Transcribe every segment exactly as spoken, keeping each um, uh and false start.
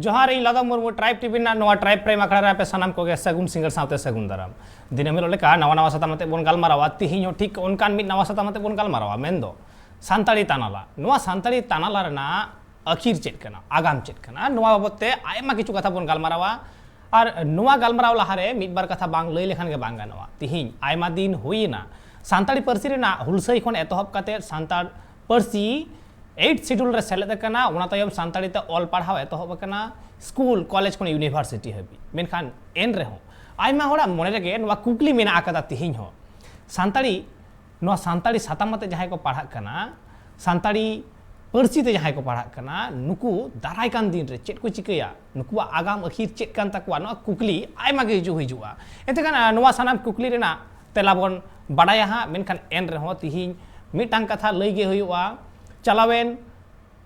ᱡᱚᱦᱟᱨ, ᱤᱧ ᱞᱟᱫᱚᱢ Murmu, tribe TV ᱨᱮᱱᱟᱜ ᱱᱚᱣᱟ ᱴᱨᱟᱭᱤᱵᱽ ᱯᱨᱟᱭᱤᱢ ᱟᱠᱷᱲᱟ ᱨᱮ ᱟᱯᱮ ᱥᱟᱱᱟᱢ ᱠᱚᱜᱮ ᱥᱟᱹᱜᱩᱱ ᱥᱤᱸᱜᱟᱹᱲ ᱥᱟᱶᱛᱮ ᱥᱟᱹᱜᱩᱱ ᱫᱟᱨᱟᱢ᱾ ᱫᱤᱱᱟᱹᱢ ᱦᱤᱞᱳᱜ ᱞᱮᱠᱟ ᱱᱟᱣᱟ ᱱᱟᱣᱟ ᱥᱟᱛᱟᱢ ᱟᱛᱮ ᱵᱚᱱ ᱜᱟᱞᱢᱟᱨᱟᱣᱟ᱾ ᱛᱤᱦᱤᱧ ᱦᱚᱸ ᱴᱷᱤᱠ ᱚᱱᱠᱟᱱ ᱢᱤᱫ ᱱᱟᱣᱟ ᱥᱟᱛᱟᱢ ᱟᱛᱮ ᱵᱚᱱ ᱜᱟᱞᱢᱟᱨᱟᱣᱟ, ᱢᱮᱱᱫᱚ ᱥᱟᱱᱛᱟᱲᱤ ᱛᱟᱱᱟᱞᱟ᱾ ᱱᱚᱣᱟ ᱥᱟᱱᱛᱟᱲᱤ ᱛᱟᱱᱟᱞᱟ ᱨᱮᱱᱟᱜ ᱟᱹᱠᱷᱤᱨ ᱪᱮᱫ ᱠᱟᱱᱟ, ᱟᱜᱟᱢ ᱪᱮᱫ ᱠᱟᱱᱟ, ᱱᱚᱣᱟ ᱵᱟᱵᱚᱛ ᱛᱮ ᱟᱭᱢᱟ ᱠᱤᱪᱷᱩ ᱠᱟᱛᱷᱟ ᱵᱚᱱ ᱜᱟᱞᱢᱟᱨᱟᱣᱟ᱾ ᱟᱨ ᱱᱚᱣᱟ ᱜᱟᱞᱢᱟᱨᱟᱣ ᱞᱟᱦᱟᱨᱮ ᱢᱤᱫ ᱵᱟᱨ ᱠᱟᱛᱷᱟ ᱵᱟᱝ ᱞᱟᱹᱭ ᱞᱮᱠᱷᱟᱱ ᱜᱮ ᱵᱟᱝ ᱜᱟᱱᱚᱜᱼᱟ᱾ ᱛᱤᱦᱤᱧ ᱟᱭᱢᱟ ᱫᱤᱱ ᱦᱩᱭᱮᱱᱟ ᱥᱟᱱᱛᱟᱲᱤ ᱯᱟᱹᱨᱥᱤ ᱨᱮᱱᱟᱜ ᱦᱩᱞᱥᱟᱹᱭ ᱠᱷᱚᱱ ᱮᱛᱚᱦᱚᱵ ᱠᱟᱛᱮ ᱥᱟᱱᱛᱟᱲ ᱯᱟᱹᱨᱥᱤ ᱮᱭᱤᱴ ᱥᱤᱰᱩᱞ ᱨᱮ ᱥᱮᱞᱮᱫ ᱟᱠᱟᱱᱟ, ᱚᱱᱟ ᱛᱟᱭᱚᱢ ᱥᱟᱱᱛᱟᱲᱤ ᱛᱮ ᱚᱞ ᱯᱟᱲᱦᱟᱣ ᱮᱛᱚᱦᱚᱵ ᱟᱠᱟᱱᱟ ᱥᱠᱩᱞ, ᱠᱚᱞᱮᱡᱽ ᱠᱷᱚᱱ ᱤᱭᱩᱱᱤᱵᱷᱟᱨᱥᱤᱴᱤ ᱦᱟᱹᱵᱤᱡ᱾ ᱢᱮᱱᱠᱷᱟᱱ ᱮᱱ ᱨᱮᱦᱚᱸ ᱟᱭᱢᱟ ᱦᱚᱲᱟᱜ ᱢᱚᱱᱮ ᱨᱮᱜᱮ ᱱᱚᱣᱟ ᱠᱩᱠᱞᱤ ᱢᱮᱱᱟᱜ ᱟᱠᱟᱫᱟ ᱛᱤᱦᱤᱧ ᱦᱚᱸ, ᱥᱟᱱᱛᱟᱲᱤ, ᱱᱚᱣᱟ ᱥᱟᱱᱛᱟᱲᱤ ᱥᱟᱛᱟᱢ ᱟᱛᱮ ᱡᱟᱦᱟᱸᱭ ᱠᱚ ᱯᱟᱲᱦᱟᱜ ᱠᱟᱱᱟ, ᱥᱟᱱᱛᱟᱲᱤ ᱯᱟᱹᱨᱥᱤ ᱛᱮ ᱡᱟᱦᱟᱸᱭ ᱠᱚ ᱯᱟᱲᱦᱟᱜ ᱠᱟᱱᱟ, ᱱᱩᱠᱩ ᱫᱟᱨᱟᱭ ᱠᱟᱱ ᱫᱤᱱ ᱨᱮ ᱪᱮᱫ ᱠᱚ ᱪᱤᱠᱟᱹᱭᱟ, ᱱᱩᱠᱩᱣᱟᱜ ᱟᱜᱟᱢ ᱟᱹᱠᱷᱤᱨ ᱪᱮᱫ ᱠᱟᱱ ᱛᱟᱠᱚᱣᱟ, ᱱᱚᱣᱟ ᱠᱩᱠᱞᱤ ᱟᱭᱢᱟ ᱜᱮ ᱦᱤᱡᱩᱜ ᱦᱤᱡᱩᱜᱼᱟ᱾ ᱮᱱᱛᱮ ᱠᱷᱟᱱ, ᱱᱚᱣᱟ ᱥᱟᱱᱟᱢ ᱠᱩᱠᱞᱤ ᱨᱮᱱᱟᱜ ᱛᱮᱞᱟ ᱵᱚᱱ ᱵᱟᱰᱟᱭᱟ ᱦᱟᱸᱜ᱾ ᱢᱮᱱᱠᱷᱟᱱ ᱮᱱ ᱨᱮᱦᱚᱸ ᱛᱤᱦᱤᱧ ᱢᱤᱫᱴᱟᱝ ᱠᱟᱛᱷᱟ ᱞᱟᱹᱭ ᱜᱮ ᱦᱩᱭᱩᱜᱼᱟ᱾ ᱪᱟᱞᱟᱣᱮᱱ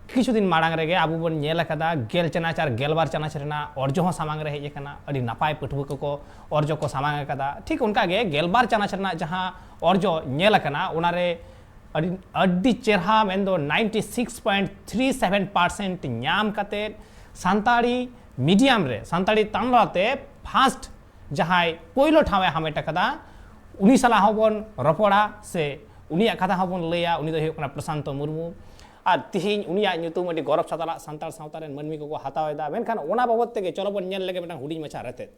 ᱠᱤᱪᱷᱩ ᱫᱤᱱ ᱢᱟᱲᱟᱝ ᱨᱮᱜᱮ ᱟᱵᱚ ᱵᱚᱱ ᱧᱮᱞ ᱟᱠᱟᱫᱟ, ᱜᱮᱞ ᱪᱟᱱᱟᱪ ᱟᱨ ᱜᱮᱞᱵᱟᱨ ᱪᱟᱱᱟᱪ ᱨᱮᱱᱟᱜ ᱚᱨᱡᱚ ᱦᱚᱸ ᱥᱟᱢᱟᱝ ᱨᱮ ᱦᱮᱡ ᱟᱠᱟᱱᱟ᱾ ᱟᱹᱰᱤ ᱱᱟᱯᱟᱭ ᱯᱟᱹᱴᱷᱩᱣᱟᱹ ᱠᱚᱠᱚ ᱚᱨᱡᱚ ᱠᱚ ᱥᱟᱢᱟᱝ ᱟᱠᱟᱫᱟ᱾ ᱴᱷᱤᱠ ᱚᱱᱠᱟᱜᱮ ᱜᱮᱞᱵᱟᱨ ᱪᱟᱱᱟᱪ ᱨᱮᱱᱟᱜ ᱡᱟᱦᱟᱸ ᱚᱨᱡᱚ ᱧᱮᱞ ᱟᱠᱟᱱᱟ, ᱚᱱᱟᱨᱮ ᱟᱹᱰᱤ, ᱟᱹᱰᱤ ᱪᱮᱨᱦᱟ, ᱢᱮᱱᱫᱚ ninety six point three seven percent ᱧᱟᱢ ᱠᱟᱛᱮᱫ ᱥᱟᱱᱛᱟᱲᱤ ᱢᱤᱰᱤᱭᱟᱢ ᱨᱮ, ᱥᱟᱱᱛᱟᱲᱤ ᱛᱟᱱᱟᱞᱟ ᱛᱮ ᱯᱷᱟᱥᱴ ᱡᱟᱦᱟᱸᱭ ᱯᱳᱭᱞᱳ ᱴᱷᱟᱶ ᱮ ᱦᱟᱢᱮᱴ ᱟᱠᱟᱫᱟ, ᱩᱱᱤ ᱥᱟᱞᱟᱜ ᱦᱚᱸᱵᱚᱱ ᱨᱚᱯᱚᱲᱟ ᱥᱮ ᱩᱱᱤᱭᱟᱜ ᱠᱟᱛᱷᱟ ᱦᱚᱸᱵᱚᱱ ᱞᱟᱹᱭᱟ᱾ ᱩᱱᱤ ᱫᱚᱭ ᱦᱩᱭᱩᱜ ᱠᱟᱱᱟ ᱯᱨᱚᱥᱟᱱᱛᱚ ᱢᱩᱨᱢᱩ᱾ ᱟᱨ ᱛᱤᱦᱤᱧ ᱩᱱᱤᱭᱟᱜ ᱧᱩᱛᱩᱢ ᱟᱹᱰᱤ ᱜᱚᱨᱚᱵᱽ ᱥᱟᱛᱟᱞᱟᱜ ᱥᱟᱱᱛᱟᱲ ᱥᱟᱶᱛᱟ ᱨᱮᱱ ᱢᱟᱹᱱᱢᱤ ᱠᱚᱠᱚ ᱦᱟᱛᱟᱣ ᱮᱫᱟ᱾ ᱢᱮᱱᱠᱷᱟᱱ ᱚᱱᱟ ᱵᱟᱵᱚᱛ ᱛᱮᱜᱮ ᱪᱚᱞᱚ ᱵᱚᱱ ᱧᱮᱞ ᱞᱮᱜᱮ ᱢᱤᱫᱴᱟᱝ ᱦᱩᱰᱤᱧ ᱢᱟᱪᱷᱟ ᱨᱮᱛᱮᱫ᱾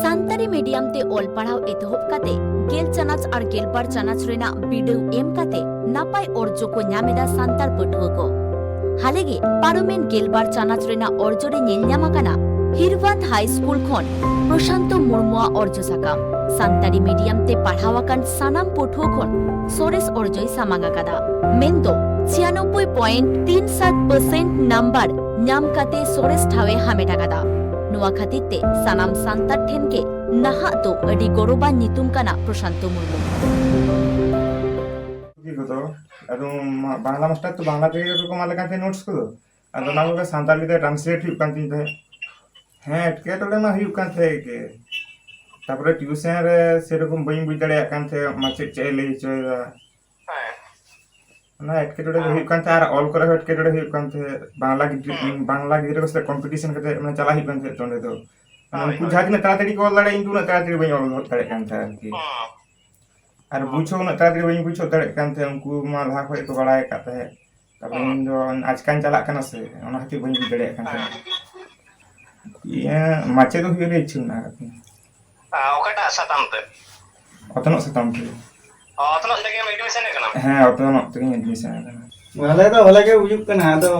ᱥᱟᱱᱛᱟᱲᱤ ᱢᱤᱰᱤᱭᱟᱢ ᱛᱮ ᱚᱞ ᱯᱟᱲᱦᱟᱣ ᱮᱛᱚᱦᱚᱵ ᱠᱟᱛᱮ ᱜᱮᱞ ᱪᱟᱱᱟᱪ ᱟᱨ ᱜᱮᱞᱵᱟᱨ ᱪᱟᱱᱟᱪ ᱨᱮᱱᱟᱜ ᱵᱤᱰᱟᱹᱣ ᱮᱢ ᱠᱟᱛᱮ ᱱᱟᱯᱟᱭ ᱚᱨᱡᱚ ᱠᱚ ᱧᱟᱢ ᱮᱫᱟ ᱥᱟᱱᱛᱟᱲ ᱯᱟᱹᱴᱷᱩᱣᱟᱹ ᱠᱚ᱾ ᱦᱟᱞᱮᱜᱮ ᱯᱟᱨᱚᱢᱮᱱ ᱜᱮᱞᱵᱟᱨ ᱪᱟᱱᱟᱪ ᱨᱮᱱᱟᱜ ᱚᱨᱡᱚ ᱨᱮ ᱧᱮᱞ ᱧᱟᱢ ᱟᱠᱟᱱᱟ ᱦᱤᱨᱣᱟᱱᱫ ᱦᱟᱭ ᱥᱠᱩᱞ ᱠᱷᱚᱱ ᱯᱨᱚᱥᱟᱱᱛᱚ ᱢᱩᱨᱢᱩᱣᱟᱜ ᱚᱨᱡᱚ ᱥᱟᱠᱟᱢ᱾ ᱥᱟᱱᱛᱟᱲᱤ ᱢᱤᱰᱤᱭᱟᱢ ᱛᱮ ᱯᱟᱲᱦᱟᱣ ᱟᱠᱟᱱ ᱥᱟᱱᱟᱢ ᱯᱟᱹᱴᱷᱩᱣᱟᱹ ᱠᱷᱚᱱ ᱥᱚᱨᱮᱥ ᱚᱨᱡᱚᱭ ᱥᱟᱢᱟᱝ ᱟᱠᱟᱫᱟ, ᱢᱮᱱᱫᱚ ᱪᱷᱤᱭᱟᱱᱚᱵᱵᱳᱭ ᱯᱚᱭᱮᱱᱴ ᱛᱤᱱ ᱥᱟᱛ ᱯᱟᱨᱥᱮᱱᱴ ᱱᱟᱢᱵᱟᱨ ᱧᱟᱢ ᱠᱟᱛᱮ ᱥᱚᱨᱮᱥ ᱴᱷᱟᱶ ᱮ ᱦᱟᱢᱮᱴ ᱟᱠᱟᱫᱟ᱾ ᱱᱚᱣᱟ ᱠᱷᱟᱹᱛᱤᱨ ᱛᱮ ᱥᱟᱱᱟᱢ ᱥᱟᱱᱛᱟᱲ ᱴᱷᱮᱱ ᱜᱮ ᱱᱟᱦᱟᱜ ᱫᱚ ᱟᱹᱰᱤ ᱜᱚᱨᱚᱵᱟᱱ ᱧᱩᱛᱩᱢ ᱠᱟᱱᱟ ᱯᱨᱚᱥᱟᱱᱛᱚ ᱢᱩᱨᱢᱩ᱾ ᱯᱩᱛᱷᱤ ᱠᱚᱫᱚ ᱟᱫᱚ ᱢᱟ-, ᱵᱟᱝᱞᱟ ᱢᱟᱥᱴᱟᱨ ᱛᱚ ᱵᱟᱝᱞᱟ ᱛᱮᱜᱮ ᱠᱚ ᱮᱢᱟ ᱞᱮ ᱠᱟᱱ ᱛᱟᱦᱮᱸᱫ ᱱᱳᱴᱥ ᱠᱚᱫᱚ, ᱟᱫᱚ ᱚᱱᱟ ᱠᱚᱜᱮ ᱥᱟᱱᱛᱟᱲᱤ ᱛᱮ ᱴᱨᱟᱱᱥᱞᱮᱴ ᱦᱩᱭᱩᱜ ᱠᱟᱱ ᱛᱤᱧ ᱛᱟᱦᱮᱸᱫ᱾ ᱦᱮᱸ, ᱮᱴᱠᱮᱴᱚᱬᱮ ᱢᱟ ᱦᱩᱭᱩᱜ ᱠᱟᱱ ᱛᱟᱦᱮᱸᱫ ᱜᱮ᱾ ᱛᱟᱯᱚᱨᱮ ᱴᱤᱭᱩᱥᱮᱱ ᱨᱮ ᱥᱮᱨᱚᱠᱚᱢ ᱵᱟᱹᱧ ᱵᱩᱡᱽ ᱫᱟᱲᱮᱭᱟᱜ ᱠᱟᱱ ᱛᱟᱦᱮᱸᱫ ᱢᱟᱪᱮᱫ ᱪᱮᱫ ᱮ ᱞᱟᱹᱭ ᱦᱚᱪᱚᱭᱮᱫᱟ᱾ ᱦᱮᱸ᱾ ᱚᱱᱟ ᱮᱴᱠᱮᱴᱚᱬᱮ ᱫᱚ ᱦᱮᱸ᱾ ᱦᱩᱭᱩᱜ ᱠᱟᱱ ᱛᱟᱦᱮᱸᱫ, ᱟᱨ ᱚᱞ ᱠᱚᱨᱮ ᱦᱚᱸ ᱮᱴᱠᱮᱴᱚᱬᱮ ᱦᱩᱭᱩᱜ ᱠᱟᱱ ᱛᱟᱦᱮᱸᱫ᱾ ᱵᱟᱝᱞᱟ ᱜᱤᱫᱽᱨᱟᱹ, ᱦᱩᱸ᱾ ᱵᱟᱝᱞᱟ ᱜᱤᱫᱽᱨᱟᱹ ᱠᱚ ᱥᱟᱛᱮ ᱠᱚᱢᱯᱤᱴᱤᱥᱚᱱ ᱠᱟᱛᱮ, ᱢᱟᱱᱮ, ᱪᱟᱞᱟᱜ ᱦᱩᱭᱩᱜ ᱠᱟᱱ ᱛᱟᱦᱮᱸᱫ ᱛᱚ ᱚᱸᱰᱮ ᱫᱚ᱾ ᱢᱟᱱᱮ, ᱦᱳᱭ, ᱩᱱᱠᱩ ᱦᱳᱭ᱾ ᱡᱟᱦᱟᱸ ᱛᱤᱱᱟᱹᱜ ᱛᱟᱲᱟᱛᱟᱲᱤ ᱠᱚ ᱚᱞ ᱫᱟᱲᱮᱭᱟᱜᱼᱟ, ᱤᱧ ᱫᱚ ᱩᱱᱟᱹᱜ ᱛᱟᱲᱟᱛᱟᱲᱤ ᱵᱟᱹᱧ ᱚᱞ ᱜᱚᱫ ᱫᱟᱲᱮᱭᱟᱜ ᱠᱟᱱ ᱛᱟᱦᱮᱸᱫ ᱟᱨᱠᱤ᱾ ᱦᱩᱸ᱾ ᱟᱨ ᱦᱩᱸ᱾ ᱵᱩᱡᱷᱟᱹᱣ ᱩᱱᱟᱹᱜ ᱛᱟᱲᱟᱛᱟᱲᱤ ᱵᱟᱹᱧ ᱵᱩᱡᱷᱟᱹᱣ ᱫᱟᱲᱮᱭᱟᱜ ᱠᱟᱱ ᱛᱟᱦᱮᱸᱫ, ᱩᱱᱠᱩ ᱢᱟ ᱞᱟᱦᱟ ᱠᱷᱚᱡ ᱠᱚ ᱵᱟᱲᱟᱭ ᱟᱠᱟᱫ ᱛᱟᱦᱮᱸᱫ᱾ ᱛᱟᱨᱯᱚᱨᱮ ᱦᱩᱸ᱾ ᱤᱧ ᱫᱚ ᱟᱪᱠᱟᱧ ᱪᱟᱞᱟᱜ ᱠᱟᱱᱟ ᱥᱮ, ᱚᱱᱟ ᱠᱷᱟᱹᱛᱤᱨ ᱵᱟᱹᱧ ᱵᱩᱡᱽ ᱫᱟᱲᱮᱭᱟᱜ ᱠᱟᱱ ᱛᱟᱦᱮᱸᱫ᱾ ᱦᱮᱸ᱾ ᱤᱭᱟᱹ, ᱢᱟᱪᱮᱫ ᱦᱩᱭᱩᱜ ᱨᱮᱭᱟᱜ ᱤᱪᱪᱷᱟᱹ ᱢᱮᱱᱟᱜ ᱟᱠᱟᱫ ᱛᱤᱧᱟᱹ᱾ ᱟᱨ ᱚᱠᱟᱴᱟᱜ ᱥᱟᱛᱟᱢ ᱛᱮ? ᱚᱛᱱᱚᱜ ᱥᱟᱛᱟᱢ ᱛᱮ᱾ ᱚ, ᱚᱛᱱᱚᱜ ᱛᱮᱜᱮᱢ admission ᱟᱠᱟᱱᱟ? ᱦᱮᱸ, ᱚᱛᱱᱚᱜ ᱛᱮᱜᱮᱧ admission ᱟᱠᱟᱱᱟ᱾ ᱵᱷᱟᱞᱮ ᱫᱚ ᱵᱷᱟᱞᱮ ᱜᱮ ᱵᱩᱡᱩᱜ ᱠᱟᱱᱟ, ᱟᱫᱚ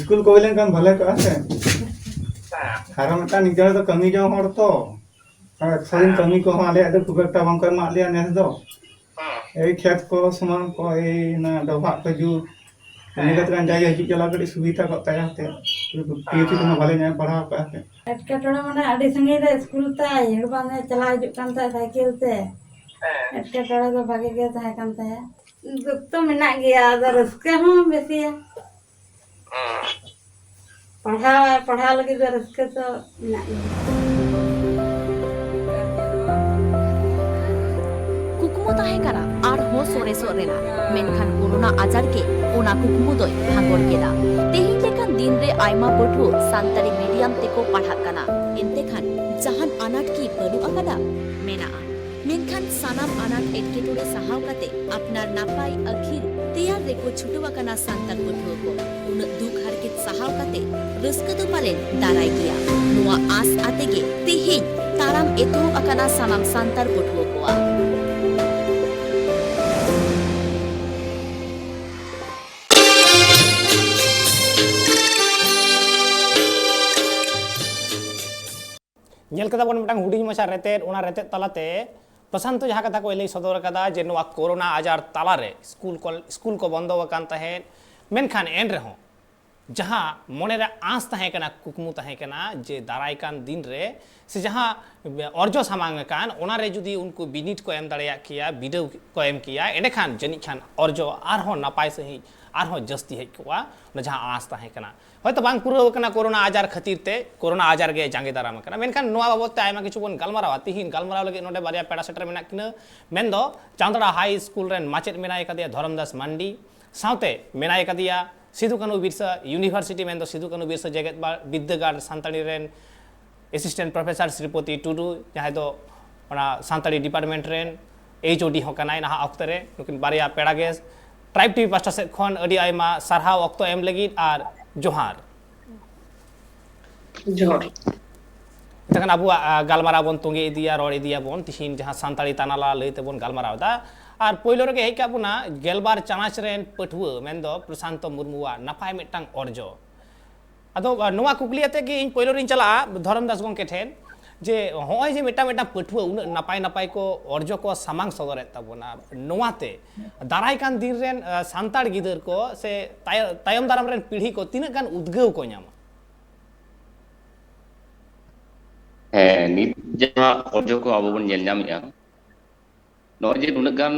ᱥᱠᱩᱞ ᱠᱚ ᱦᱩᱭ ᱞᱮᱱᱠᱷᱟᱱ ᱵᱷᱟᱞᱮ ᱠᱚᱜᱼᱟ ᱥᱮ᱾ ᱦᱮᱸ᱾ ᱟᱨᱚ ᱢᱤᱫᱴᱟᱝ ᱱᱤᱡᱮ ᱦᱚᱲ ᱫᱚ ᱠᱟᱹᱢᱤ ᱡᱚᱝ ᱦᱚᱲ ᱛᱚ, ᱟᱨ ᱮᱠᱥᱚ ᱫᱤᱱ ᱦᱮᱸ᱾ ᱠᱟᱹᱢᱤ ᱠᱚᱦᱚᱸ ᱟᱞᱮᱭᱟᱜ ᱫᱚ ᱠᱷᱩᱵ ᱮᱠᱴᱟ ᱵᱟᱝ ᱠᱚ ᱮᱢᱟᱜ ᱞᱮᱭᱟ ᱱᱮᱥ ᱫᱚ᱾ ᱦᱮᱸ᱾ ᱮᱭ ᱠᱷᱮᱛ ᱠᱚ ᱥᱚᱢᱟᱱ ᱠᱚ, ᱮᱭ ᱚᱱᱟ ᱰᱚᱵᱷᱟᱜ ᱠᱚ ᱡᱩᱛ, ᱤᱱᱟᱹ ᱦᱮᱸ᱾ ᱠᱟᱛᱮ ᱠᱟᱱ ᱡᱟᱭᱜᱟ ᱦᱤᱡᱩᱜ ᱪᱟᱞᱟᱜ ᱠᱟᱹᱴᱤᱡ ᱥᱩᱵᱤᱫᱷᱟ ᱠᱚᱜ ᱛᱟᱭᱟ ᱦᱚᱛᱮ᱾ ᱯᱤᱭᱩᱥᱤ ᱠᱚᱦᱚᱸ ᱦᱮᱸ᱾ ᱵᱷᱟᱞᱮ ᱧᱚᱜ ᱮ ᱯᱟᱲᱦᱟᱣ ᱠᱟᱜᱼᱟ ᱦᱚᱛᱮ᱾ ᱮᱴᱠᱮᱴᱚᱬᱮ ᱢᱟᱱᱮ ᱟᱹᱰᱤ ᱥᱟᱺᱜᱤᱧ ᱨᱮ ᱥᱠᱩᱞ ᱛᱟᱭ, ᱦᱮᱸ᱾ ᱵᱟᱝ ᱮ ᱪᱟᱞᱟᱣ ᱦᱤᱡᱩᱜ ᱠᱟᱱ ᱛᱟᱦᱮᱸᱫ ᱥᱟᱭᱠᱮᱞ ᱛᱮ᱾ ᱦᱮᱸ᱾ ᱮᱴᱠᱮᱴᱚᱬᱮ ᱫᱚ ᱵᱷᱟᱜᱮ ᱜᱮ ᱛᱟᱦᱮᱸ ᱠᱟᱱ ᱛᱟᱭᱟ᱾ ᱫᱩᱠ ᱛᱚ ᱢᱮᱱᱟᱜ ᱜᱮᱭᱟ, ᱟᱫᱚ ᱨᱟᱹᱥᱠᱟᱹ ᱦᱚᱸ ᱵᱮᱥᱤᱭᱟ᱾ ᱦᱮᱸ᱾ ᱯᱟᱲᱦᱟᱣ, ᱯᱟᱲᱦᱟᱣ ᱞᱟᱹᱜᱤᱫ ᱫᱚ ᱨᱟᱹᱥᱠᱟᱹ ᱫᱚ ᱢᱮᱱᱟᱜ ᱜᱮᱭᱟ᱾ ᱠᱩᱠᱢᱩ ᱛᱟᱦᱮᱸ ᱠᱟᱱᱟ ᱟᱨᱦᱚᱸ ᱥᱚᱨᱮᱥᱚᱜ ᱨᱮᱱᱟᱜ, ᱢᱮᱱᱠᱷᱟᱱ ᱠᱳᱨᱳᱱᱟ ᱟᱡᱟᱨ ᱜᱮ ᱚᱱᱟ ᱠᱩᱠᱢᱩ ᱫᱚᱭ ᱵᱷᱟᱸᱜᱚᱲ ᱠᱮᱫᱟ᱾ ᱛᱮᱦᱮᱧ ᱞᱮᱠᱟᱱ ᱫᱤᱱ ᱨᱮ ᱟᱭᱢᱟ ᱯᱟᱹᱴᱷᱩᱣᱟᱹ ᱥᱟᱱᱛᱟᱲᱤ ᱢᱤᱰᱤᱭᱟᱢ ᱛᱮᱠᱚ ᱯᱟᱲᱦᱟᱜ ᱠᱟᱱᱟ᱾ ᱮᱱᱛᱮ ᱠᱷᱟᱱ ᱡᱟᱦᱟᱱ ᱟᱱᱟᱴ ᱠᱤ ᱵᱟᱹᱱᱩᱜ ᱟᱠᱟᱫᱟ? ᱢᱮᱱᱟᱜᱼᱟ᱾ ᱢᱮᱱᱠᱷᱟᱱ ᱥᱟᱱᱟᱢ ᱟᱱᱟᱴ ᱮᱴᱠᱮᱴᱚᱬᱮ ᱥᱟᱦᱟᱣ ᱠᱟᱛᱮ ᱟᱯᱱᱟᱨ ᱱᱟᱯᱟᱭ ᱟᱹᱠᱷᱤᱞ ᱛᱮᱭᱟᱨ ᱨᱮᱠᱚ ᱪᱷᱩᱴᱟᱹᱣ ᱟᱠᱟᱱᱟ ᱥᱟᱱᱛᱟᱲ ᱯᱟᱹᱴᱷᱩᱣᱟᱹ ᱠᱚ᱾ ᱩᱱᱟᱹᱜ ᱫᱩᱠ ᱦᱟᱨᱠᱮᱛ ᱥᱟᱦᱟᱣ ᱠᱟᱛᱮ ᱨᱟᱹᱥᱠᱟᱹ ᱫᱚ ᱯᱟᱞᱮᱱ ᱫᱟᱨᱟᱭ ᱜᱮᱭᱟ᱾ ᱱᱚᱣᱟ ᱟᱸᱥ ᱟᱛᱮ ᱜᱮ ᱛᱮᱦᱮᱧ ᱛᱟᱲᱟᱢ ᱮᱛᱚᱦᱚᱵ ᱟᱠᱟᱱᱟ ᱥᱟᱱᱟᱢ ᱥᱟᱱᱛᱟᱲ ᱯᱟᱹᱴᱷᱩᱣᱟᱹ ᱠᱚᱣᱟᱜ᱾ ᱧᱮᱞ ᱠᱮᱫᱟ ᱵᱚᱱ ᱢᱤᱫᱴᱟᱝ ᱦᱩᱰᱤᱧ ᱢᱟᱪᱷᱟ ᱨᱮᱛᱮᱫ, ᱚᱱᱟ ᱨᱮᱛᱮᱫ ᱛᱟᱞᱟᱛᱮ ᱯᱨᱚᱥᱟᱱᱛᱚ ᱡᱟᱦᱟᱸ ᱠᱟᱛᱷᱟ ᱠᱚᱭ ᱞᱟᱹᱭ ᱥᱚᱫᱚᱨ ᱟᱠᱟᱫᱟ ᱡᱮ ᱱᱚᱣᱟ ᱠᱳᱨᱳᱱᱟ ᱟᱡᱟᱨ ᱛᱟᱞᱟᱨᱮ ᱥᱠᱩᱞ ᱠᱚ, ᱥᱠᱩᱞ ᱠᱚ ᱵᱚᱱᱫᱚ ᱟᱠᱟᱱ ᱛᱟᱦᱮᱸᱫ, ᱢᱮᱱᱠᱷᱟᱱ ᱮᱱ ᱨᱮᱦᱚᱸ ᱡᱟᱦᱟᱸ ᱢᱚᱱᱮᱨᱮ ᱟᱸᱥ ᱛᱟᱦᱮᱸ ᱠᱟᱱᱟ, ᱠᱩᱠᱢᱩ ᱛᱟᱦᱮᱸ ᱠᱟᱱᱟ ᱡᱮ ᱫᱟᱨᱟᱭ ᱠᱟᱱ ᱫᱤᱱ ᱨᱮ ᱥᱮ ᱡᱟᱦᱟᱸ ᱚᱨᱡᱚ ᱥᱟᱢᱟᱝ ᱟᱠᱟᱱ, ᱚᱱᱟᱨᱮ ᱡᱩᱫᱤ ᱩᱱᱠᱩ ᱵᱤᱱᱤᱰ ᱠᱚ ᱮᱢ ᱫᱟᱲᱮᱭᱟᱜ ᱠᱮᱭᱟ, ᱵᱤᱰᱟᱹᱣ ᱠᱚ ᱮᱢ ᱠᱮᱭᱟ, ᱮᱸᱰᱮᱠᱷᱟᱱ ᱡᱟᱹᱱᱤᱡ ᱠᱷᱟᱱ ᱚᱨᱡᱚ ᱟᱨᱦᱚᱸ ᱱᱟᱯᱟᱭ ᱥᱟᱺᱦᱤᱡ, ᱟᱨᱦᱚᱸ ᱡᱟᱹᱥᱛᱤ ᱦᱮᱡ ᱠᱚᱜᱼᱟ, ᱚᱱᱟ ᱡᱟᱦᱟᱸ ᱟᱸᱥ ᱛᱟᱦᱮᱸ ᱠᱟᱱᱟ᱾ ᱦᱚᱭᱛᱳ ᱵᱟᱝ ᱯᱩᱨᱟᱹᱣ ᱟᱠᱟᱱᱟ ᱠᱳᱨᱳᱱᱟ ᱟᱡᱟᱨ ᱠᱷᱟᱹᱛᱤᱨ ᱛᱮ, ᱠᱳᱨᱳᱱᱟ ᱟᱡᱟᱨ ᱜᱮ ᱡᱟᱸᱜᱮ ᱫᱟᱨᱟᱢ ᱟᱠᱟᱱᱟ᱾ ᱢᱮᱱᱠᱷᱟᱱ ᱱᱚᱣᱟ ᱵᱟᱵᱚᱫ ᱛᱮ ᱟᱭᱢᱟ ᱠᱤᱪᱷᱩ ᱵᱚᱱ ᱜᱟᱞᱢᱟᱨᱟᱣᱟ᱾ ᱛᱤᱦᱤᱧ ᱜᱟᱞᱢᱟᱨᱟᱣ ᱞᱟᱹᱜᱤᱫ ᱱᱚᱰᱮ ᱵᱟᱨᱭᱟ ᱯᱮᱲᱟ ᱥᱮᱴᱮᱨ ᱢᱮᱱᱟᱜ ᱠᱤᱱᱟᱹ, ᱢᱮᱱᱫᱚ ᱪᱟᱸᱫᱽᱲᱟ ᱦᱟᱭ ᱥᱠᱩᱞ ᱨᱮᱱ ᱢᱟᱪᱮᱫ ᱢᱮᱱᱟᱭ ᱟᱠᱟᱫᱮᱭᱟ ᱫᱷᱚᱨᱚᱢᱫᱟᱥ ᱢᱟᱱᱰᱤ, ᱥᱟᱶᱛᱮ ᱢᱮᱱᱟᱭ ᱟᱠᱟᱫᱮᱭᱟ ᱥᱤᱫᱩ ᱠᱟᱹᱱᱦᱩ ᱵᱤᱨᱥᱟ ᱤᱭᱩᱱᱤᱵᱷᱟᱨᱥᱤᱴᱤ, ᱢᱮᱱᱫᱚ ᱥᱤᱫᱩ ᱠᱟᱹᱱᱦᱩ ᱵᱤᱨᱥᱟ ᱡᱮᱜᱮᱛ ᱵᱟ-, ᱵᱤᱨᱫᱟᱹᱜᱟᱲ ᱥᱟᱱᱛᱟᱲᱤ ᱨᱮᱱ ᱮᱥᱤᱥᱴᱮᱱᱴ ᱯᱨᱚᱯᱷᱮᱥᱚᱨ ᱥᱨᱤᱯᱚᱛᱤ ᱴᱩᱰᱩ, ᱡᱟᱦᱟᱸᱭ ᱫᱚ ᱚᱱᱟ ᱥᱟᱱᱛᱟᱲᱤ ᱰᱤᱯᱟᱨᱴᱢᱮᱱᱴ ᱨᱮᱱ ᱮᱭᱤᱪ ᱳ ᱰᱤ ᱦᱚᱸ ᱠᱟᱱᱟᱭ ᱱᱟᱦᱟᱜ ᱚᱠᱛᱮ ᱨᱮ᱾ ᱱᱩᱠᱤᱱ ᱵᱟᱨᱭᱟ ᱯᱮᱲᱟ ᱜᱮ ᱴᱨᱟᱭᱤᱵᱽ ᱴᱤᱵᱷᱤ ᱯᱟᱥᱴᱟ ᱥᱮᱫ ᱠᱷᱚᱱ ᱟᱹᱰᱤ ᱟᱭᱢᱟ ᱥᱟᱨᱦᱟᱣ ᱚᱠᱛᱚ ᱮᱢ ᱞᱟᱹᱜᱤᱫ ᱟᱨ ᱡᱚᱦᱟᱨ᱾ ᱡᱚᱦᱟᱨ᱾ ᱮᱱᱠᱷᱟᱱ ᱟᱵᱚᱣᱟᱜ, ᱟ, ᱜᱟᱞᱢᱟᱨᱟᱣ ᱵᱚᱱ ᱛᱚᱸᱜᱮ ᱤᱫᱤᱭᱟ, ᱨᱚᱲ ᱤᱫᱤᱭᱟᱵᱚᱱ᱾ ᱛᱤᱦᱤᱧ ᱡᱟᱦᱟᱸ ᱥᱟᱱᱛᱟᱲᱤ ᱛᱟᱱᱟᱞᱟ ᱞᱟᱹᱭ ᱛᱮᱵᱚᱱ ᱜᱟᱞᱢᱟᱨᱟᱣ ᱮᱫᱟ, ᱟᱨ ᱯᱳᱭᱞᱳ ᱨᱮᱜᱮ ᱦᱮᱡ ᱠᱟᱜ ᱵᱚᱱᱟ ᱜᱮᱞᱵᱟᱨ ᱪᱟᱱᱟᱪ ᱨᱮᱱ ᱯᱟᱹᱴᱷᱩᱣᱟᱹ, ᱢᱮᱱᱫᱚ ᱯᱨᱚᱥᱟᱱᱛᱚ ᱢᱩᱨᱢᱩᱣᱟᱜ ᱱᱟᱯᱟᱭ ᱢᱤᱫᱴᱟᱝ ᱚᱨᱡᱚ᱾ ᱟᱫᱚ, ᱟ, ᱱᱚᱣᱟ ᱠᱩᱠᱞᱤ ᱟᱛᱮ ᱜᱮ ᱤᱧ ᱯᱳᱭᱞᱳ ᱨᱤᱧ ᱪᱟᱞᱟᱜᱼᱟ ᱫᱷᱚᱨᱚᱢ ᱫᱟᱥ ᱜᱚᱢᱠᱮ ᱴᱷᱮᱱ, ᱡᱮ ᱦᱚᱸᱜᱼᱚᱭ ᱡᱮ ᱢᱤᱫᱴᱟᱝ ᱢᱤᱫᱴᱟᱝ ᱯᱟᱹᱴᱷᱩᱣᱟᱹ ᱩᱱᱟᱹᱜ ᱱᱟᱯᱟᱭ ᱱᱟᱯᱟᱭ ᱠᱚ ᱚᱨᱡᱚ ᱠᱚ ᱥᱟᱢᱟᱝ ᱥᱚᱫᱚᱨᱮᱫ ᱛᱟᱵᱚᱱᱟ, ᱱᱚᱣᱟᱛᱮ ᱫᱟᱨᱟᱭ ᱠᱟᱱ ᱫᱤᱱ ᱨᱮᱱ, ᱟ, ᱥᱟᱱᱛᱟᱲ ᱜᱤᱫᱟᱹᱨ ᱠᱚ ᱥᱮ ᱛᱟᱭ-, ᱛᱟᱭᱚᱢ ᱫᱟᱨᱟᱢ ᱨᱮᱱ ᱯᱤᱲᱦᱤ ᱠᱚ ᱛᱤᱱᱟᱹᱜ ᱜᱟᱱ ᱩᱫᱽᱜᱟᱹᱣ ᱠᱚ ᱧᱟᱢᱟ? ᱦᱮᱸ, ᱱᱤᱛ ᱡᱟᱦᱟᱸ ᱚᱨᱡᱚ ᱠᱚ ᱟᱵᱚ ᱵᱚᱱ ᱧᱮᱞ ᱧᱟᱢᱮᱫᱼᱟ, ᱱᱚᱜᱼᱚᱭ ᱡᱮ ᱱᱩᱱᱟᱹᱜ ᱜᱟᱱ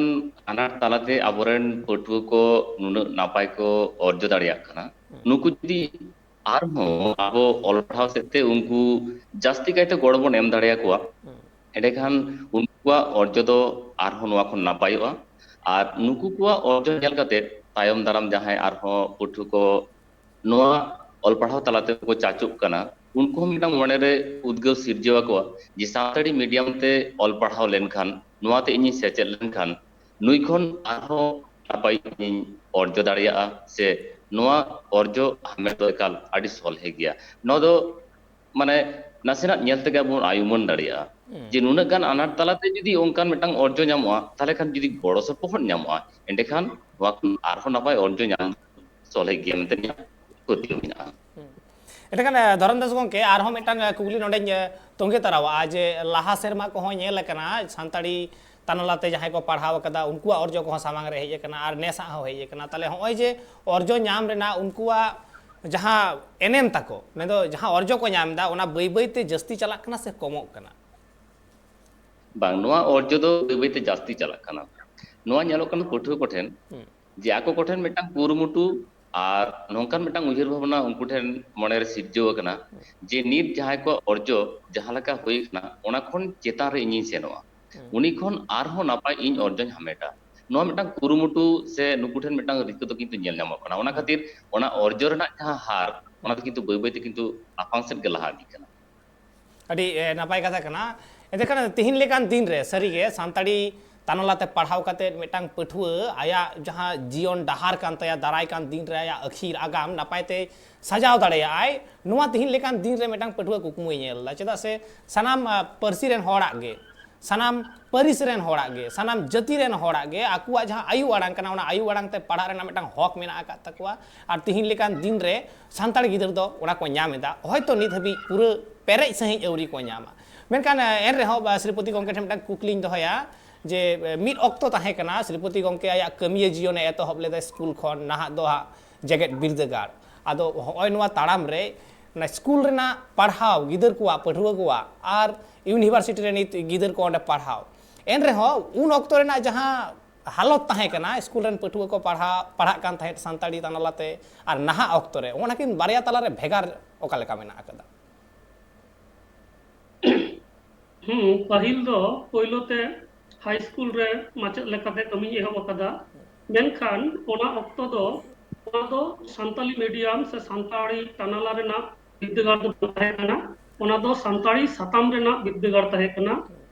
ᱟᱱᱟᱴ ᱛᱟᱞᱟᱛᱮ ᱟᱵᱚᱨᱮᱱ ᱯᱟᱹᱴᱷᱩᱣᱟᱹ ᱠᱚ ᱱᱩᱱᱟᱹᱜ ᱱᱟᱯᱟᱭ ᱠᱚ ᱚᱨᱡᱚ ᱫᱟᱲᱮᱭᱟᱜ ᱠᱟᱱᱟ, ᱦᱩᱸ᱾ ᱱᱩᱠᱩ ᱡᱩᱫᱤ ᱟᱨᱦᱚᱸ ᱟᱵᱚ ᱚᱞ ᱯᱟᱲᱦᱟᱣ ᱥᱮᱫ ᱛᱮ ᱩᱱᱠᱩ ᱡᱟᱹᱥᱛᱤ ᱠᱟᱭᱛᱮ ᱜᱚᱲᱚ ᱵᱚᱱ ᱮᱢ ᱫᱟᱲᱮᱭᱟᱠᱚᱣᱟ, ᱦᱩᱸ᱾ ᱮᱸᱰᱮᱠᱷᱟᱱ ᱩᱱᱠᱩᱣᱟᱜ ᱚᱨᱡᱚ ᱫᱚ ᱟᱨᱦᱚᱸ ᱱᱚᱣᱟ ᱠᱷᱚᱱ ᱱᱟᱯᱟᱭᱚᱜᱼᱟ᱾ ᱟᱨ ᱱᱩᱠᱩ ᱠᱚᱣᱟᱜ ᱚᱨᱡᱚ ᱧᱮᱞ ᱠᱟᱛᱮ ᱛᱟᱭᱚᱢ ᱫᱟᱨᱟᱢ ᱡᱟᱦᱟᱸᱭ ᱟᱨᱦᱚᱸ ᱯᱟᱹᱴᱷᱩᱣᱟᱹ ᱠᱚ ᱱᱚᱣᱟ ᱚᱞ ᱯᱟᱲᱦᱟᱣ ᱛᱟᱞᱟ ᱛᱮᱠᱚ ᱪᱟᱪᱳᱜ ᱠᱟᱱᱟ, ᱩᱱᱠᱩ ᱦᱚᱸ ᱢᱤᱫᱴᱟᱝ ᱢᱚᱱᱮᱨᱮ ᱩᱫᱽᱜᱟᱹᱣ ᱥᱤᱨᱡᱟᱹᱣ ᱟᱠᱚᱣᱟ ᱡᱮ ᱥᱟᱱᱛᱟᱲᱤ ᱢᱤᱰᱤᱭᱟᱢ ᱛᱮ ᱚᱞ ᱯᱟᱲᱦᱟᱣ ᱞᱮᱱᱠᱷᱟᱱ, ᱱᱚᱣᱟᱛᱮ ᱤᱧᱤᱧ ᱥᱮᱪᱮᱫ ᱞᱮᱱᱠᱷᱟᱱ, ᱱᱩᱭ ᱠᱷᱚᱱ ᱟᱨᱦᱚᱸ ᱱᱟᱯᱟᱭ ᱤᱧ ᱚᱨᱡᱚ ᱫᱟᱲᱮᱭᱟᱜᱼᱟ ᱥᱮ ᱱᱚᱣᱟ ᱚᱨᱡᱚ ᱦᱟᱢᱮᱴ ᱫᱚ ᱮᱠᱟᱞ ᱟᱹᱰᱤ ᱥᱚᱞᱦᱮ ᱜᱮᱭᱟ᱾ ᱱᱚᱣᱟ ᱫᱚ ᱢᱟᱱᱮ ᱱᱟᱥᱮᱱᱟᱜ ᱧᱮᱞ ᱛᱮᱜᱮ ᱟᱵᱚ ᱵᱚᱱ ᱟᱭᱩᱢᱟᱹᱱ ᱫᱟᱲᱮᱭᱟᱜᱼᱟ᱾ ᱦᱩᱸ᱾ ᱡᱮ ᱱᱩᱱᱟᱹᱜ ᱜᱟᱱ ᱟᱱᱟᱴ ᱛᱟᱞᱟᱛᱮ ᱡᱩᱫᱤ ᱚᱱᱠᱟᱱ ᱢᱤᱫᱴᱟᱝ ᱚᱨᱡᱚ ᱧᱟᱢᱚᱜᱼᱟ, ᱛᱟᱦᱚᱞᱮ ᱠᱷᱟᱱ ᱡᱩᱫᱤ ᱜᱚᱲᱚ ᱥᱚᱯᱚᱦᱚᱫ ᱧᱟᱢᱚᱜᱼᱟ, ᱮᱸᱰᱮᱠᱷᱟᱱ ᱱᱚᱣᱟ ᱠᱷᱚᱱ ᱟᱨᱦᱚᱸ ᱱᱟᱯᱟᱭ ᱚᱨᱡᱚ ᱧᱟᱢ ᱥᱚᱞᱦᱮ ᱜᱮᱭᱟ ᱢᱮᱱᱛᱮ ᱤᱧᱟᱹᱜ ᱯᱟᱹᱛᱭᱟᱹᱣ ᱢᱮᱱᱟᱜᱼᱟ᱾ ᱦᱩᱸ᱾ ᱮᱸᱰᱮᱠᱷᱟᱱ, ᱮ, ᱫᱷᱚᱨᱚᱢ ᱫᱟᱥ ᱜᱚᱢᱠᱮ, ᱟᱨᱦᱚᱸ ᱢᱤᱫᱴᱟᱝ, ᱮ, ᱠᱩᱠᱞᱤ ᱱᱚᱰᱮᱧ, ᱮ, ᱛᱚᱸᱜᱮ ᱛᱟᱨᱟᱣᱟᱜᱼᱟ ᱡᱮ ᱞᱟᱦᱟ ᱥᱮᱨᱢᱟ ᱠᱚᱦᱚᱸ ᱧᱮᱞ ᱟᱠᱟᱱᱟ ᱥᱟᱱᱛᱟᱲᱤ ᱛᱟᱱᱟᱞᱟ ᱛᱮ ᱡᱟᱦᱟᱸᱭ ᱠᱚ ᱯᱟᱲᱦᱟᱣ ᱟᱠᱟᱫᱟ, ᱩᱱᱠᱩᱣᱟᱜ ᱚᱨᱡᱚ ᱠᱚᱦᱚᱸ ᱥᱟᱢᱟᱝ ᱨᱮ ᱦᱮᱡ ᱟᱠᱟᱱᱟ ᱟᱨ ᱱᱮᱥᱟᱜ ᱦᱚᱸ ᱦᱮᱡ ᱟᱠᱟᱱᱟ᱾ ᱛᱟᱦᱚᱞᱮ ᱦᱚᱸᱜᱼᱚᱭ ᱡᱮ ᱚᱨᱡᱚ ᱧᱟᱢ ᱨᱮᱱᱟᱜ ᱩᱱᱠᱩᱣᱟᱜ ᱡᱟᱦᱟᱸ ᱮᱱᱮᱢ ᱛᱟᱠᱚ, ᱢᱮᱱᱫᱚ ᱡᱟᱦᱟᱸ ᱚᱨᱡᱚ ᱠᱚ ᱧᱟᱢ ᱮᱫᱟ, ᱚᱱᱟ ᱵᱟᱹᱭ ᱵᱟᱹᱭ ᱛᱮ ᱡᱟᱹᱥᱛᱤ ᱪᱟᱞᱟᱜ ᱠᱟᱱᱟ ᱥᱮ ᱠᱚᱢᱚᱜ ᱠᱟᱱᱟ? ᱵᱟᱝ, ᱱᱚᱣᱟ ᱚᱨᱡᱚ ᱫᱚ ᱵᱟᱹᱭ ᱵᱟᱹᱭ ᱛᱮ ᱡᱟᱹᱥᱛᱤ ᱪᱟᱞᱟᱜ ᱠᱟᱱᱟ᱾ ᱱᱚᱣᱟ ᱧᱮᱞᱚᱜ ᱠᱟᱱᱟ ᱯᱟᱹᱴᱷᱩᱣᱟᱹ ᱠᱚᱴᱷᱮᱱ, ᱡᱮ ᱟᱠᱚ ᱠᱚᱴᱷᱮᱱ ᱢᱤᱫᱴᱟᱝ ᱠᱩᱨᱩᱢᱩᱴᱩ ᱟᱨ ᱱᱚᱝᱠᱟᱱ ᱢᱤᱫᱴᱟᱝ ᱩᱭᱦᱟᱹᱨ ᱵᱷᱟᱵᱽᱱᱟ ᱩᱱᱠᱩ ᱴᱷᱮᱱ ᱢᱚᱱᱮᱨᱮ ᱥᱤᱨᱡᱟᱹᱣ ᱟᱠᱟᱱᱟ, ᱡᱮ ᱱᱤᱛ ᱡᱟᱦᱟᱸᱭ ᱠᱚᱣᱟᱜ ᱚᱨᱡᱚ ᱡᱟᱦᱟᱸ ᱞᱮᱠᱟ ᱦᱩᱭ ᱟᱠᱟᱱᱟ, ᱚᱱᱟ ᱠᱷᱚᱱ ᱪᱮᱛᱟᱱ ᱨᱮ ᱤᱧᱤᱧ ᱥᱮᱱᱚᱜᱼᱟ, ᱩᱱᱤ ᱠᱷᱚᱱ ᱟᱨᱦᱚᱸ ᱱᱟᱯᱟᱭ ᱤᱧ ᱚᱨᱡᱚᱧ ᱦᱟᱢᱮᱴᱟ᱾ ᱱᱚᱣᱟ ᱢᱤᱫᱴᱟᱝ ᱠᱩᱨᱩᱢᱩᱴᱩ ᱥᱮ ᱱᱩᱠᱩ ᱴᱷᱮᱱ ᱢᱤᱫᱴᱟᱝ ᱨᱤᱠᱟᱹ ᱫᱚ ᱠᱤᱱᱛᱩ ᱧᱮᱞ ᱧᱟᱢᱚᱜ ᱠᱟᱱᱟ᱾ ᱚᱱᱟ ᱠᱷᱟᱹᱛᱤᱨ ᱚᱱᱟ ᱚᱨᱡᱚ ᱨᱮᱱᱟᱜ ᱡᱟᱦᱟᱸ ᱦᱟᱨ, ᱚᱱᱟ ᱫᱚ ᱠᱤᱱᱛᱩ ᱵᱟᱹᱭ ᱵᱟᱹᱭ ᱛᱮ ᱠᱤᱱᱛᱩ ᱞᱟᱯᱷᱟᱝ ᱥᱮᱫ ᱜᱮ ᱞᱟᱦᱟ ᱤᱫᱤᱜ ᱠᱟᱱᱟ᱾ ᱟᱹᱰᱤ ᱮ, ᱱᱟᱯᱟᱭ ᱠᱟᱛᱷᱟ ᱠᱟᱱᱟ᱾ ᱮᱱᱛᱮᱠᱷᱟᱱ ᱛᱤᱦᱤᱧ ᱞᱮᱠᱟᱱ ᱫᱤᱱ ᱨᱮ ᱥᱟᱹᱨᱤᱜᱮ ᱥᱟᱱᱛᱟᱲᱤ ᱛᱟᱱᱟᱞᱟ ᱛᱮ ᱯᱟᱲᱦᱟᱣ ᱠᱟᱛᱮ ᱢᱤᱫᱴᱟᱝ ᱯᱟᱹᱴᱷᱩᱣᱟᱹ ᱟᱭᱟᱜ ᱡᱟᱦᱟᱸ ᱡᱤᱭᱚᱱ ᱰᱟᱦᱟᱨ ᱠᱟᱱ ᱛᱟᱭᱟ, ᱫᱟᱨᱟᱭ ᱠᱟᱱ ᱫᱤᱱ ᱨᱮ ᱟᱭᱟᱜ ᱟᱹᱠᱷᱤᱨ ᱟᱜᱟᱢ ᱱᱟᱯᱟᱭ ᱛᱮ ᱥᱟᱡᱟᱣ ᱫᱟᱲᱮᱭᱟᱜᱼᱟᱭ, ᱱᱚᱣᱟ ᱛᱤᱦᱤᱧ ᱞᱮᱠᱟᱱ ᱫᱤᱱ ᱨᱮ ᱢᱤᱫᱴᱟᱝ ᱯᱟᱹᱴᱷᱩᱣᱟᱹ ᱠᱩᱠᱢᱩᱭ ᱧᱮᱞ ᱮᱫᱟ᱾ ᱪᱮᱫᱟᱜ ᱥᱮ ᱥᱟᱱᱟᱢ ᱟ, ᱯᱟᱹᱨᱥᱤ ᱨᱮᱱ ᱦᱚᱲᱟᱜ ᱜᱮ, ᱥᱟᱱᱟᱢ ᱯᱟᱹᱨᱤᱥ ᱨᱮᱱ ᱦᱚᱲᱟᱜ ᱜᱮ, ᱥᱟᱱᱟᱢ ᱡᱟᱹᱛᱤ ᱨᱮᱱ ᱦᱚᱲᱟᱜ ᱜᱮ ᱟᱠᱚᱣᱟᱜ ᱡᱟᱦᱟᱸ ᱟᱭᱳ ᱟᱲᱟᱝ ᱠᱟᱱᱟ, ᱚᱱᱟ ᱟᱭᱳ ᱟᱲᱟᱝ ᱛᱮ ᱯᱟᱲᱦᱟᱜ ᱨᱮᱱᱟᱜ ᱢᱤᱫᱴᱟᱝ ᱦᱚᱠ ᱢᱮᱱᱟᱜ ᱟᱠᱟᱫ ᱛᱟᱠᱚᱣᱟ᱾ ᱟᱨ ᱛᱤᱦᱤᱧ ᱞᱮᱠᱟᱱ ᱫᱤᱱ ᱨᱮ ᱥᱟᱱᱛᱟᱲ ᱜᱤᱫᱟᱹᱨ ᱫᱚ ᱚᱱᱟ ᱠᱚ ᱧᱟᱢ ᱮᱫᱟ, ᱦᱚᱭᱛᱳ ᱱᱤᱛ ᱦᱟᱹᱵᱤᱡ ᱯᱩᱨᱟᱹ ᱯᱮᱨᱮᱡ ᱥᱟᱺᱦᱤᱡ ᱟᱹᱣᱨᱤ ᱠᱚ ᱧᱟᱢᱟ᱾ ᱢᱮᱱᱠᱷᱟᱱ ᱮ, ᱮᱱ ᱨᱮᱦᱚᱸ ᱵᱟ, ᱥᱨᱤᱯᱚᱛᱤ ᱜᱚᱢᱠᱮ ᱴᱷᱮᱱ ᱢᱤᱫᱴᱟᱝ ᱠᱩᱠᱞᱤᱧ ᱫᱚᱦᱚᱭᱟ ᱡᱮ ᱮ, ᱢᱤᱫ ᱚᱠᱛᱚ ᱛᱟᱦᱮᱸ ᱠᱟᱱᱟ, ᱥᱨᱤᱯᱚᱛᱤ ᱜᱚᱢᱠᱮ ᱟᱭᱟᱜ ᱠᱟᱹᱢᱤᱭᱟᱹ ᱡᱤᱭᱚᱱᱮ ᱮᱛᱚᱦᱚᱵ ᱞᱮᱫᱟ ᱥᱠᱩᱞ ᱠᱷᱚᱱ, ᱱᱟᱦᱟᱜ ᱫᱚ ᱦᱟᱸᱜ ᱡᱮᱜᱮᱛ ᱵᱤᱨᱫᱟᱹᱜᱟᱲ᱾ ᱟᱫᱚ ᱦᱚᱸᱜᱼᱚᱭ ᱱᱚᱣᱟ ᱛᱟᱲᱟᱢ ᱨᱮ ᱚᱱᱟ ᱥᱠᱩᱞ ᱨᱮᱱᱟᱜ ᱯᱟᱲᱦᱟᱣ, ᱜᱤᱫᱟᱹᱨ ᱠᱚᱣᱟᱜ, ᱯᱟᱹᱴᱷᱩᱣᱟᱹ ᱠᱚᱣᱟᱜ ᱟᱨ ᱤᱭᱩᱱᱤᱵᱷᱟᱨᱥᱤᱴᱤ ᱨᱮ ᱱᱤᱛ ᱜᱤᱫᱟᱹᱨ ᱠᱚ ᱚᱸᱰᱮ ᱯᱟᱲᱦᱟᱣ, ᱮᱱ ᱨᱮᱦᱚᱸ ᱩᱱ ᱚᱠᱛᱚ ᱨᱮᱱᱟᱜ ᱡᱟᱦᱟᱸ ᱦᱟᱞᱚᱛ ᱛᱟᱦᱮᱸ ᱠᱟᱱᱟ, ᱥᱠᱩᱞ ᱨᱮᱱ ᱯᱟᱹᱴᱷᱩᱣᱟᱹ ᱠᱚ ᱯᱟᱲᱦᱟᱣ, ᱯᱟᱲᱦᱟᱜ ᱠᱟᱱ ᱛᱟᱦᱮᱸᱫ ᱥᱟᱱᱛᱟᱲᱤ ᱛᱟᱱᱟᱞᱟ ᱛᱮ, ᱟᱨ ᱱᱟᱦᱟᱜ ᱚᱠᱛᱚ ᱨᱮ, ᱚᱱᱟ ᱠᱤᱱ ᱵᱟᱨᱭᱟ ᱛᱟᱞᱟᱨᱮ ᱵᱷᱮᱜᱟᱨ ᱚᱠᱟ ᱞᱮᱠᱟ ᱢᱮᱱᱟᱜ ᱟᱠᱟᱫᱟ? ᱦᱩᱸ, ᱯᱟᱹᱦᱤᱞ ᱫᱚ ᱯᱳᱭᱞᱳ ᱛᱮ ᱦᱟᱭ ᱥᱠᱩᱞ ᱨᱮ ᱢᱟᱪᱮᱫ ᱞᱮᱠᱟᱛᱮ ᱠᱟᱹᱢᱤᱧ ᱮᱦᱚᱵ ᱟᱠᱟᱫᱟ᱾ ᱢᱮᱱᱠᱷᱟᱱ ᱚᱱᱟ ᱚᱠᱛᱚ ᱫᱚ, ᱚᱱᱟ ᱫᱚ ᱥᱟᱱᱛᱟᱞᱤ ᱢᱤᱰᱤᱭᱟᱢ ᱥᱮ ᱥᱟᱱᱛᱟᱲᱤ ᱛᱟᱱᱟᱞᱟ ᱨᱮᱱᱟᱜ ᱵᱤᱨᱫᱟᱹᱜᱟᱲ ᱫᱚ ᱵᱟᱝ ᱛᱟᱦᱮᱸ ᱠᱟᱱᱟ, ᱚᱱᱟ ᱫᱚ ᱥᱟᱱᱛᱟᱲᱤ ᱥᱟᱛᱟᱢ ᱨᱮᱱᱟᱜ ᱵᱤᱨᱫᱟᱹᱜᱟᱲ ᱛᱟᱦᱮᱸ ᱠᱟᱱᱟ,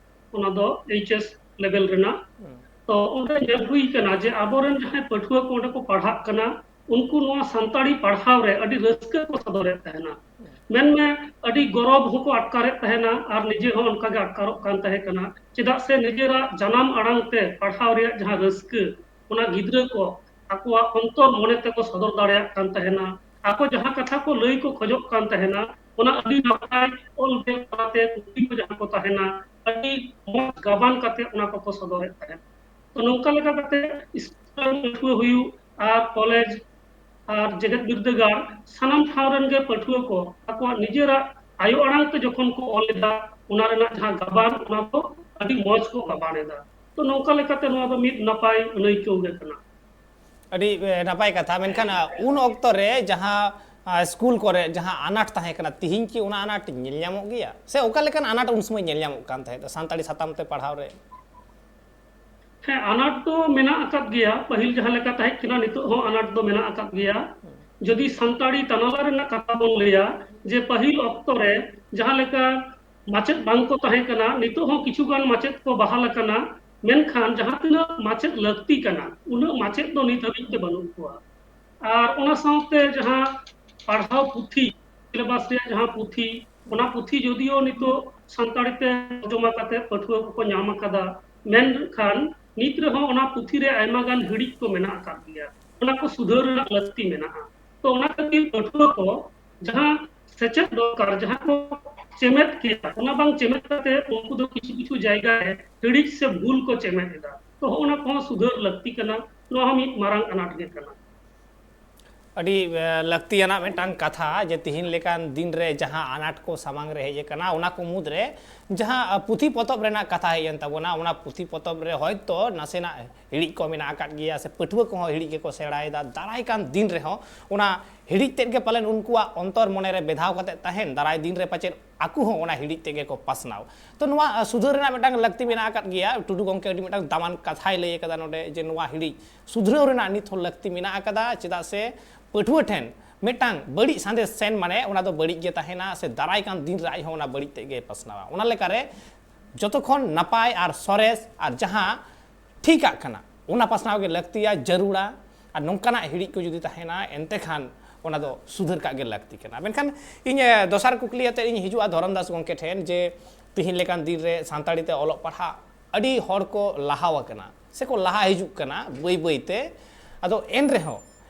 ᱚᱱᱟ ᱫᱚ ᱮᱭᱤᱪ ᱮᱥ ᱞᱮᱵᱮᱞ ᱨᱮᱱᱟᱜ᱾ ᱛᱚ ᱚᱸᱰᱮ ᱧᱮᱞ ᱦᱩᱭ ᱠᱟᱱᱟ ᱡᱮ ᱟᱵᱚᱨᱮᱱ ᱡᱟᱦᱟᱸᱭ ᱯᱟᱹᱴᱷᱩᱣᱟᱹ ᱠᱚ ᱚᱸᱰᱮ ᱠᱚ ᱯᱟᱲᱦᱟᱜ ᱠᱟᱱᱟ, ᱩᱱᱠᱩ ᱱᱚᱣᱟ ᱥᱟᱱᱛᱟᱲᱤ ᱯᱟᱲᱦᱟᱣ ᱨᱮ ᱟᱹᱰᱤ ᱨᱟᱹᱥᱠᱟᱹ ᱠᱚ ᱥᱚᱫᱚᱨᱮᱫ ᱛᱟᱦᱮᱱᱟ᱾ ᱢᱮᱱᱢᱮ, ᱟᱹᱰᱤ ᱜᱚᱨᱚᱵᱽ ᱦᱚᱸᱠᱚ ᱟᱴᱠᱟᱨᱮᱫ ᱛᱟᱦᱮᱱᱟ ᱟᱨ ᱱᱤᱡᱮ ᱦᱚᱸ ᱚᱱᱠᱟᱜᱮ ᱟᱴᱠᱟᱨᱚᱜ ᱠᱟᱱ ᱛᱟᱦᱮᱸ ᱠᱟᱱᱟ᱾ ᱪᱮᱫᱟᱜ ᱥᱮ ᱱᱤᱡᱮᱨᱟᱜ ᱡᱟᱱᱟᱢ ᱟᱲᱟᱝ ᱛᱮ ᱯᱟᱲᱦᱟᱣ ᱨᱮᱭᱟᱜ ᱡᱟᱦᱟᱸ ᱨᱟᱹᱥᱠᱟᱹ, ᱚᱱᱟ ᱜᱤᱫᱽᱨᱟᱹ ᱠᱚ ᱟᱠᱚᱣᱟᱜ ᱚᱱᱛᱚᱨ ᱢᱚᱱᱮ ᱛᱮᱠᱚ ᱥᱚᱫᱚᱨ ᱫᱟᱲᱮᱭᱟᱜ ᱠᱟᱱ ᱛᱟᱦᱮᱱᱟ᱾ ᱟᱠᱚ ᱡᱟᱦᱟᱸ ᱠᱟᱛᱷᱟ ᱠᱚ ᱞᱟᱹᱭ ᱠᱚ ᱠᱷᱚᱡᱚᱜ ᱠᱟᱱ ᱛᱟᱦᱮᱱᱟ, ᱚᱱᱟ ᱟᱹᱰᱤ ᱱᱟᱯᱟᱭ ᱚᱞ ᱵᱮᱞ ᱛᱟᱞᱟᱛᱮ ᱠᱩᱠᱞᱤ ᱠᱚ ᱡᱟᱦᱟᱸ ᱠᱚ ᱛᱟᱦᱮᱱᱟ, ᱟᱹᱰᱤ ᱢᱚᱡᱽ ᱜᱟᱵᱟᱱ ᱠᱟᱛᱮ ᱚᱱᱟ ᱠᱚᱠᱚ ᱥᱚᱫᱚᱨᱮᱫ ᱛᱟᱦᱮᱱᱟ᱾ ᱛᱚ ᱱᱚᱝᱠᱟ ᱞᱮᱠᱟ ᱠᱟᱛᱮ ᱥᱠᱩᱞ ᱨᱮᱱ ᱯᱟᱹᱴᱷᱩᱣᱟᱹ ᱦᱩᱭᱩᱜ ᱟᱨ ᱠᱚᱞᱮᱡᱽ ᱟᱨ ᱡᱮᱜᱮᱛ ᱵᱤᱨᱫᱟᱹᱜᱟᱲ, ᱥᱟᱱᱟᱢ ᱴᱷᱟᱶ ᱨᱮᱱ ᱜᱮ ᱯᱟᱹᱴᱷᱩᱣᱟᱹ ᱠᱚ ᱟᱠᱚᱣᱟᱜ ᱱᱤᱡᱮᱨᱟᱜ ᱟᱭᱳ ᱟᱲᱟᱝ ᱛᱮ ᱡᱚᱠᱷᱚᱱ ᱠᱚ ᱚᱞ ᱮᱫᱟ, ᱚᱱᱟ ᱨᱮᱱᱟᱜ ᱡᱟᱦᱟᱸ ᱜᱟᱵᱟᱱ, ᱚᱱᱟ ᱠᱚ ᱟᱹᱰᱤ ᱢᱚᱡᱽ ᱠᱚ ᱜᱟᱵᱟᱱ ᱮᱫᱟ᱾ ᱛᱚ, ᱱᱚᱝᱠᱟ ᱞᱮᱠᱟᱛᱮ ᱱᱚᱣᱟ ᱫᱚ ᱢᱤᱫ ᱱᱟᱯᱟᱭ ᱟᱹᱱᱟᱹᱭᱠᱟᱹᱣ ᱜᱮ ᱠᱟᱱᱟ᱾ ᱟᱹᱰᱤ ᱮ, ᱱᱟᱯᱟᱭ ᱠᱟᱛᱷᱟ᱾ ᱢᱮᱱᱠᱷᱟᱱ ᱟ, ᱩᱱ ᱚᱠᱛᱚ ᱨᱮ ᱡᱟᱦᱟᱸ ᱟ, ᱥᱠᱩᱞ ᱠᱚᱨᱮ ᱡᱟᱦᱟᱸ ᱟᱱᱟᱴ ᱛᱟᱦᱮᱸ ᱠᱟᱱᱟ, ᱛᱤᱦᱤᱧ ᱠᱤ ᱚᱱᱟ ᱟᱱᱟᱴ ᱧᱮᱞ ᱧᱟᱢᱚᱜ ᱜᱮᱭᱟ? ᱥᱮ ᱚᱠᱟ ᱞᱮᱠᱟᱱ ᱟᱱᱟᱴ ᱩᱱ ᱥᱚᱢᱚᱭ ᱧᱮᱞ ᱧᱟᱢᱚᱜ ᱠᱟᱱ ᱛᱟᱦᱮᱸᱫ ᱥᱟᱱᱛᱟᱲᱤ ᱥᱟᱛᱟᱢ ᱛᱮ ᱯᱟᱲᱦᱟᱣ ᱨᱮ? ᱦᱮᱸ, ᱟᱱᱟᱴ ᱫᱚ ᱢᱮᱱᱟᱜ ᱟᱠᱟᱫ ᱜᱮᱭᱟ᱾ ᱯᱟᱹᱦᱤᱞ ᱡᱟᱦᱟᱸ ᱞᱮᱠᱟ ᱛᱟᱦᱮᱸ ᱠᱟᱱᱟ, ᱱᱤᱛᱚᱜ ᱦᱚᱸ ᱟᱱᱟᱴ ᱫᱚ ᱢᱮᱱᱟᱜ ᱟᱠᱟᱫ ᱜᱮᱭᱟ᱾ ᱡᱩᱫᱤ ᱥᱟᱱᱛᱟᱲᱤ ᱛᱟᱱᱟᱞᱟ ᱨᱮᱱᱟᱜ ᱠᱟᱛᱷᱟ ᱵᱚᱱ ᱞᱟᱹᱭᱟ, ᱡᱮ ᱯᱟᱹᱦᱤᱞ ᱚᱠᱛᱚ ᱨᱮ ᱡᱟᱦᱟᱸ ᱞᱮᱠᱟ ᱢᱟᱪᱮᱫ ᱵᱟᱝ ᱠᱚ ᱛᱟᱦᱮᱸ ᱠᱟᱱᱟ, ᱱᱤᱛᱚᱜ ᱦᱚᱸ ᱠᱤᱪᱷᱩ ᱜᱟᱱ ᱢᱟᱪᱮᱫ ᱠᱚ ᱵᱟᱦᱟᱞ ᱟᱠᱟᱱᱟ, ᱢᱮᱱᱠᱷᱟᱱ ᱡᱟᱦᱟᱸ ᱛᱤᱱᱟᱹᱜ ᱢᱟᱪᱮᱫ ᱞᱟᱹᱠᱛᱤ ᱠᱟᱱᱟ, ᱩᱱᱟᱹᱜ ᱢᱟᱪᱮᱫ ᱫᱚ ᱱᱤᱛ ᱦᱟᱹᱵᱤᱡ ᱛᱮ ᱵᱟᱹᱱᱩᱜ ᱠᱚᱣᱟ᱾ ᱟᱨ ᱚᱱᱟ ᱥᱟᱶᱛᱮ ᱡᱟᱦᱟᱸ ᱯᱟᱲᱦᱟᱣ ᱯᱩᱛᱷᱤ, ᱥᱤᱞᱮᱵᱟᱥ ᱨᱮᱭᱟᱜ ᱡᱟᱦᱟᱸ ᱯᱩᱛᱷᱤ, ᱚᱱᱟ ᱯᱩᱛᱷᱤ ᱡᱚᱫᱤᱭᱳ ᱱᱤᱛᱚᱜ ᱥᱟᱱᱛᱟᱲᱤ ᱛᱮ ᱛᱚᱨᱡᱚᱢᱟ ᱠᱟᱛᱮ ᱯᱟᱹᱴᱷᱩᱣᱟᱹ ᱠᱚᱠᱚ ᱧᱟᱢ ᱟᱠᱟᱫᱟ, ᱢᱮᱱᱠᱷᱟᱱ ᱱᱤᱛ ᱨᱮᱦᱚᱸ ᱚᱱᱟ ᱯᱩᱛᱷᱤ ᱨᱮ ᱟᱭᱢᱟ ᱜᱟᱱ ᱦᱤᱲᱤᱡ ᱠᱚ ᱢᱮᱱᱟᱜ ᱟᱠᱟᱫ ᱜᱮᱭᱟ᱾ ᱚᱱᱟ ᱠᱚ ᱥᱩᱫᱷᱟᱹᱨ ᱨᱮᱱᱟᱜ ᱞᱟᱹᱠᱛᱤ ᱢᱮᱱᱟᱜᱼᱟ᱾ ᱛᱚ, ᱚᱱᱟ ᱠᱷᱟᱹᱛᱤᱨ ᱯᱟᱹᱴᱷᱩᱣᱟᱹ ᱠᱚ ᱡᱟᱦᱟᱸ ᱥᱮᱪᱮᱫ ᱫᱚᱨᱠᱟᱨ, ᱡᱟᱦᱟᱸ ᱠᱚ ᱪᱮᱢᱮᱫ ᱠᱮᱭᱟ, ᱚᱱᱟ ᱵᱟᱝ ᱪᱮᱢᱮᱫ ᱠᱟᱛᱮ ᱩᱱᱠᱩ ᱫᱚ ᱠᱤᱪᱷᱩ ᱠᱤᱪᱷᱩ ᱡᱟᱭᱜᱟ ᱨᱮ ᱦᱤᱲᱤᱡ ᱥᱮ ᱵᱷᱩᱞ ᱠᱚ ᱪᱮᱢᱮᱫ ᱮᱫᱟ᱾ ᱛᱚ, ᱦᱚᱸᱜᱼᱚ ᱱᱟ ᱠᱚᱦᱚᱸ ᱥᱩᱫᱷᱟᱹᱨ ᱞᱟᱹᱠᱛᱤ ᱠᱟᱱᱟ᱾ ᱱᱚᱣᱟ ᱦᱚᱸ ᱢᱤᱫ ᱢᱟᱨᱟᱝ ᱟᱱᱟᱴ ᱜᱮ ᱠᱟᱱᱟ᱾ ᱟᱹᱰᱤ ᱮ, ᱞᱟᱹᱠᱛᱤᱭᱟᱱᱟᱜ ᱢᱤᱫᱴᱟᱝ ᱠᱟᱛᱷᱟ ᱡᱮ ᱛᱤᱦᱤᱧ ᱞᱮᱠᱟᱱ ᱫᱤᱱ ᱨᱮ ᱡᱟᱦᱟᱸ ᱟᱱᱟᱴ ᱠᱚ ᱥᱟᱢᱟᱝ ᱨᱮ ᱦᱮᱡ ᱟᱠᱟᱱᱟ, ᱚᱱᱟ ᱠᱚ ᱢᱩᱫᱽᱨᱮ ᱡᱟᱦᱟᱸ ᱟ, ᱯᱩᱛᱷᱤ ᱯᱚᱛᱚᱵ ᱨᱮᱱᱟᱜ ᱠᱟᱛᱷᱟ ᱦᱮᱡ ᱮᱱ ᱛᱟᱵᱚᱱᱟ, ᱚᱱᱟ ᱯᱩᱛᱷᱤ ᱯᱚᱛᱚᱵ ᱨᱮ ᱦᱚᱭᱛᱚ ᱱᱟᱥᱮᱱᱟᱜ ᱦᱤᱲᱤᱡ ᱠᱚ ᱢᱮᱱᱟᱜ ᱟᱠᱟᱫ ᱜᱮᱭᱟ ᱥᱮ ᱯᱟᱹᱴᱷᱩᱣᱟᱹ ᱠᱚᱦᱚᱸ ᱦᱤᱲᱤᱡ ᱜᱮᱠᱚ ᱥᱮᱬᱟᱭᱮᱫᱟ᱾ ᱫᱟᱨᱟᱭ ᱠᱟᱱ ᱫᱤᱱ ᱨᱮᱦᱚᱸ ᱚᱱᱟ ᱦᱤᱲᱤᱡ ᱛᱮᱫ ᱜᱮ ᱯᱟᱞᱮᱱ ᱩᱱᱠᱩᱣᱟᱜ ᱚᱱᱛᱚᱨ ᱢᱚᱱᱮ ᱨᱮ ᱵᱮᱫᱷᱟᱣ ᱠᱟᱛᱮ ᱛᱟᱦᱮᱱ, ᱫᱟᱨᱟᱭ ᱫᱤᱱ ᱨᱮ ᱯᱟᱪᱮᱫ ᱟᱠᱚ ᱦᱚᱸ ᱚᱱᱟ ᱦᱤᱲᱤᱡ ᱛᱮᱜᱮ ᱠᱚ ᱯᱟᱥᱱᱟᱣ᱾ ᱛᱚ, ᱱᱚᱣᱟ ᱟ, ᱥᱩᱫᱷᱟᱹᱨ ᱨᱮᱱᱟᱜ ᱢᱤᱫᱴᱟᱝ ᱞᱟᱹᱠᱛᱤ ᱢᱮᱱᱟᱜ ᱟᱠᱟᱫ ᱜᱮᱭᱟ᱾ ᱴᱩᱰᱩ ᱜᱚᱢᱠᱮ ᱟᱹᱰᱤ ᱢᱤᱫᱴᱟᱝ ᱫᱟᱢᱟᱱ ᱠᱟᱛᱷᱟᱭ ᱞᱟᱹᱭ ᱟᱠᱟᱫᱟ ᱱᱚᱰᱮ ᱡᱮ ᱱᱚᱣᱟ ᱦᱤᱲᱤᱡ ᱥᱩᱫᱷᱨᱟᱹᱣ ᱨᱮᱱᱟᱜ ᱱᱤᱛ ᱦᱚᱸ ᱞᱟᱹᱠᱛᱤ ᱢᱮᱱᱟᱜ ᱟᱠᱟᱫᱟ, ᱪᱮᱫᱟᱜ ᱥᱮ ᱯᱟᱹᱴᱷᱩᱣᱟᱹ ᱴᱷᱮᱱ ᱢᱤᱫᱴᱟᱝ ᱵᱟᱹᱲᱤᱡ ᱥᱟᱸᱫᱮᱥ ᱥᱮᱱ ᱢᱟᱱᱮ ᱚᱱᱟ ᱫᱚ ᱵᱟᱹᱲᱤᱡ ᱜᱮ ᱛᱟᱦᱮᱱᱟ, ᱥᱮ ᱫᱟᱨᱟᱭ ᱠᱟᱱ ᱫᱤᱱ ᱨᱮ ᱟᱡ ᱦᱚᱸ ᱚᱱᱟ ᱵᱟᱹᱲᱤᱡ ᱛᱮᱫ ᱜᱮᱭ ᱯᱟᱥᱱᱟᱣᱟ᱾ ᱚᱱᱟ ᱞᱮᱠᱟᱨᱮ ᱡᱚᱛᱚ ᱠᱷᱚᱱ ᱱᱟᱯᱟᱭ ᱟᱨ ᱥᱚᱨᱮᱥ ᱟᱨ ᱡᱟᱦᱟᱸ ᱴᱷᱤᱠᱟᱜ ᱠᱟᱱᱟ, ᱚᱱᱟ ᱯᱟᱥᱱᱟᱣ ᱜᱮ ᱞᱟᱹᱠᱛᱤᱭᱟ, ᱡᱟᱹᱨᱩᱲᱟ᱾ ᱟᱨ ᱱᱚᱝᱠᱟᱱᱟᱜ ᱦᱤᱲᱤᱡ ᱠᱚ ᱡᱩᱫᱤ ᱛᱟᱦᱮᱱᱟ, ᱮᱱᱛᱮ ᱠᱷᱟᱱ ᱚᱱᱟ ᱫᱚ ᱥᱩᱫᱷᱟᱹᱨ ᱠᱟᱜ ᱜᱮ ᱞᱟᱹᱠᱛᱤ ᱠᱟᱱᱟ᱾ ᱢᱮᱱᱠᱷᱟᱱ ᱤᱧ, ᱮ, ᱫᱚᱥᱟᱨ ᱠᱩᱠᱞᱤ ᱟᱛᱮ ᱤᱧ ᱦᱤᱡᱩᱜᱼᱟ ᱫᱷᱚᱨᱚᱢ ᱫᱟᱥ ᱜᱚᱢᱠᱮ ᱴᱷᱮᱱ, ᱡᱮ ᱛᱤᱦᱤᱧ ᱞᱮᱠᱟᱱ ᱫᱤᱱ ᱨᱮ ᱥᱟᱱᱛᱟᱲᱤ ᱛᱮ ᱚᱞᱚᱜ ᱯᱟᱲᱦᱟᱜ ᱟᱹᱰᱤ ᱦᱚᱲ ᱠᱚ ᱞᱟᱦᱟᱣ ᱟᱠᱟᱱᱟ ᱥᱮᱠᱚ ᱞᱟᱦᱟ ᱦᱤᱡᱩᱜ ᱠᱟᱱᱟ ᱵᱟᱹᱭ ᱵᱟᱹᱭ ᱛᱮ᱾ ᱟᱫᱚ ᱮᱱ ᱨᱮᱦᱚᱸ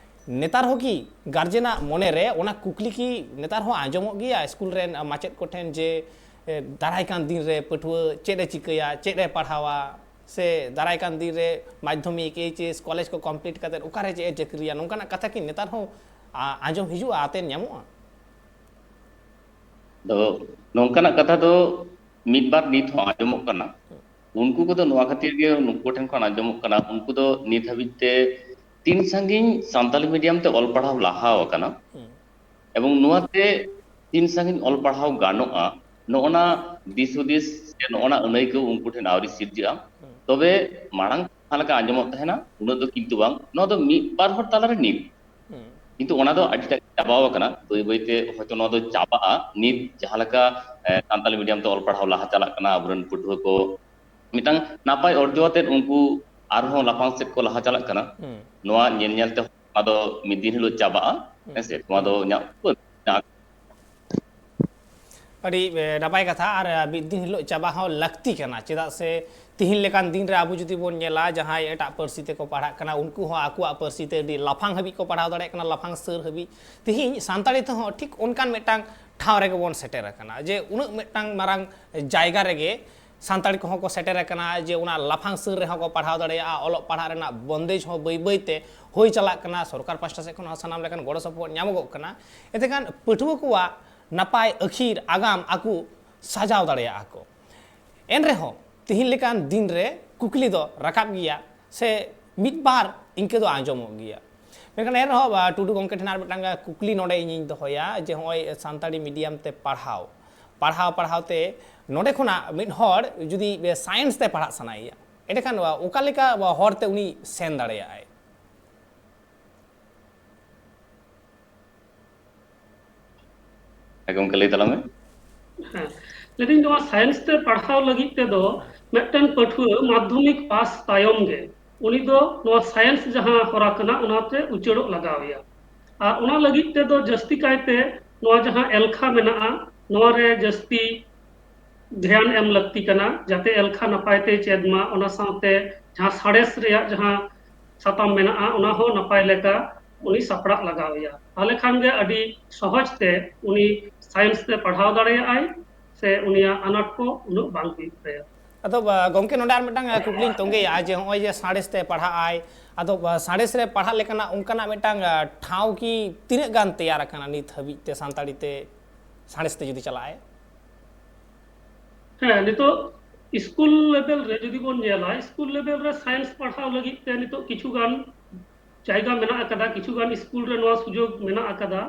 ᱱᱮᱛᱟᱨ ᱦᱚᱸ ᱠᱤ ᱜᱟᱨᱡᱮᱱᱟᱜ ᱢᱚᱱᱮ ᱨᱮ ᱚᱱᱟ ᱠᱩᱠᱞᱤ ᱠᱤ ᱱᱮᱛᱟᱨ ᱦᱚᱸ ᱟᱸᱡᱚᱢᱚᱜ ᱜᱮᱭᱟ ᱥᱠᱩᱞ ᱨᱮᱱ ᱢᱟᱪᱮᱫ ᱠᱚᱴᱷᱮᱱ ᱡᱮ, ᱮ, ᱫᱟᱨᱟᱭ ᱠᱟᱱ ᱫᱤᱱ ᱨᱮ ᱯᱟᱹᱴᱷᱩᱣᱟᱹ ᱪᱮᱫ ᱮ ᱪᱤᱠᱟᱹᱭᱟ, ᱪᱮᱫ ᱮ ᱯᱟᱲᱦᱟᱣᱟ, ᱥᱮ ᱫᱟᱨᱟᱭ ᱠᱟᱱ ᱫᱤᱱ ᱨᱮ ᱢᱟᱫᱽᱫᱷᱚᱢᱤᱠ, ᱮᱭᱤᱪ ᱮᱥ, ᱠᱚᱞᱮᱡᱽ ᱠᱚ ᱠᱚᱢᱯᱞᱤᱴ ᱠᱟᱛᱮᱫ ᱚᱠᱟᱨᱮ ᱪᱮᱫ ᱮ ᱪᱟᱹᱠᱨᱤᱭᱟ, ᱱᱚᱝᱠᱟᱱᱟᱜ ᱠᱟᱛᱷᱟ ᱠᱤ ᱱᱮᱛᱟᱨ ᱦᱚᱸ, ᱟ, ᱟᱸᱡᱚᱢ ᱦᱤᱡᱩᱜᱼᱟ, ᱟᱛᱮᱱ ᱧᱟᱢᱚᱜᱼᱟ? ᱫᱚ ᱱᱚᱝᱠᱟᱱᱟᱜ ᱠᱟᱛᱷᱟ ᱫᱚ ᱢᱤᱫ ᱵᱟᱨ ᱱᱤᱛ ᱦᱚᱸ ᱟᱸᱡᱚᱢᱚᱜ ᱠᱟᱱᱟ᱾ ᱩᱱᱠᱩ ᱠᱚᱫᱚ ᱱᱚᱣᱟ ᱠᱷᱟᱹᱛᱤᱨ ᱜᱮ ᱱᱩᱠᱩ ᱴᱷᱮᱱ ᱠᱷᱚᱱ ᱟᱸᱡᱚᱢᱚᱜ ᱠᱟᱱᱟ, ᱩᱱᱠᱩ ᱫᱚ ᱱᱤᱛ ᱦᱟᱹᱵᱤᱡ ᱛᱮ ᱛᱤᱱ ᱥᱟᱺᱜᱤᱧ ᱥᱟᱱᱛᱟᱞᱤ ᱢᱤᱰᱤᱭᱟᱢ ᱛᱮ ᱚᱞ ᱯᱟᱲᱦᱟᱣ ᱞᱟᱦᱟ ᱟᱠᱟᱱᱟ, ᱮᱵᱚᱝ ᱱᱚᱣᱟᱛᱮ ᱛᱤᱱ ᱥᱟᱺᱜᱤᱧ ᱚᱞ ᱯᱟᱲᱦᱟᱣ ᱜᱟᱱᱚᱜᱼᱟ, ᱱᱚᱜᱼᱚᱱᱟ ᱫᱤᱥ ᱦᱩᱫᱤᱥ ᱥᱮ ᱱᱚᱜᱼᱚᱱᱟ ᱟᱹᱱᱟᱹᱭᱠᱟᱹᱣ ᱩᱱᱠᱩ ᱴᱷᱮᱱ ᱟᱹᱣᱨᱤ ᱥᱤᱨᱡᱟᱹᱜᱼᱟ᱾ ᱛᱚᱵᱮ ᱢᱟᱲᱟᱝ ᱡᱟᱦᱟᱸ ᱞᱮᱠᱟ ᱟᱸᱡᱚᱢᱚᱜ ᱛᱟᱦᱮᱱᱟ, ᱩᱱᱟᱹᱜ ᱫᱚ ᱠᱤᱱᱛᱩ ᱵᱟᱝ, ᱱᱚᱣᱟ ᱫᱚ ᱢᱤᱫ ᱵᱟᱨ ᱦᱚᱲ ᱛᱟᱞᱟᱨᱮ ᱱᱤᱛ, ᱠᱤᱱᱛᱩ ᱚᱱᱟ ᱫᱚ ᱟᱹᱰᱤᱴᱟ ᱪᱟᱵᱟᱣ ᱟᱠᱟᱱᱟ᱾ ᱵᱟᱹᱭ ᱵᱟᱹᱭᱛᱮ ᱦᱚᱭᱛᱚ ᱱᱚᱣᱟ ᱫᱚ ᱪᱟᱵᱟᱜᱼᱟ᱾ ᱱᱤᱛ ᱡᱟᱦᱟᱸ ᱞᱮᱠᱟ, ᱮ, ᱥᱟᱱᱛᱟᱞᱤ ᱢᱤᱰᱤᱭᱟᱢ ᱛᱮ ᱚᱞ ᱯᱟᱲᱦᱟᱣ ᱞᱟᱦᱟ ᱪᱟᱞᱟᱜ ᱠᱟᱱᱟ, ᱟᱵᱚᱨᱮᱱ ᱯᱟᱹᱴᱷᱩᱣᱟᱹ ᱠᱚ ᱢᱤᱫᱴᱟᱝ ᱱᱟᱯᱟᱭ ᱚᱨᱡᱚ ᱟᱛᱮᱫ ᱩᱱᱠᱩ ᱟᱨᱦᱚᱸ ᱞᱟᱯᱷᱟᱝ ᱥᱮᱫ ᱠᱚ ᱞᱟᱦᱟ ᱪᱟᱞᱟᱜ ᱠᱟᱱᱟ, ᱱᱚᱣᱟ ᱧᱮᱞ ᱧᱮᱞ ᱛᱮ ᱚᱱᱟ ᱫᱚ ᱢᱤᱫ ᱫᱤᱱ ᱦᱤᱞᱳᱜ ᱪᱟᱵᱟᱜᱼᱟ᱾ ᱦᱮᱸ ᱥᱮ? ᱱᱚᱣᱟ ᱫᱚ ᱤᱧᱟᱹᱜ ᱩᱯᱟᱹᱥ ᱢᱮᱱᱟᱜᱼᱟ᱾ ᱟᱹᱰᱤ, ᱮ, ᱱᱟᱯᱟᱭ ᱠᱟᱛᱷᱟ᱾ ᱟᱨ, ᱮ, ᱢᱤᱫ ᱫᱤᱱ ᱦᱤᱞᱳᱜ ᱪᱟᱵᱟ ᱦᱚᱸ ᱞᱟᱹᱠᱛᱤ ᱠᱟᱱᱟ, ᱪᱮᱫᱟᱜ ᱥᱮ ᱛᱤᱦᱤᱧ ᱞᱮᱠᱟᱱ ᱫᱤᱱ ᱨᱮ ᱟᱵᱚ ᱡᱩᱫᱤ ᱵᱚᱱ ᱧᱮᱞᱟ, ᱡᱟᱦᱟᱸᱭ ᱮᱴᱟᱜ ᱯᱟᱹᱨᱥᱤ ᱛᱮᱠᱚ ᱯᱟᱲᱦᱟᱜ ᱠᱟᱱᱟ, ᱩᱱᱠᱩ ᱦᱚᱸ ᱟᱠᱚᱣᱟᱜ ᱯᱟᱹᱨᱥᱤ ᱛᱮ ᱟᱹᱰᱤ ᱞᱟᱯᱷᱟᱝ ᱦᱟᱹᱵᱤᱡ ᱠᱚ ᱯᱟᱲᱦᱟᱣ ᱫᱟᱲᱮᱭᱟᱜ ᱠᱟᱱᱟ, ᱞᱟᱯᱷᱟᱝ ᱥᱟᱹᱨ ᱦᱟᱹᱵᱤᱡ᱾ ᱛᱤᱦᱤᱧ ᱥᱟᱱᱛᱟᱲᱤ ᱛᱮᱦᱚᱸ ᱴᱷᱤᱠ ᱚᱱᱠᱟᱱ ᱢᱤᱫᱴᱟᱝ ᱴᱷᱟᱶ ᱨᱮᱜᱮ ᱵᱚᱱ ᱥᱮᱴᱮᱨ ᱟᱠᱟᱱᱟ, ᱡᱮ ᱩᱱᱟᱹᱜ ᱢᱤᱫᱴᱟᱝ ᱢᱟᱨᱟᱝ ᱡᱟᱭᱜᱟ ᱨᱮᱜᱮ ᱥᱟᱱᱛᱟᱲᱤ ᱠᱚᱦᱚᱸ ᱠᱚ ᱥᱮᱴᱮᱨ ᱟᱠᱟᱱᱟ, ᱡᱮ ᱚᱱᱟ ᱞᱟᱯᱷᱟᱝ ᱥᱟᱹᱨ ᱨᱮᱦᱚᱸ ᱠᱚ ᱯᱟᱲᱦᱟᱣ ᱫᱟᱲᱮᱭᱟᱜᱼᱟ᱾ ᱚᱞᱚᱜ ᱯᱟᱲᱦᱟᱜ ᱨᱮᱱᱟᱜ ᱵᱚᱱᱫᱮᱡᱽ ᱦᱚᱸ ᱵᱟᱹᱭ ᱵᱟᱹᱭ ᱛᱮ ᱦᱩᱭ ᱪᱟᱞᱟᱜ ᱠᱟᱱᱟ᱾ ᱥᱚᱨᱠᱟᱨ ᱯᱟᱥᱴᱟ ᱥᱮᱫ ᱠᱷᱚᱱ ᱦᱚᱸ ᱥᱟᱱᱟᱢ ᱞᱮᱠᱟᱱ ᱜᱚᱲᱚ ᱥᱚᱯᱚᱦᱚᱫ ᱧᱟᱢᱚᱜᱚᱜ ᱠᱟᱱᱟ᱾ ᱮᱱᱛᱮ ᱠᱷᱟᱱ ᱯᱟᱹᱴᱷᱩᱣᱟᱹ ᱠᱚᱣᱟᱜ ᱱᱟᱯᱟᱭ ᱟᱹᱠᱷᱤᱨ ᱟᱜᱟᱢ ᱟᱠᱚ ᱥᱟᱡᱟᱣ ᱫᱟᱲᱮᱭᱟᱜᱼᱟ ᱠᱚ᱾ ᱮᱱ ᱨᱮᱦᱚᱸ ᱛᱤᱦᱤᱧ ᱞᱮᱠᱟᱱ ᱫᱤᱱ ᱨᱮ ᱠᱩᱠᱞᱤ ᱫᱚ ᱨᱟᱠᱟᱵ ᱜᱮᱭᱟ, ᱥᱮ ᱢᱤᱫ ᱵᱟᱨ ᱤᱱᱠᱟᱹ ᱫᱚ ᱟᱸᱡᱚᱢᱚᱜ ᱜᱮᱭᱟ᱾ ᱢᱮᱱᱠᱷᱟᱱ ᱮᱱ ᱨᱮᱦᱚᱸ, ᱟ, ᱴᱩᱰᱩ ᱜᱚᱢᱠᱮ ᱴᱷᱮᱱ ᱟᱨ ᱢᱤᱫᱴᱟᱝ ᱠᱩᱠᱞᱤ ᱱᱚᱰᱮ ᱤᱧᱤᱧ ᱫᱚᱦᱚᱭᱟ, ᱡᱮ ᱱᱚᱜᱼᱚᱭ ᱥᱟᱱᱛᱟᱲᱤ ᱢᱤᱰᱤᱭᱟᱢ ᱛᱮ ᱯᱟᱲᱦᱟᱣ, ᱯᱟᱲᱦᱟᱣ ᱯᱟᱲᱦᱟᱣ ᱛᱮ ᱱᱚᱰᱮ ᱠᱷᱚᱱᱟᱜ ᱢᱤᱫ ᱦᱚᱲ ᱡᱩᱫᱤ ᱥᱟᱭᱮᱱᱥ ᱛᱮ ᱯᱟᱲᱦᱟᱜ ᱥᱟᱱᱟᱭᱮᱭᱟ, ᱮᱸᱰᱮᱠᱷᱟᱱ ᱚᱠᱟ ᱞᱮᱠᱟ ᱦᱚᱨ ᱛᱮ ᱩᱱᱤ ᱥᱮᱱ ᱫᱟᱲᱮᱭᱟᱜᱼᱟᱭ? ᱦᱮᱸ ᱜᱚᱢᱠᱮ, ᱞᱟᱹᱭ ᱛᱟᱞᱟᱝ ᱢᱮ᱾ ᱦᱮᱸ, ᱞᱟᱹᱭᱫᱟᱹᱧ, ᱱᱚᱣᱟ ᱥᱟᱭᱮᱱᱥ ᱛᱮ ᱯᱟᱲᱦᱟᱣ ᱞᱟᱹᱜᱤᱫ ᱛᱮᱫᱚ ᱢᱤᱫᱴᱮᱱ ᱯᱟᱹᱴᱷᱩᱣᱟᱹ ᱢᱟᱫᱽᱫᱷᱚᱢᱤᱠ ᱯᱟᱥ ᱛᱟᱭᱚᱢ ᱜᱮ ᱩᱱᱤ ᱫᱚ ᱱᱚᱣᱟ ᱥᱟᱭᱮᱱᱥ ᱡᱟᱦᱟᱸ ᱦᱚᱨᱟ ᱠᱟᱱᱟ, ᱚᱱᱟᱛᱮ ᱩᱪᱟᱹᱲᱚᱜ ᱞᱟᱜᱟᱣ ᱮᱭᱟ᱾ ᱟᱨ ᱚᱱᱟ ᱞᱟᱹᱜᱤᱫ ᱛᱮᱫᱚ ᱡᱟᱹᱥᱛᱤ ᱠᱟᱭᱛᱮ ᱱᱚᱣᱟ ᱡᱟᱦᱟᱸ ᱮᱞᱠᱷᱟ ᱢᱮᱱᱟᱜᱼᱟ, ᱱᱚᱣᱟ ᱨᱮ ᱡᱟᱹᱥᱛᱤ ᱫᱷᱮᱭᱟᱱ ᱮᱢ ᱞᱟᱹᱠᱛᱤ ᱠᱟᱱᱟ, ᱡᱟᱛᱮ ᱮᱞᱠᱷᱟ ᱱᱟᱯᱟᱭ ᱛᱮᱭ ᱪᱮᱫ ᱢᱟ, ᱚᱱᱟ ᱥᱟᱶᱛᱮ ᱡᱟᱦᱟᱸ ᱥᱟᱬᱮᱥ ᱨᱮᱭᱟᱜ ᱡᱟᱦᱟᱸ ᱥᱟᱛᱟᱢ ᱢᱮᱱᱟᱜᱼᱟ, ᱚᱱᱟ ᱦᱚᱸ ᱱᱟᱯᱟᱭ ᱞᱮᱠᱟ ᱩᱱᱤ ᱥᱟᱯᱲᱟᱜ ᱞᱟᱜᱟᱣ ᱮᱭᱟ᱾ ᱛᱟᱦᱚᱞᱮ ᱠᱷᱟᱱ ᱜᱮ ᱟᱹᱰᱤ ᱥᱚᱦᱚᱡ ᱛᱮ ᱩᱱᱤ ᱥᱟᱭᱮᱱᱥ ᱛᱮ ᱯᱟᱲᱦᱟᱣ ᱫᱟᱲᱮᱭᱟᱜᱼᱟᱭ, ᱥᱮ ᱩᱱᱤᱭᱟᱜ ᱟᱱᱟᱴ ᱠᱚ ᱩᱱᱟᱹᱜ ᱵᱟᱝ ᱦᱩᱭᱩᱜ ᱛᱟᱭᱟ᱾ ᱟᱫᱚ ᱜᱚᱢᱠᱮ, ᱱᱚᱰᱮ ᱟᱨ ᱢᱤᱫᱴᱟᱝ ᱠᱩᱠᱞᱤᱧ ᱛᱚᱸᱜᱮᱭᱟ ᱡᱮ ᱱᱚᱜᱼᱚᱭ ᱡᱮ ᱥᱟᱬᱮᱥ ᱛᱮ ᱯᱟᱲᱦᱟᱜ ᱟᱭ, ᱟᱫᱚ ᱥᱟᱬᱮᱥ ᱨᱮ ᱯᱟᱲᱦᱟᱜ ᱞᱮᱠᱟᱱᱟᱜ ᱚᱱᱠᱟᱱᱟᱜ ᱢᱤᱫᱴᱟᱝ ᱴᱷᱟᱶ ᱠᱤ ᱛᱤᱱᱟᱹᱜ ᱜᱟᱱ ᱛᱮᱭᱟᱨ ᱟᱠᱟᱱᱟ ᱱᱤᱛ ᱦᱟᱹᱵᱤᱡ ᱛᱮ ᱥᱟᱱᱛᱟᱲᱤ ᱛᱮ ᱥᱟᱬᱮᱥ ᱛᱮ ᱡᱩᱫᱤ ᱪᱟᱞᱟᱜ ᱟᱭ? ᱦᱮᱸ, ᱱᱤᱛᱚᱜ ᱥᱠᱩᱞ ᱞᱮᱵᱮᱞ ᱨᱮ ᱡᱩᱫᱤ ᱵᱚᱱ ᱧᱮᱞᱟ, ᱥᱠᱩᱞ ᱞᱮᱵᱮᱞ ᱨᱮ ᱥᱟᱭᱮᱱᱥ ᱯᱟᱲᱦᱟᱣ ᱞᱟᱹᱜᱤᱫ ᱛᱮ ᱱᱤᱛᱚᱜ ᱠᱤᱪᱷᱩ ᱜᱟᱱ ᱡᱟᱭᱜᱟ ᱢᱮᱱᱟᱜ ᱟᱠᱟᱫᱟ, ᱠᱤᱪᱷᱩ ᱜᱟᱱ ᱥᱠᱩᱞ ᱨᱮ ᱱᱚᱣᱟ ᱥᱩᱡᱳᱜᱽ ᱢᱮᱱᱟᱜ ᱟᱠᱟᱫᱟ᱾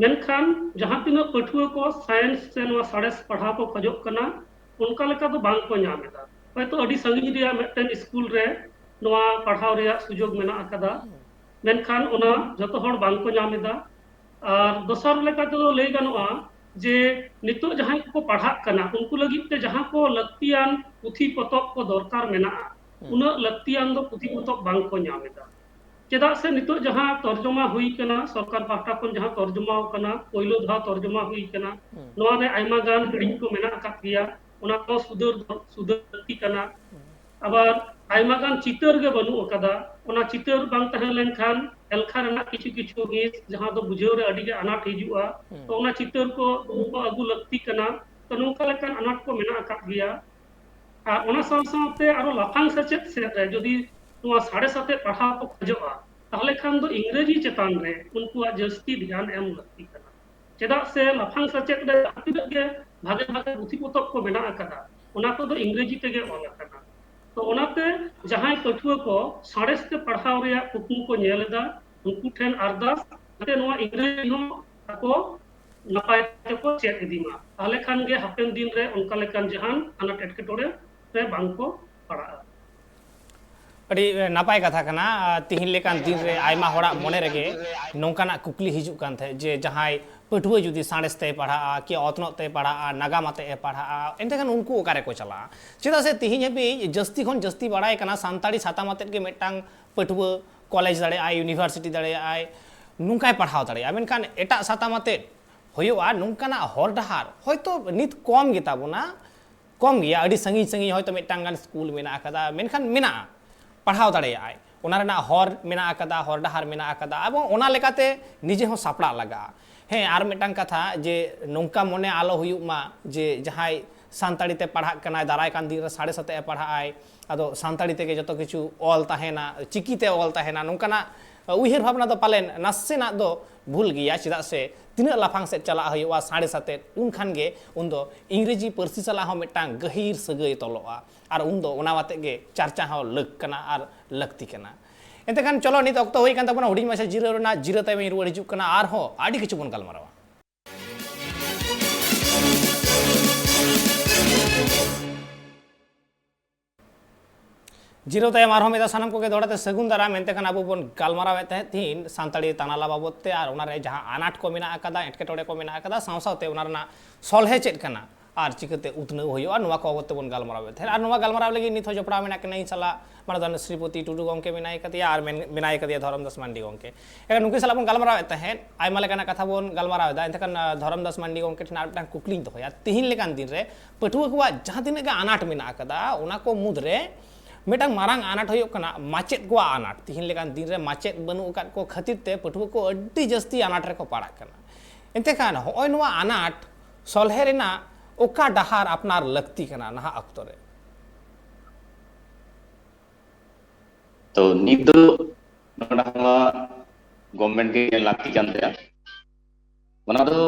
ᱢᱮᱱᱠᱷᱟᱱ ᱡᱟᱦᱟᱸ ᱛᱤᱱᱟᱹᱜ ᱯᱟᱹᱴᱷᱩᱣᱟᱹ ᱠᱚ ᱥᱟᱭᱮᱱᱥ ᱥᱮ ᱱᱚᱣᱟ ᱥᱟᱬᱮᱥ ᱯᱟᱲᱦᱟᱣ ᱠᱚ ᱠᱷᱚᱡᱚᱜ ᱠᱟᱱᱟ, ᱚᱱᱠᱟ ᱞᱮᱠᱟ ᱫᱚ ᱵᱟᱝ ᱠᱚ ᱧᱟᱢ ᱮᱫᱟ᱾ ᱦᱚᱭᱛᱳ ᱟᱹᱰᱤ ᱥᱟᱺᱜᱤᱧ ᱨᱮᱭᱟᱜ ᱢᱤᱫᱴᱮᱱ ᱥᱠᱩᱞ ᱨᱮ ᱱᱚᱣᱟ ᱯᱟᱲᱦᱟᱣ ᱨᱮᱭᱟᱜ ᱥᱩᱡᱳᱜᱽ ᱢᱮᱱᱟᱜ ᱟᱠᱟᱫᱟ, ᱢᱮᱱᱠᱷᱟᱱ ᱚᱱᱟ ᱡᱚᱛᱚ ᱦᱚᱲ ᱵᱟᱝ ᱠᱚ ᱧᱟᱢ ᱮᱫᱟ᱾ ᱟᱨ ᱫᱚᱥᱟᱨ ᱞᱮᱠᱟ ᱛᱮᱫᱚ ᱞᱟᱹᱭ ᱜᱟᱱᱚᱜᱼᱟ ᱡᱮ ᱱᱤᱛᱚᱜ ᱡᱟᱦᱟᱸᱭ ᱠᱚᱠᱚ ᱯᱟᱲᱦᱟᱜ ᱠᱟᱱᱟ, ᱩᱱᱠᱩ ᱞᱟᱹᱜᱤᱫ ᱛᱮ ᱡᱟᱦᱟᱸ ᱠᱚ ᱞᱟᱹᱠᱛᱤᱭᱟᱱ ᱯᱩᱛᱷᱤ ᱯᱚᱛᱚᱵ ᱠᱚ ᱫᱚᱨᱠᱟᱨ ᱢᱮᱱᱟᱜᱼᱟ, ᱩᱱᱟᱹᱜ ᱞᱟᱹᱠᱛᱤᱭᱟᱱ ᱫᱚ ᱯᱩᱛᱷᱤ ᱯᱚᱛᱚᱵ ᱵᱟᱝ ᱠᱚ ᱧᱟᱢ ᱮᱫᱟ᱾ ᱪᱮᱫᱟᱜ ᱥᱮ ᱱᱤᱛᱚᱜ ᱡᱟᱦᱟᱸ ᱛᱚᱨᱡᱚᱢᱟ ᱦᱩᱭ ᱠᱟᱱᱟ, ᱥᱚᱨᱠᱟᱨ ᱯᱟᱦᱴᱟ ᱠᱷᱚᱱ ᱡᱟᱦᱟᱸ ᱛᱚᱨᱡᱚᱢᱟ ᱠᱟᱱᱟ, ᱯᱳᱭᱞᱳ ᱫᱷᱟᱣ ᱛᱚᱨᱡᱚᱢᱟ ᱦᱩᱭ ᱠᱟᱱᱟ, ᱱᱚᱣᱟ ᱨᱮ ᱟᱭᱢᱟ ᱜᱟᱱ ᱦᱤᱲᱤᱧ ᱠᱚ ᱢᱮᱱᱟᱜ ᱟᱠᱟᱫ ᱜᱮᱭᱟ, ᱚᱱᱟ ᱠᱚ ᱥᱩᱫᱷᱟᱹᱨ, ᱥᱩᱫᱷᱟᱹᱨ ᱞᱟᱹᱠᱛᱤ ᱠᱟᱱᱟ᱾ ᱟᱵᱟᱨ ᱟᱭᱢᱟ ᱜᱟᱱ ᱪᱤᱛᱟᱹᱨ ᱜᱮ ᱵᱟᱹᱱᱩᱜ ᱟᱠᱟᱫᱟ᱾ ᱚᱱᱟ ᱪᱤᱛᱟᱹᱨ ᱵᱟᱝ ᱛᱟᱦᱮᱸ ᱞᱮᱱᱠᱷᱟᱱ ᱮᱞᱠᱷᱟ ᱨᱮᱱᱟᱜ ᱠᱤᱪᱷᱩ ᱠᱤᱪᱷᱩ ᱢᱤᱥ, ᱡᱟᱦᱟᱸ ᱫᱚ ᱵᱩᱡᱷᱟᱹᱣ ᱨᱮ ᱟᱹᱰᱤ ᱜᱮ ᱟᱱᱟᱴ ᱦᱤᱡᱩᱜᱼᱟ᱾ ᱛᱚ ᱚᱱᱟ ᱪᱤᱛᱟᱹᱨ ᱠᱚ ᱫᱚᱦᱚ ᱟᱹᱜᱩ ᱞᱟᱹᱠᱛᱤ ᱠᱟᱱᱟ᱾ ᱛᱚ ᱱᱚᱝᱠᱟ ᱞᱮᱠᱟᱱ ᱟᱱᱟᱴ ᱠᱚ ᱢᱮᱱᱟᱜ ᱟᱠᱟᱫ ᱜᱮᱭᱟ᱾ ᱟᱨ ᱚᱱᱟ ᱥᱟᱶ ᱥᱟᱶᱛᱮ ᱟᱨᱚ ᱞᱟᱯᱷᱟᱝ ᱥᱮᱪᱮᱫ ᱥᱮᱫ ᱨᱮ ᱡᱩᱫᱤ ᱱᱚᱣᱟ ᱥᱟᱬᱮᱥ ᱟᱛᱮ ᱯᱟᱲᱦᱟᱣ ᱠᱚ ᱠᱷᱚᱡᱚᱜᱼᱟ, ᱛᱟᱦᱚᱞᱮ ᱠᱷᱟᱱ ᱫᱚ ᱤᱝᱨᱮᱡᱤ ᱪᱮᱛᱟᱱ ᱨᱮ ᱩᱱᱠᱩᱣᱟᱜ ᱡᱟᱹᱥᱛᱤ ᱫᱷᱮᱭᱟᱱ ᱮᱢ ᱞᱟᱹᱠᱛᱤ ᱠᱟᱱᱟ᱾ ᱪᱮᱫᱟᱜ ᱥᱮ ᱞᱟᱯᱷᱟᱝ ᱥᱮᱪᱮᱫ ᱨᱮ ᱡᱟᱦᱟᱸ ᱛᱤᱱᱟᱹᱜ ᱜᱮ ᱵᱷᱟᱜᱮ ᱵᱷᱟᱜᱮ ᱯᱩᱛᱷᱤ ᱯᱚᱛᱚᱵ ᱠᱚ ᱢᱮᱱᱟᱜ ᱟᱠᱟᱫᱟ, ᱚᱱᱟ ᱠᱚᱫᱚ ᱤᱝᱨᱮᱡᱤ ᱛᱮᱜᱮ ᱚᱞ ᱟᱠᱟᱱᱟ᱾ ᱛᱚ ᱚᱱᱟᱛᱮ ᱡᱟᱦᱟᱸᱭ ᱯᱟᱹᱴᱷᱩᱣᱟᱹ ᱠᱚ ᱥᱟᱬᱮᱥ ᱛᱮ ᱯᱟᱲᱦᱟᱣ ᱨᱮᱭᱟᱜ ᱠᱩᱠᱢᱩ ᱠᱚ ᱧᱮᱞ ᱮᱫᱟ, ᱩᱱᱠᱩ ᱴᱷᱮᱱ ᱟᱨᱫᱟᱥ ᱡᱟᱛᱮ ᱱᱚᱣᱟ ᱤᱝᱨᱮᱡᱤ ᱦᱚᱸ ᱟᱠᱚ ᱱᱟᱯᱟᱭ ᱛᱮᱠᱚ ᱪᱮᱫ ᱤᱫᱤ ᱢᱟ, ᱛᱟᱦᱚᱞᱮ ᱠᱷᱟᱱ ᱜᱮ ᱦᱟᱯᱮᱱ ᱫᱤᱱ ᱨᱮ ᱚᱱᱠᱟ ᱞᱮᱠᱟᱱ ᱡᱟᱦᱟᱱ ᱟᱱᱟᱴ ᱮᱴᱠᱮᱴᱚᱬᱮ ᱨᱮ ᱵᱟᱝ ᱠᱚ ᱯᱟᱲᱟᱜᱼᱟ᱾ ᱟᱹᱰᱤ ᱱᱟᱯᱟᱭ ᱠᱟᱛᱷᱟ ᱠᱟᱱᱟ᱾ ᱟᱨ ᱛᱤᱦᱤᱧ ᱞᱮᱠᱟᱱ ᱫᱤᱱ ᱨᱮ ᱟᱭᱢᱟ ᱦᱚᱲᱟᱜ ᱢᱚᱱᱮ ᱨᱮᱜᱮ ᱱᱚᱝᱠᱟᱱᱟᱜ ᱠᱩᱠᱞᱤ ᱦᱤᱡᱩᱜ ᱠᱟᱱ ᱛᱟᱦᱮᱸᱫ ᱡᱮ ᱡᱟᱦᱟᱸᱭ ᱯᱟᱹᱴᱷᱩᱣᱟᱹ ᱡᱩᱫᱤ ᱥᱟᱬᱮᱥ ᱛᱮᱭ ᱯᱟᱲᱦᱟᱜᱼᱟ, ᱠᱤ ᱚᱛᱱᱚᱜ ᱛᱮᱭ ᱯᱟᱲᱦᱟᱜᱼᱟ, ᱱᱟᱜᱟᱢ ᱟᱛᱮ ᱮ ᱯᱟᱲᱦᱟᱜᱼᱟ, ᱮᱱᱛᱮᱠᱷᱟᱱ ᱩᱱᱠᱩ ᱚᱠᱟ ᱨᱮᱠᱚ ᱪᱟᱞᱟᱜᱼᱟ? ᱪᱮᱫᱟᱜ ᱥᱮ ᱛᱤᱦᱤᱧ ᱦᱟᱹᱵᱤᱡ ᱡᱟᱹᱥᱛᱤ ᱠᱷᱚᱱ ᱡᱟᱹᱥᱛᱤ ᱵᱟᱲᱟᱭ ᱠᱟᱱᱟ ᱥᱟᱱᱛᱟᱲᱤ ᱥᱟᱛᱟᱢ ᱟᱛᱮᱫ ᱜᱮ ᱢᱤᱫᱴᱟᱝ ᱯᱟᱹᱴᱷᱩᱣᱟᱹ ᱠᱚᱞᱮᱡᱽ ᱫᱟᱲᱮᱭᱟᱜᱼᱟᱭ, ᱤᱭᱩᱱᱤᱵᱷᱟᱨᱥᱤᱴᱤ ᱫᱟᱲᱮᱭᱟᱜᱼᱟᱭ, ᱱᱚᱝᱠᱟᱭ ᱯᱟᱲᱦᱟᱣ ᱫᱟᱲᱮᱭᱟᱜᱼᱟ᱾ ᱢᱮᱱᱠᱷᱟᱱ ᱮᱴᱟᱜ ᱥᱟᱛᱟᱢ ᱟᱛᱮᱫ ᱦᱩᱭᱩᱜᱼᱟ, ᱱᱚᱝᱠᱟᱱᱟᱜ ᱦᱚᱨ ᱰᱟᱦᱟᱨ ᱦᱚᱭᱛᱳ ᱱᱤᱛ ᱠᱚᱢ ᱜᱮᱛᱟ ᱵᱚᱱᱟ, ᱠᱚᱢ ᱜᱮᱭᱟ, ᱟᱹᱰᱤ ᱥᱟᱺᱜᱤᱧ ᱥᱟᱺᱜᱤᱧ ᱦᱚᱭᱛᱳ ᱢᱤᱫᱴᱟᱝ ᱜᱟᱱ ᱥᱠᱩᱞ ᱢᱮᱱᱟᱜ ᱟᱠᱟᱫᱟ, ᱢᱮᱱᱠᱷᱟᱱ ᱢᱮᱱᱟᱜᱼᱟ, ᱯᱟᱲᱦᱟᱣ ᱫᱟᱲᱮᱭᱟᱜᱼᱟᱭ, ᱚᱱᱟ ᱨᱮᱱᱟᱜ ᱦᱚᱨ ᱢᱮᱱᱟᱜ ᱟᱠᱟᱫᱟ, ᱦᱚᱨ ᱰᱟᱦᱟᱨ ᱢᱮᱱᱟᱜ ᱟᱠᱟᱫᱟ, ᱮᱵᱚᱝ ᱚᱱᱟ ᱞᱮᱠᱟᱛᱮ ᱱᱤᱡᱮ ᱦᱚᱸ ᱥᱟᱯᱲᱟᱜ ᱞᱟᱜᱟᱜᱼᱟ᱾ ᱦᱮᱸ, ᱟᱨ ᱢᱤᱫᱴᱟᱝ ᱠᱟᱛᱷᱟ ᱡᱮ ᱱᱚᱝᱠᱟ ᱢᱚᱱᱮ ᱟᱞᱚ ᱦᱩᱭᱩᱜ ᱢᱟ ᱡᱮ ᱡᱟᱦᱟᱸᱭ ᱥᱟᱱᱛᱟᱲᱤ ᱛᱮ ᱯᱟᱲᱦᱟᱜ ᱠᱟᱱᱟᱭ, ᱫᱟᱨᱟᱭ ᱠᱟᱱ ᱫᱤᱱ ᱨᱮ ᱥᱟᱬᱮᱥ ᱟᱛᱮ ᱮ ᱯᱟᱲᱦᱟᱜ ᱟᱭ, ᱟᱫᱚ ᱥᱟᱱᱛᱟᱲᱤ ᱛᱮᱜᱮ ᱡᱚᱛᱚ ᱠᱤᱪᱷᱩ ᱚᱞ ᱛᱟᱦᱮᱱᱟ, ᱪᱤᱠᱤ ᱛᱮ ᱚᱞ ᱛᱟᱦᱮᱱᱟ, ᱱᱚᱝᱠᱟᱱᱟᱜ ᱩᱭᱦᱟᱹᱨ ᱵᱷᱟᱵᱽᱱᱟ ᱫᱚ ᱯᱟᱞᱮᱱ ᱱᱟᱥᱮᱱᱟᱜ ᱫᱚ ᱵᱷᱩᱞ ᱜᱮᱭᱟ᱾ ᱪᱮᱫᱟᱜ ᱥᱮ ᱛᱤᱱᱟᱹᱜ ᱞᱟᱯᱷᱟᱝ ᱥᱮᱫ ᱪᱟᱞᱟᱜ ᱦᱩᱭᱩᱜᱼᱟ ᱥᱟᱬᱮᱥ ᱟᱛᱮᱫ, ᱩᱱᱠᱷᱟᱱ ᱜᱮ ᱩᱱᱫᱚ ᱤᱝᱨᱮᱡᱤ ᱯᱟᱹᱨᱥᱤ ᱥᱟᱞᱟᱜ ᱦᱚᱸ ᱢᱤᱫᱴᱟᱝ ᱜᱟᱹᱦᱤᱨ ᱥᱟᱹᱜᱟᱹᱭ ᱛᱚᱞᱚᱜᱼᱟ᱾ ᱟᱨ ᱩᱱᱫᱚ ᱚᱱᱟ ᱟᱛᱮᱫ ᱜᱮ ᱪᱟᱨᱪᱟ ᱦᱚᱸ ᱞᱟᱹᱠ ᱠᱟᱱᱟ ᱟᱨ ᱞᱟᱹᱠᱛᱤ ᱠᱟᱱᱟ᱾ ᱮᱱᱛᱮ ᱠᱷᱟᱱ ᱪᱚᱞᱚ, ᱱᱤᱛ ᱚᱠᱛᱚ ᱦᱩᱭ ᱠᱟᱱ ᱛᱟᱵᱚᱱᱟ ᱦᱩᱰᱤᱧ ᱢᱟᱪᱷᱟ ᱡᱤᱨᱟᱹᱣ ᱨᱮᱱᱟᱜ᱾ ᱡᱤᱨᱟᱹ ᱛᱟᱭᱚᱢ ᱤᱧ ᱨᱩᱣᱟᱹᱲ ᱦᱤᱡᱩᱜ ᱠᱟᱱᱟ, ᱟᱨᱦᱚᱸ ᱟᱹᱰᱤ ᱠᱤᱪᱷᱩ ᱵᱚᱱ ᱜᱟᱞᱢᱟᱨᱟᱣᱟ᱾ ᱡᱤᱨᱟᱹᱣ ᱛᱟᱭᱚᱢ ᱟᱨᱦᱚᱸ ᱢᱤᱫ ᱫᱷᱟᱣ ᱥᱟᱱᱟᱢ ᱠᱚᱜᱮ ᱫᱚᱦᱲᱟ ᱛᱮ ᱥᱟᱹᱜᱩᱱ ᱫᱟᱨᱟᱢ᱾ ᱮᱱᱛᱮ ᱠᱷᱟᱱ ᱟᱵᱚ ᱵᱚᱱ ᱜᱟᱞᱢᱟᱨᱟᱣᱮᱫ ᱛᱟᱦᱮᱸᱫ ᱛᱤᱦᱤᱧ ᱥᱟᱱᱛᱟᱲᱤ ᱛᱟᱱᱟᱞᱟ ᱵᱟᱵᱚᱛ ᱛᱮ, ᱟᱨ ᱚᱱᱟᱨᱮ ᱡᱟᱦᱟᱸ ᱟᱱᱟᱴ ᱠᱚ ᱢᱮᱱᱟᱜ ᱟᱠᱟᱫᱟ, ᱮᱴᱠᱮᱴᱚᱬᱮ ᱠᱚ ᱢᱮᱱᱟᱜ ᱟᱠᱟᱫᱟ, ᱥᱟᱶ ᱥᱟᱶᱛᱮ ᱚᱱᱟ ᱨᱮᱱᱟᱜ ᱥᱚᱞᱦᱮ ᱪᱮᱫ ᱠᱟᱱᱟ ᱟᱨ ᱪᱤᱠᱟᱹᱛᱮ ᱩᱛᱱᱟᱹᱣ ᱦᱩᱭᱩᱜᱼᱟ, ᱱᱚᱣᱟ ᱠᱚ ᱵᱟᱵᱚᱛ ᱛᱮᱵᱚᱱ ᱜᱟᱞᱢᱟᱨᱟᱣᱮᱫ ᱛᱟᱦᱮᱸᱫ᱾ ᱟᱨ ᱱᱚᱣᱟ ᱜᱟᱞᱢᱟᱨᱟᱣ ᱞᱟᱹᱜᱤᱫ ᱱᱤᱛ ᱦᱚᱸ ᱡᱚᱯᱲᱟᱣ ᱢᱮᱱᱟᱜ ᱠᱤᱱᱟ ᱤᱧ ᱥᱟᱞᱟᱜ ᱢᱟᱱᱚᱛᱟᱱ ᱥᱨᱤᱯᱚᱛᱤ ᱴᱩᱰᱩ ᱜᱚᱢᱠᱮ ᱢᱮᱱᱟᱭ ᱠᱟᱫᱮᱭᱟ ᱟᱨ ᱢᱮᱱ-, ᱢᱮᱱᱟᱭ ᱠᱟᱫᱮᱭᱟ ᱫᱷᱚᱨᱚᱢ ᱫᱟᱥ ᱢᱟᱱᱰᱤ ᱜᱚᱢᱠᱮ᱾ ᱮᱱᱠᱷᱟᱱ ᱱᱩᱠᱤᱱ ᱥᱟᱞᱟᱜ ᱵᱚᱱ ᱜᱟᱞᱢᱟᱨᱟᱣᱮᱫ ᱛᱟᱦᱮᱸᱫ, ᱟᱭᱢᱟ ᱞᱮᱠᱟᱱᱟᱜ ᱠᱟᱛᱷᱟ ᱵᱚᱱ ᱜᱟᱞᱢᱟᱨᱟᱣ ᱮᱫᱟ᱾ ᱮᱱᱛᱮ ᱠᱷᱟᱱ, ᱟᱸ, ᱫᱷᱚᱨᱚᱢ ᱫᱟᱥ ᱢᱟᱱᱰᱤ ᱜᱚᱢᱠᱮ ᱴᱷᱮᱱ ᱟᱨ ᱢᱤᱫᱴᱟᱝ ᱠᱩᱠᱞᱤᱧ ᱫᱚᱦᱚᱭᱟ, ᱛᱤᱦᱤᱧ ᱞᱮᱠᱟᱱ ᱫᱤᱱ ᱨᱮ ᱯᱟᱹᱴᱷᱩᱣᱟᱹ ᱠᱚᱣᱟᱜ ᱡᱟᱦᱟᱸ ᱛᱤᱱᱟᱹᱜ ᱜᱮ ᱟᱱᱟᱴ ᱢᱮᱱᱟᱜ ᱟᱠᱟᱫᱟ, ᱚᱱᱟ ᱠᱚ ᱢᱩᱫᱽᱨᱮ ᱢᱤᱫᱴᱟᱝ ᱢᱟᱨᱟᱝ ᱟᱱᱟᱴ ᱦᱩᱭᱩᱜ ᱠᱟᱱᱟ ᱢᱟᱪᱮᱫ ᱠᱚᱣᱟᱜ ᱟᱱᱟᱴ᱾ ᱛᱤᱦᱤᱧ ᱞᱮᱠᱟᱱ ᱫᱤᱱ ᱨᱮ ᱢᱟᱪᱮᱫ ᱵᱟᱹᱱᱩᱜ ᱟᱠᱟᱫ ᱠᱚ ᱠᱷᱟᱹᱛᱤᱨ ᱛᱮ ᱯᱟᱹᱴᱷᱩᱣᱟᱹ ᱠᱚ ᱟᱹᱰᱤ ᱡᱟᱹᱥᱛᱤ ᱟᱱᱟᱴ ᱨᱮᱠᱚ ᱯᱟᱲᱟᱜ ᱠᱟᱱᱟ᱾ ᱮᱱᱛᱮ ᱠᱷᱟᱱ ᱦᱚᱸᱜᱼᱚᱭ ᱱᱚᱣᱟ ᱟᱱᱟᱴ ᱥᱚᱞᱦᱮ ᱨᱮᱱᱟᱜ ᱚᱠᱟ ᱰᱟᱦᱟᱨ ᱟᱯᱱᱟᱨ ᱞᱟᱹᱠᱛᱤ ᱠᱟᱱᱟ ᱱᱟᱦᱟᱜ ᱚᱠᱛᱚ ᱨᱮ? ᱛᱚ ᱱᱤᱛ ᱫᱚ ᱱᱚᱣᱟ ᱰᱟᱦᱟᱨ ᱢᱟ ᱜᱚᱵᱷᱢᱮᱱᱴ ᱜᱮ ᱧᱮᱞ ᱞᱟᱹᱠᱛᱤ ᱠᱟᱱ ᱛᱟᱭᱟ᱾ ᱚᱱᱟ ᱫᱚ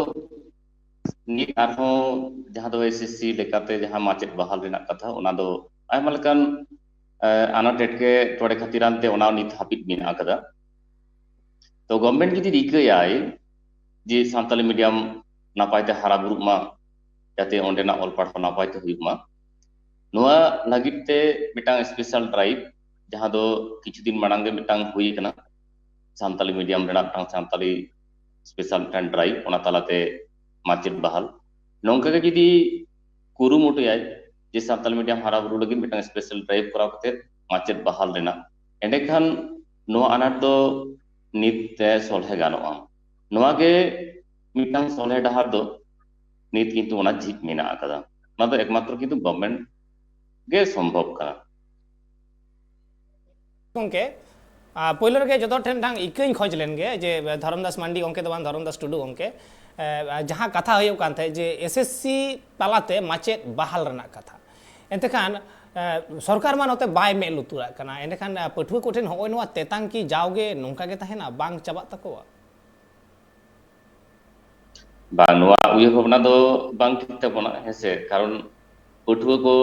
ᱱᱤᱛ ᱟᱨᱦᱚᱸ ᱡᱟᱦᱟᱸ ᱫᱚ ᱮᱥᱮᱥᱥᱤ ᱞᱮᱠᱟᱛᱮ ᱡᱟᱦᱟᱸ ᱢᱟᱪᱮᱫ ᱵᱟᱦᱟᱞ ᱨᱮᱱᱟᱜ ᱠᱟᱛᱷᱟ, ᱚᱱᱟ ᱫᱚ ᱟᱭᱢᱟ ᱞᱮᱠᱟᱱ, ᱮ, ᱟᱱᱟᱴ ᱮᱴᱠᱮᱴᱚᱬᱮ ᱠᱷᱟᱹᱛᱤᱨᱟᱱ ᱛᱮ ᱚᱱᱟ ᱱᱤᱛ ᱦᱟᱹᱯᱤᱫ ᱢᱮᱱᱟᱜ ᱟᱠᱟᱫᱟ᱾ ᱛᱚ ᱜᱚᱵᱷᱢᱮᱱᱴ ᱡᱩᱫᱤ ᱨᱤᱠᱟᱹᱭᱟᱭ ᱡᱮ ᱥᱟᱱᱛᱟᱞᱤ ᱢᱤᱰᱤᱭᱟᱢ ᱱᱟᱯᱟᱭ ᱛᱮ ᱦᱟᱨᱟ ᱵᱩᱨᱩᱜ ᱢᱟ, ᱡᱟᱛᱮ ᱚᱸᱰᱮᱱᱟᱜ ᱚᱞ ᱯᱟᱲᱦᱟᱣ ᱱᱟᱯᱟᱭ ᱛᱮ ᱦᱩᱭᱩᱜ ᱢᱟ, ᱱᱚᱣᱟ ᱞᱟᱹᱜᱤᱫ ᱛᱮ ᱢᱤᱫᱴᱟᱝ ᱥᱯᱮᱥᱟᱞ ᱰᱨᱟᱭᱤᱵᱷ, ᱡᱟᱦᱟᱸ ᱫᱚ ᱠᱤᱪᱷᱩ ᱫᱤᱱ ᱢᱟᱲᱟᱝ ᱜᱮ ᱢᱤᱫᱴᱟᱝ ᱦᱩᱭ ᱟᱠᱟᱱᱟ, ᱥᱟᱱᱛᱟᱞᱤ ᱢᱤᱰᱤᱭᱟᱢ ᱨᱮᱱᱟᱜ ᱢᱤᱫᱴᱟᱝ ᱥᱟᱱᱛᱟᱞᱤ ᱥᱯᱮᱥᱟᱞ ᱢᱤᱫᱴᱟᱝ ᱰᱨᱟᱭᱤᱵᱷ, ᱚᱱᱟ ᱛᱟᱞᱟᱛᱮ ᱢᱟᱪᱮᱫ ᱵᱟᱦᱟᱞ᱾ ᱱᱚᱝᱠᱟ ᱜᱮ ᱡᱩᱫᱤ ᱠᱩᱨᱩᱢᱩᱴᱩᱭᱟᱭ ᱡᱮ ᱥᱟᱱᱛᱟᱞᱤ ᱢᱤᱰᱤᱭᱟᱢ ᱦᱟᱨᱟ ᱵᱩᱨᱩ ᱞᱟᱹᱜᱤᱫ ᱢᱤᱫᱴᱟᱝ ᱥᱯᱮᱥᱟᱞ ᱰᱨᱟᱭᱤᱵᱷ ᱠᱚᱨᱟᱣ ᱠᱟᱛᱮ ᱢᱟᱪᱮᱫ ᱵᱟᱦᱟᱞ ᱨᱮᱱᱟᱜ, ᱮᱸᱰᱮᱠᱷᱟᱱ ᱱᱚᱣᱟ ᱟᱱᱟᱴ ᱫᱚ ᱱᱤᱛ ᱛᱮ ᱥᱚᱞᱦᱮ ᱜᱟᱱᱚᱜᱼᱟ᱾ ᱱᱚᱣᱟ ᱜᱮ ᱢᱤᱫᱴᱟᱝ ᱥᱚᱞᱦᱮ ᱰᱟᱦᱟᱨ ᱫᱚ ᱱᱤᱛ ᱠᱤᱱᱛᱩ ᱚᱱᱟ ᱡᱷᱤᱡ ᱢᱮᱱᱟᱜ ᱟᱠᱟᱫᱟ᱾ ᱚᱱᱟ ᱫᱚ ᱮᱠᱢᱟᱛᱨᱚ ᱠᱤᱱᱛᱩ ᱜᱚᱵᱷᱢᱮᱱᱴ ᱜᱮ ᱥᱚᱢᱵᱷᱚᱵ ᱠᱟᱱᱟ᱾ ᱜᱚᱢᱠᱮ, ᱟᱨ ᱯᱳᱭᱞᱳ ᱨᱮᱜᱮ ᱡᱚᱛᱚ ᱴᱷᱮᱱ ᱴᱟᱝ ᱤᱠᱟᱹᱧ ᱠᱷᱚᱡᱽ ᱞᱮᱱ ᱜᱮ ᱡᱮ ᱫᱷᱚᱨᱚᱢᱫᱟᱥ ᱢᱟᱱᱰᱤ ᱜᱚᱢᱠᱮ ᱫᱚ ᱵᱟᱝ, ᱫᱷᱚᱨᱚᱢᱫᱟᱥ ᱴᱩᱰᱩ ᱜᱚᱢᱠᱮ, ᱮ, ᱡᱟᱦᱟᱸ ᱠᱟᱛᱷᱟ ᱦᱩᱭᱩᱜ ᱠᱟᱱ ᱛᱟᱦᱮᱸᱫ ᱡᱮ ᱮᱥᱮᱥᱥᱤ ᱛᱟᱞᱟᱛᱮ ᱢᱟᱪᱮᱫ ᱵᱟᱦᱟᱞ ᱨᱮᱱᱟᱜ ᱠᱟᱛᱷᱟ, ᱮᱱᱛᱮ ᱠᱷᱟᱱ, ᱮ, ᱥᱚᱨᱠᱟᱨ ᱢᱟ ᱱᱚᱛᱮ ᱵᱟᱭ ᱢᱮᱫ ᱞᱩᱛᱩᱨᱟᱜ ᱠᱟᱱᱟ, ᱮᱸᱰᱮᱠᱷᱟᱱ, ᱮ, ᱯᱟᱹᱴᱷᱩᱣᱟᱹ ᱠᱚᱴᱷᱮᱱ ᱦᱚᱸᱜᱼᱚᱭ ᱱᱚᱣᱟ ᱛᱮᱛᱟᱝ ᱠᱤ ᱡᱟᱣᱜᱮ ᱱᱚᱝᱠᱟ ᱜᱮ ᱛᱟᱦᱮᱱᱟ, ᱵᱟᱝ ᱪᱟᱵᱟᱜ ᱛᱟᱠᱚᱣᱟ? ᱵᱟᱝ, ᱱᱚᱣᱟ ᱩᱭᱦᱟᱹᱨ ᱵᱷᱟᱵᱽᱱᱟ ᱫᱚ ᱵᱟᱝ ᱴᱷᱤᱠ ᱛᱟᱵᱚᱱᱟ, ᱦᱮᱸᱥᱮ? ᱠᱟᱨᱚᱱ ᱯᱟᱹᱴᱷᱩᱣᱟᱹ ᱠᱚ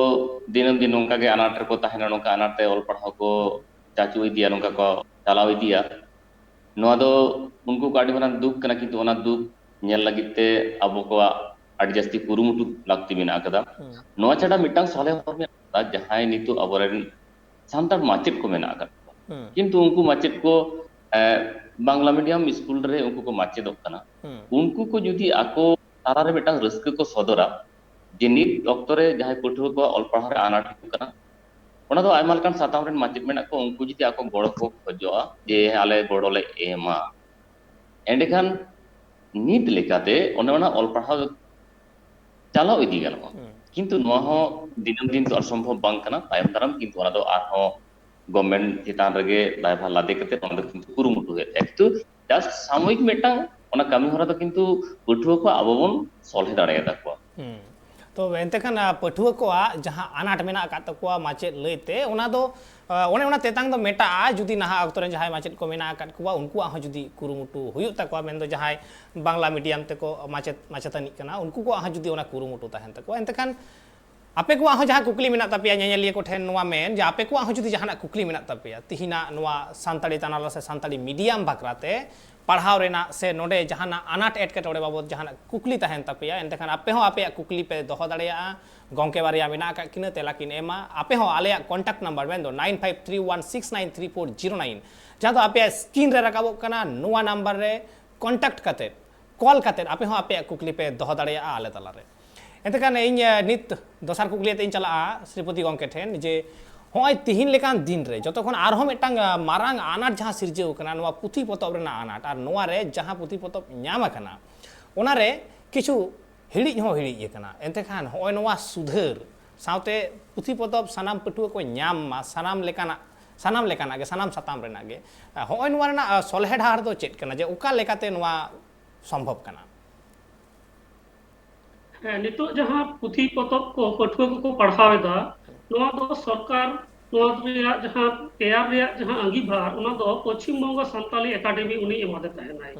ᱫᱤᱱᱟᱹᱢ ᱫᱤᱱ ᱱᱚᱝᱠᱟ ᱜᱮ ᱟᱱᱟᱴ ᱨᱮᱠᱚ ᱛᱟᱦᱮᱱᱟ, ᱱᱚᱝᱠᱟ ᱟᱱᱟᱴ ᱛᱮ ᱚᱞ ᱯᱟᱲᱦᱟᱣ ᱠᱚ ᱪᱟᱪᱳ ᱤᱫᱤᱭᱟ, ᱱᱚᱝᱠᱟ ᱠᱚ ᱪᱟᱞᱟᱣ ᱤᱫᱤᱭᱟ᱾ ᱱᱚᱣᱟ ᱫᱚ ᱩᱱᱠᱩ ᱠᱚ ᱟᱹᱰᱤ ᱢᱟᱨᱟᱝ ᱫᱩᱠ ᱠᱟᱱᱟ, ᱠᱤᱱᱛᱩ ᱚᱱᱟ ᱫᱩᱠ ᱧᱮᱞ ᱞᱟᱹᱜᱤᱫ ᱛᱮ ᱟᱵᱚ ᱠᱚᱣᱟᱜ ᱟᱹᱰᱤ ᱡᱟᱹᱥᱛᱤ ᱠᱩᱨᱩᱢᱩᱴᱩ ᱞᱟᱹᱠᱛᱤ ᱢᱮᱱᱟᱜ ᱟᱠᱟᱫᱟ᱾ ᱱᱚᱣᱟ ᱪᱷᱟᱰᱟ ᱢᱤᱫᱴᱟᱝ ᱥᱚᱞᱦᱮ ᱦᱚᱨ ᱢᱮᱱᱟᱜ ᱟᱠᱟᱫᱟ, ᱡᱟᱦᱟᱸᱭ ᱱᱤᱛᱚᱜ ᱟᱵᱚᱨᱮᱱ ᱥᱟᱱᱛᱟᱲ ᱢᱟᱪᱮᱫ ᱠᱚ ᱢᱮᱱᱟᱜ ᱟᱠᱟᱫ ᱠᱚᱣᱟ, ᱠᱤᱱᱛᱩ ᱩᱱᱠᱩ ᱢᱟᱪᱮᱫ ᱠᱚ, ᱮ, ᱵᱟᱝᱞᱟ ᱢᱤᱰᱤᱭᱟᱢ ᱥᱠᱩᱞ ᱨᱮ ᱩᱱᱠᱩ ᱠᱚ ᱢᱟᱪᱮᱫᱚᱜ ᱠᱟᱱᱟ, ᱩᱱᱠᱩ ᱠᱚ ᱡᱩᱫᱤ ᱟᱠᱚ ᱛᱟᱞᱟᱨᱮ ᱢᱤᱫᱴᱟᱝ ᱨᱟᱹᱥᱠᱟᱹ ᱠᱚ ᱥᱚᱫᱚᱨᱟ ᱡᱮ ᱱᱤᱛ ᱚᱠᱛᱚ ᱨᱮ ᱡᱟᱦᱟᱸᱭ ᱯᱟᱹᱴᱷᱩᱣᱟᱹ ᱠᱚᱣᱟᱜ ᱚᱞ ᱯᱟᱲᱦᱟᱣ ᱨᱮ ᱟᱱᱟᱴ ᱦᱩᱭᱩᱜ ᱠᱟᱱᱟ, ᱚᱱᱟ ᱫᱚ ᱟᱭᱢᱟ ᱞᱮᱠᱟᱱ ᱥᱟᱛᱟᱢ ᱨᱮᱱ ᱢᱟᱪᱮᱫ ᱢᱮᱱᱟᱜ ᱠᱚᱣᱟ, ᱩᱱᱠᱩ ᱡᱩᱫᱤ ᱟᱠᱚ ᱜᱚᱲᱚ ᱠᱚ ᱠᱷᱚᱡᱚᱜᱼᱟ ᱡᱮ ᱟᱞᱮ ᱜᱚᱲᱚ ᱞᱮ ᱮᱢᱟ, ᱮᱸᱰᱮᱠᱷᱟᱱ ᱱᱤᱛ ᱞᱮᱠᱟᱛᱮ ᱚᱱᱮ ᱚᱱᱟ ᱚᱞ ᱯᱟᱲᱦᱟᱣ ᱪᱟᱞᱟᱣ ᱤᱫᱤ ᱜᱟᱱᱚᱜᱼᱟ᱾ ᱠᱤᱱᱛᱩ ᱱᱚᱣᱟ ᱦᱚᱸ ᱫᱤᱱᱟᱹᱢ ᱫᱤᱱ ᱫᱚ ᱟᱨ ᱥᱚᱢᱵᱷᱚᱵ ᱵᱟᱝ ᱠᱟᱱᱟ, ᱛᱟᱭᱚᱢ ᱫᱟᱨᱟᱢ ᱠᱤᱱᱛᱩ ᱚᱱᱟ ᱫᱚ ᱟᱨᱦᱚᱸ ᱜᱚᱵᱷᱢᱮᱱᱴ ᱪᱮᱛᱟᱱ ᱨᱮᱜᱮ ᱫᱟᱭᱵᱷᱟᱨ ᱞᱟᱫᱮ ᱠᱟᱛᱮ ᱚᱱᱟ ᱫᱚ ᱠᱤᱱᱛᱩ ᱠᱩᱨᱩᱢᱩᱴᱩ ᱦᱩᱭᱩᱜ ᱛᱟᱭᱟ᱾ ᱠᱤᱱᱛᱩ just ᱥᱟᱢᱚᱭᱤᱠ ᱢᱤᱫᱴᱟᱝ ᱚᱱᱟ ᱠᱟᱹᱢᱤ ᱦᱚᱨᱟ ᱫᱚ ᱠᱤᱱᱛᱩ ᱯᱟᱹᱴᱷᱩᱣᱟᱹ ᱠᱚ ᱟᱵᱚ ᱵᱚᱱ ᱥᱚᱞᱦᱮ ᱫᱟᱲᱮᱭᱟᱛᱟ ᱠᱚᱣᱟ᱾ ᱛᱚ ᱮᱱᱛᱮ ᱠᱷᱟᱱ, ᱟ, ᱯᱟᱹᱴᱷᱩᱣᱟᱹ ᱠᱚᱣᱟᱜ ᱡᱟᱦᱟᱸ ᱟᱱᱟᱴ ᱢᱮᱱᱟᱜ ᱟᱠᱟᱫ ᱛᱟᱠᱚᱣᱟ ᱢᱟᱪᱮᱫ ᱞᱟᱹᱭᱛᱮ, ᱚᱱᱟ ᱫᱚ, ᱟ, ᱚᱱᱮ ᱚᱱᱟ ᱛᱮᱛᱟᱝ ᱫᱚ ᱢᱮᱴᱟᱜᱼᱟ ᱡᱩᱫᱤ ᱱᱟᱦᱟᱜ ᱚᱠᱛᱚ ᱨᱮ ᱡᱟᱦᱟᱸᱭ ᱢᱟᱪᱮᱫ ᱠᱚ ᱢᱮᱱᱟᱜ ᱟᱠᱟᱫ ᱠᱚᱣᱟ ᱩᱱᱠᱩᱣᱟᱜ ᱦᱚᱸ ᱡᱩᱫᱤ ᱠᱩᱨᱩᱢᱩᱴᱩ ᱦᱩᱭᱩᱜ ᱛᱟᱠᱚᱣᱟ, ᱢᱮᱱᱫᱚ ᱡᱟᱦᱟᱸᱭ ᱵᱟᱝᱞᱟ ᱢᱤᱰᱤᱭᱟᱢ ᱛᱮᱠᱚ ᱢᱟᱪᱮᱫ ᱢᱟᱪᱮᱛᱟᱹᱱᱤᱜ ᱠᱟᱱᱟ ᱩᱱᱠᱩ ᱠᱚᱣᱟᱜ ᱦᱚᱸ ᱡᱩᱫᱤ ᱚᱱᱟ ᱠᱩᱨᱩᱢᱩᱴᱩ ᱛᱟᱦᱮᱱ ᱛᱟᱠᱚᱣᱟ, ᱮᱱᱛᱮ ᱠᱷᱟᱱ ᱟᱯᱮ ᱠᱚᱣᱟᱜ ᱦᱚᱸ ᱡᱟᱦᱟᱸ ᱠᱩᱠᱞᱤ ᱢᱮᱱᱟᱜ ᱛᱟᱯᱮᱭᱟ, ᱧᱮᱧᱮᱞᱤᱭᱟᱹ ᱠᱚᱴᱷᱮᱱ ᱱᱚᱣᱟ ᱢᱮᱱ ᱡᱮ ᱟᱯᱮ ᱠᱚᱣᱟᱜ ᱦᱚᱸ ᱡᱩᱫᱤ ᱡᱟᱦᱟᱱᱟᱜ ᱠᱩᱠᱞᱤ ᱢᱮᱱᱟᱜ ᱛᱟᱯᱮᱭᱟ ᱛᱤᱦᱤᱧᱟᱜ ᱱᱚᱣᱟ ᱥᱟᱱᱛᱟᱲᱤ ᱛᱟᱱᱟᱞᱟ ᱥᱮ ᱥᱟᱱᱛᱟᱲᱤ ᱢᱤᱰᱤᱭᱟᱢ ᱵᱟᱠᱷᱨᱟ ᱛᱮ, ᱯᱟᱲᱦᱟᱣ ᱨᱮᱱᱟᱜ ᱥᱮ ᱱᱚᱰᱮ ᱡᱟᱦᱟᱱᱟᱜ ᱟᱱᱟᱴ ᱮᱴᱠᱮᱴᱚᱬᱮ ᱵᱟᱵᱚᱫ ᱡᱟᱦᱟᱱᱟᱜ ᱠᱩᱠᱞᱤ ᱛᱟᱦᱮᱱ ᱛᱟᱯᱮᱭᱟ, ᱮᱱᱛᱮᱠᱷᱟᱱ ᱟᱯᱮ ᱦᱚᱸ ᱟᱯᱮᱭᱟᱜ ᱠᱩᱠᱞᱤ ᱯᱮ ᱫᱚᱦᱚ ᱫᱟᱲᱮᱭᱟᱜᱼᱟ᱾ ᱜᱚᱢᱠᱮ ᱵᱟᱨᱭᱟ ᱢᱮᱱᱟᱜ ᱟᱠᱟᱫ ᱠᱤᱱᱟᱹ, ᱛᱮᱞᱟ ᱠᱤᱱ ᱮᱢᱟ᱾ ᱟᱯᱮ ᱦᱚᱸ ᱟᱞᱮᱭᱟᱜ contact number ᱢᱮᱱᱫᱚ nine five three one six nine three four zero nine, ᱡᱟᱦᱟᱸ ᱫᱚ ᱟᱯᱮᱭᱟᱜ screen ᱨᱮ ᱨᱟᱠᱟᱵᱚᱜ ᱠᱟᱱᱟ, ᱱᱚᱣᱟ ᱱᱟᱢᱵᱟᱨ ᱨᱮ contact ᱠᱟᱛᱮ, call ᱠᱟᱛᱮ ᱟᱯᱮ ᱦᱚᱸ ᱟᱯᱮᱭᱟᱜ ᱠᱩᱠᱞᱤ ᱯᱮ ᱫᱚᱦᱚ ᱫᱟᱲᱮᱭᱟᱜᱼᱟ ᱟᱞᱮ ᱛᱟᱞᱟᱨᱮ᱾ ᱮᱱᱛᱮ ᱠᱷᱟᱱ ᱤᱧ, ᱮ, ᱱᱤᱛ ᱫᱚᱥᱟᱨ ᱠᱩᱠᱞᱤ ᱟᱛᱮ ᱤᱧ ᱪᱟᱞᱟᱜᱼᱟ ᱥᱨᱤᱯᱚᱛᱤ ᱜᱚᱢᱠᱮ ᱴᱷᱮᱱ ᱡᱮ ᱦᱚᱸᱜᱼᱚᱭ ᱛᱤᱦᱤᱧ ᱞᱮᱠᱟᱱ ᱫᱤᱱ ᱨᱮ ᱡᱚᱛᱚ ᱠᱷᱚᱱ ᱟᱨᱦᱚᱸ ᱢᱤᱫᱴᱟᱝ, ᱟ, ᱢᱟᱨᱟᱝ ᱟᱱᱟᱴ ᱡᱟᱦᱟᱸ ᱥᱤᱨᱡᱟᱹᱣ ᱠᱟᱱᱟ, ᱱᱚᱣᱟ ᱯᱩᱛᱷᱤ ᱯᱚᱛᱚᱵ ᱨᱮᱱᱟᱜ ᱟᱱᱟᱴ, ᱟᱨ ᱱᱚᱣᱟ ᱨᱮ ᱡᱟᱦᱟᱸ ᱯᱩᱛᱷᱤ ᱯᱚᱛᱚᱵ ᱧᱟᱢ ᱟᱠᱟᱱᱟ, ᱚᱱᱟ ᱨᱮ ᱠᱤᱪᱷᱩ ᱦᱤᱲᱤᱡ ᱦᱚᱸ ᱦᱤᱲᱤᱡ ᱟᱠᱟᱱᱟ᱾ ᱮᱱᱛᱮ ᱠᱷᱟᱱ ᱦᱚᱸᱜᱼᱚᱭ ᱱᱚᱣᱟ ᱥᱩᱫᱷᱟᱹᱨ ᱥᱟᱶᱛᱮ ᱯᱩᱛᱷᱤ ᱯᱚᱛᱚᱵ ᱥᱟᱱᱟᱢ ᱯᱟᱹᱴᱷᱩᱣᱟᱹ ᱠᱚ ᱧᱟᱢ ᱢᱟ, ᱥᱟᱱᱟᱢ ᱞᱮᱠᱟᱱᱟᱜ ᱥᱟᱱᱟᱢ ᱞᱮᱠᱟᱱᱟᱜ ᱜᱮ, ᱥᱟᱱᱟᱢ ᱥᱟᱛᱟᱢ ᱨᱮᱱᱟᱜ ᱜᱮ᱾ ᱦᱚᱸᱜᱼᱚᱭ ᱱᱚᱣᱟ ᱨᱮᱱᱟᱜ ᱥᱚᱞᱦᱮ ᱰᱟᱦᱟᱨ ᱫᱚ ᱪᱮᱫ ᱠᱟᱱᱟ, ᱡᱮ ᱚᱠᱟ ᱞᱮᱠᱟᱛᱮ ᱱᱚᱣᱟ ᱥᱚᱢᱵᱷᱚᱵ ᱠᱟᱱᱟ? ᱦᱮᱸ, ᱱᱤᱛᱚᱜ ᱡᱟᱦᱟᱸ ᱯᱩᱛᱷᱤ ᱯᱚᱛᱚᱵ ᱠᱚ ᱯᱟᱹᱴᱷᱩᱣᱟᱹ ᱠᱚᱠᱚ ᱯᱟᱲᱦᱟᱣ ᱮᱫᱟ, ᱱᱚᱣᱟ ᱫᱚ ᱥᱚᱨᱠᱟᱨ ᱱᱚᱣᱟ ᱨᱮᱭᱟᱜ ᱡᱟᱦᱟᱸ ᱛᱮᱭᱟᱨ ᱨᱮᱭᱟᱜ ᱡᱟᱦᱟᱸ ᱟᱸᱜᱤᱵᱷᱟᱨ, ᱚᱱᱟ ᱫᱚ ᱯᱚᱪᱷᱤᱢ ᱵᱚᱝᱜᱚ ᱥᱟᱱᱛᱟᱞᱤ ᱮᱠᱟᱰᱮᱢᱤ ᱩᱱᱤ ᱮᱢᱟᱫᱮ ᱛᱟᱦᱮᱱᱟᱭ᱾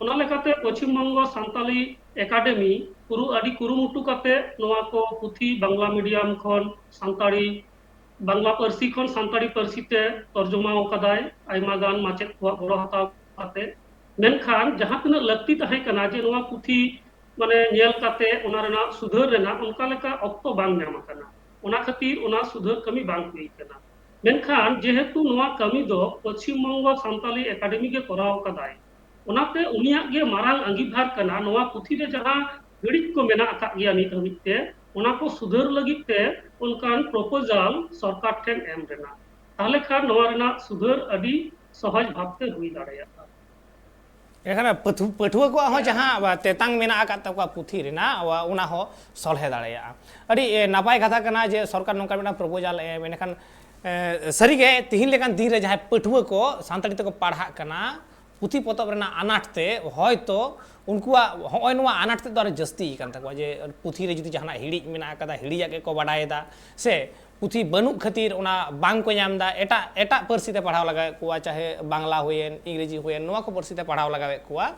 ᱚᱱᱟ ᱞᱮᱠᱟᱛᱮ ᱯᱚᱪᱷᱤᱢ ᱵᱚᱝᱜᱚ ᱥᱟᱱᱛᱟᱞᱤ ᱮᱠᱟᱰᱮᱢᱤ ᱯᱩᱨᱩ ᱟᱹᱰᱤ ᱠᱩᱨᱩᱢᱩᱴᱩ ᱠᱟᱛᱮ ᱱᱚᱣᱟ ᱠᱚ ᱯᱩᱛᱷᱤ ᱵᱟᱝᱞᱟ ᱢᱤᱰᱤᱭᱟᱢ ᱠᱷᱚᱱ ᱥᱟᱱᱛᱟᱲᱤ, ᱵᱟᱝᱞᱟ ᱯᱟᱹᱨᱥᱤ ᱠᱷᱚᱱ ᱥᱟᱱᱛᱟᱲᱤ ᱯᱟᱹᱨᱥᱤ ᱛᱮ ᱛᱚᱨᱡᱚᱢᱟ ᱟᱠᱟᱫᱟᱭ ᱟᱭᱢᱟ ᱜᱟᱱ ᱢᱟᱪᱮᱫ ᱠᱚᱣᱟᱜ ᱜᱚᱲᱚ ᱦᱟᱛᱟᱣ ᱠᱟᱛᱮ᱾ ᱢᱮᱱᱠᱷᱟᱱ ᱡᱟᱦᱟᱸ ᱛᱤᱱᱟᱹᱜ ᱞᱟᱹᱠᱛᱤ ᱛᱟᱦᱮᱸ ᱠᱟᱱᱟ ᱡᱮ ᱱᱚᱣᱟ ᱯᱩᱛᱷᱤ ᱢᱟᱱᱮ ᱧᱮᱞ ᱠᱟᱛᱮ ᱚᱱᱟ ᱨᱮᱱᱟᱜ ᱥᱩᱫᱷᱟᱹᱨ ᱨᱮᱱᱟᱜ ᱚᱱᱠᱟ ᱞᱮᱠᱟ ᱚᱠᱛᱚ ᱵᱟᱝ ᱧᱟᱢ ᱟᱠᱟᱱᱟ, ᱚᱱᱟ ᱠᱷᱟᱹᱛᱤᱨ ᱚᱱᱟ ᱥᱩᱫᱷᱟᱹᱨ ᱠᱟᱹᱢᱤ ᱵᱟᱝ ᱦᱩᱭ ᱟᱠᱟᱱᱟ᱾ ᱢᱮᱱᱠᱷᱟᱱ ᱡᱮᱦᱮᱛᱩ ᱱᱚᱣᱟ ᱠᱟᱹᱢᱤ ᱫᱚ ᱯᱚᱪᱷᱤᱢ ᱵᱚᱝᱜᱚ ᱥᱟᱱᱛᱟᱞᱤ ᱮᱠᱟᱰᱮᱢᱤ ᱜᱮ ᱠᱚᱨᱟᱣ ᱟᱠᱟᱫᱟᱭ, ᱚᱱᱟᱛᱮ ᱩᱱᱤᱭᱟᱜ ᱜᱮ ᱢᱟᱨᱟᱝ ᱟᱸᱜᱤᱵᱷᱟᱨ ᱠᱟᱱᱟ ᱱᱚᱣᱟ ᱯᱩᱛᱷᱤ ᱨᱮ ᱡᱟᱦᱟᱸ ᱦᱤᱲᱤᱡ ᱠᱚ ᱢᱮᱱᱟᱜ ᱟᱠᱟᱫ ᱜᱮᱭᱟ ᱱᱤᱛ ᱦᱟᱹᱵᱤᱡ ᱛᱮ, ᱚᱱᱟ ᱠᱚ ᱥᱩᱫᱷᱟᱹᱨ ᱞᱟᱹᱜᱤᱫ ᱛᱮ ᱚᱱᱠᱟᱱ ᱯᱨᱚᱯᱳᱡᱟᱞ ᱥᱚᱨᱠᱟᱨ ᱴᱷᱮᱱ ᱮᱢ ᱨᱮᱱᱟᱜ᱾ ᱛᱟᱦᱚᱞᱮ ᱠᱷᱟᱱ ᱱᱚᱣᱟ ᱨᱮᱱᱟᱜ ᱥᱩᱫᱷᱟᱹᱨ ᱟᱹᱰᱤ ᱥᱚᱦᱚᱡ ᱵᱷᱟᱵᱛᱮ ᱦᱩᱭ ᱫᱟᱲᱮᱭᱟᱜᱼᱟ᱾ ᱮᱱᱠᱷᱟᱱ ᱯᱟᱹᱴᱷᱩ- ᱯᱟᱹᱴᱷᱩᱣᱟᱹ ᱠᱚᱣᱟᱜ ᱦᱚᱸ ᱡᱟᱦᱟᱸ ᱛᱮᱛᱟᱝ ᱢᱮᱱᱟᱜ ᱟᱠᱟᱫ ᱛᱟᱠᱚᱣᱟ ᱯᱩᱛᱷᱤ ᱨᱮᱱᱟᱜ, ᱚᱱᱟ ᱦᱚᱸ ᱥᱚᱞᱦᱮ ᱫᱟᱲᱮᱭᱟᱜᱼᱟ᱾ ᱟᱹᱰᱤ ᱮ, ᱱᱟᱯᱟᱭ ᱠᱟᱛᱷᱟ ᱠᱟᱱᱟ ᱡᱮ ᱥᱚᱨᱠᱟᱨ ᱱᱚᱝᱠᱟ ᱢᱤᱫᱴᱟᱝ ᱯᱨᱚᱯᱳᱡᱟᱞ ᱮ ᱮᱢ᱾ ᱮᱱᱠᱷᱟᱱ ᱮ, ᱥᱟᱹᱨᱤᱜᱮ ᱛᱤᱦᱤᱧ ᱞᱮᱠᱟᱱ ᱫᱤᱱ ᱨᱮ ᱡᱟᱦᱟᱸᱭ ᱯᱟᱹᱴᱷᱩᱣᱟᱹ ᱠᱚ ᱥᱟᱱᱛᱟᱲᱤ ᱛᱮᱠᱚ ᱯᱟᱲᱦᱟᱜ ᱠᱟᱱᱟ, ᱯᱩᱛᱷᱤ ᱯᱚᱛᱚᱵ ᱨᱮᱱᱟᱜ ᱟᱱᱟᱴ ᱛᱮ ᱦᱚᱭᱛᱚ ᱩᱱᱠᱩᱣᱟᱜ ᱦᱚᱸᱜᱼᱚᱭ ᱱᱚᱣᱟ ᱟᱱᱟᱴ ᱛᱮᱫ ᱫᱚ ᱟᱨᱚ ᱡᱟᱹᱥᱛᱤ ᱟᱠᱟᱱ ᱛᱟᱠᱚᱣᱟ, ᱡᱮ ᱯᱩᱛᱷᱤ ᱨᱮ ᱡᱩᱫᱤ ᱡᱟᱦᱟᱱᱟᱜ ᱦᱤᱲᱤᱡ ᱢᱮᱱᱟᱜ ᱟᱠᱟᱫᱟ, ᱦᱤᱲᱤᱡᱟᱜ ᱜᱮᱠᱚ ᱵᱟᱰᱟᱭᱮᱫᱟ, ᱥᱮ ᱯᱩᱛᱷᱤ ᱵᱟᱹᱱᱩᱜ ᱠᱷᱟᱹᱛᱤᱨ ᱚᱱᱟ ᱵᱟᱝ ᱠᱚ ᱧᱟᱢ ᱮᱫᱟ, ᱮᱴᱟᱜ ᱮᱴᱟᱜ ᱯᱟᱹᱨᱥᱤ ᱛᱮ ᱯᱟᱲᱦᱟᱣ ᱞᱟᱜᱟᱣᱮᱫ ᱠᱚᱣᱟ, ᱪᱟᱦᱮ ᱵᱟᱝᱞᱟ ᱦᱩᱭᱮᱱ, ᱤᱝᱨᱮᱡᱤ ᱦᱩᱭᱮᱱ, ᱱᱚᱣᱟ ᱠᱚ ᱯᱟᱹᱨᱥᱤ ᱛᱮ ᱯᱟᱲᱦᱟᱣ ᱞᱟᱜᱟᱣᱮᱫ ᱠᱚᱣᱟ᱾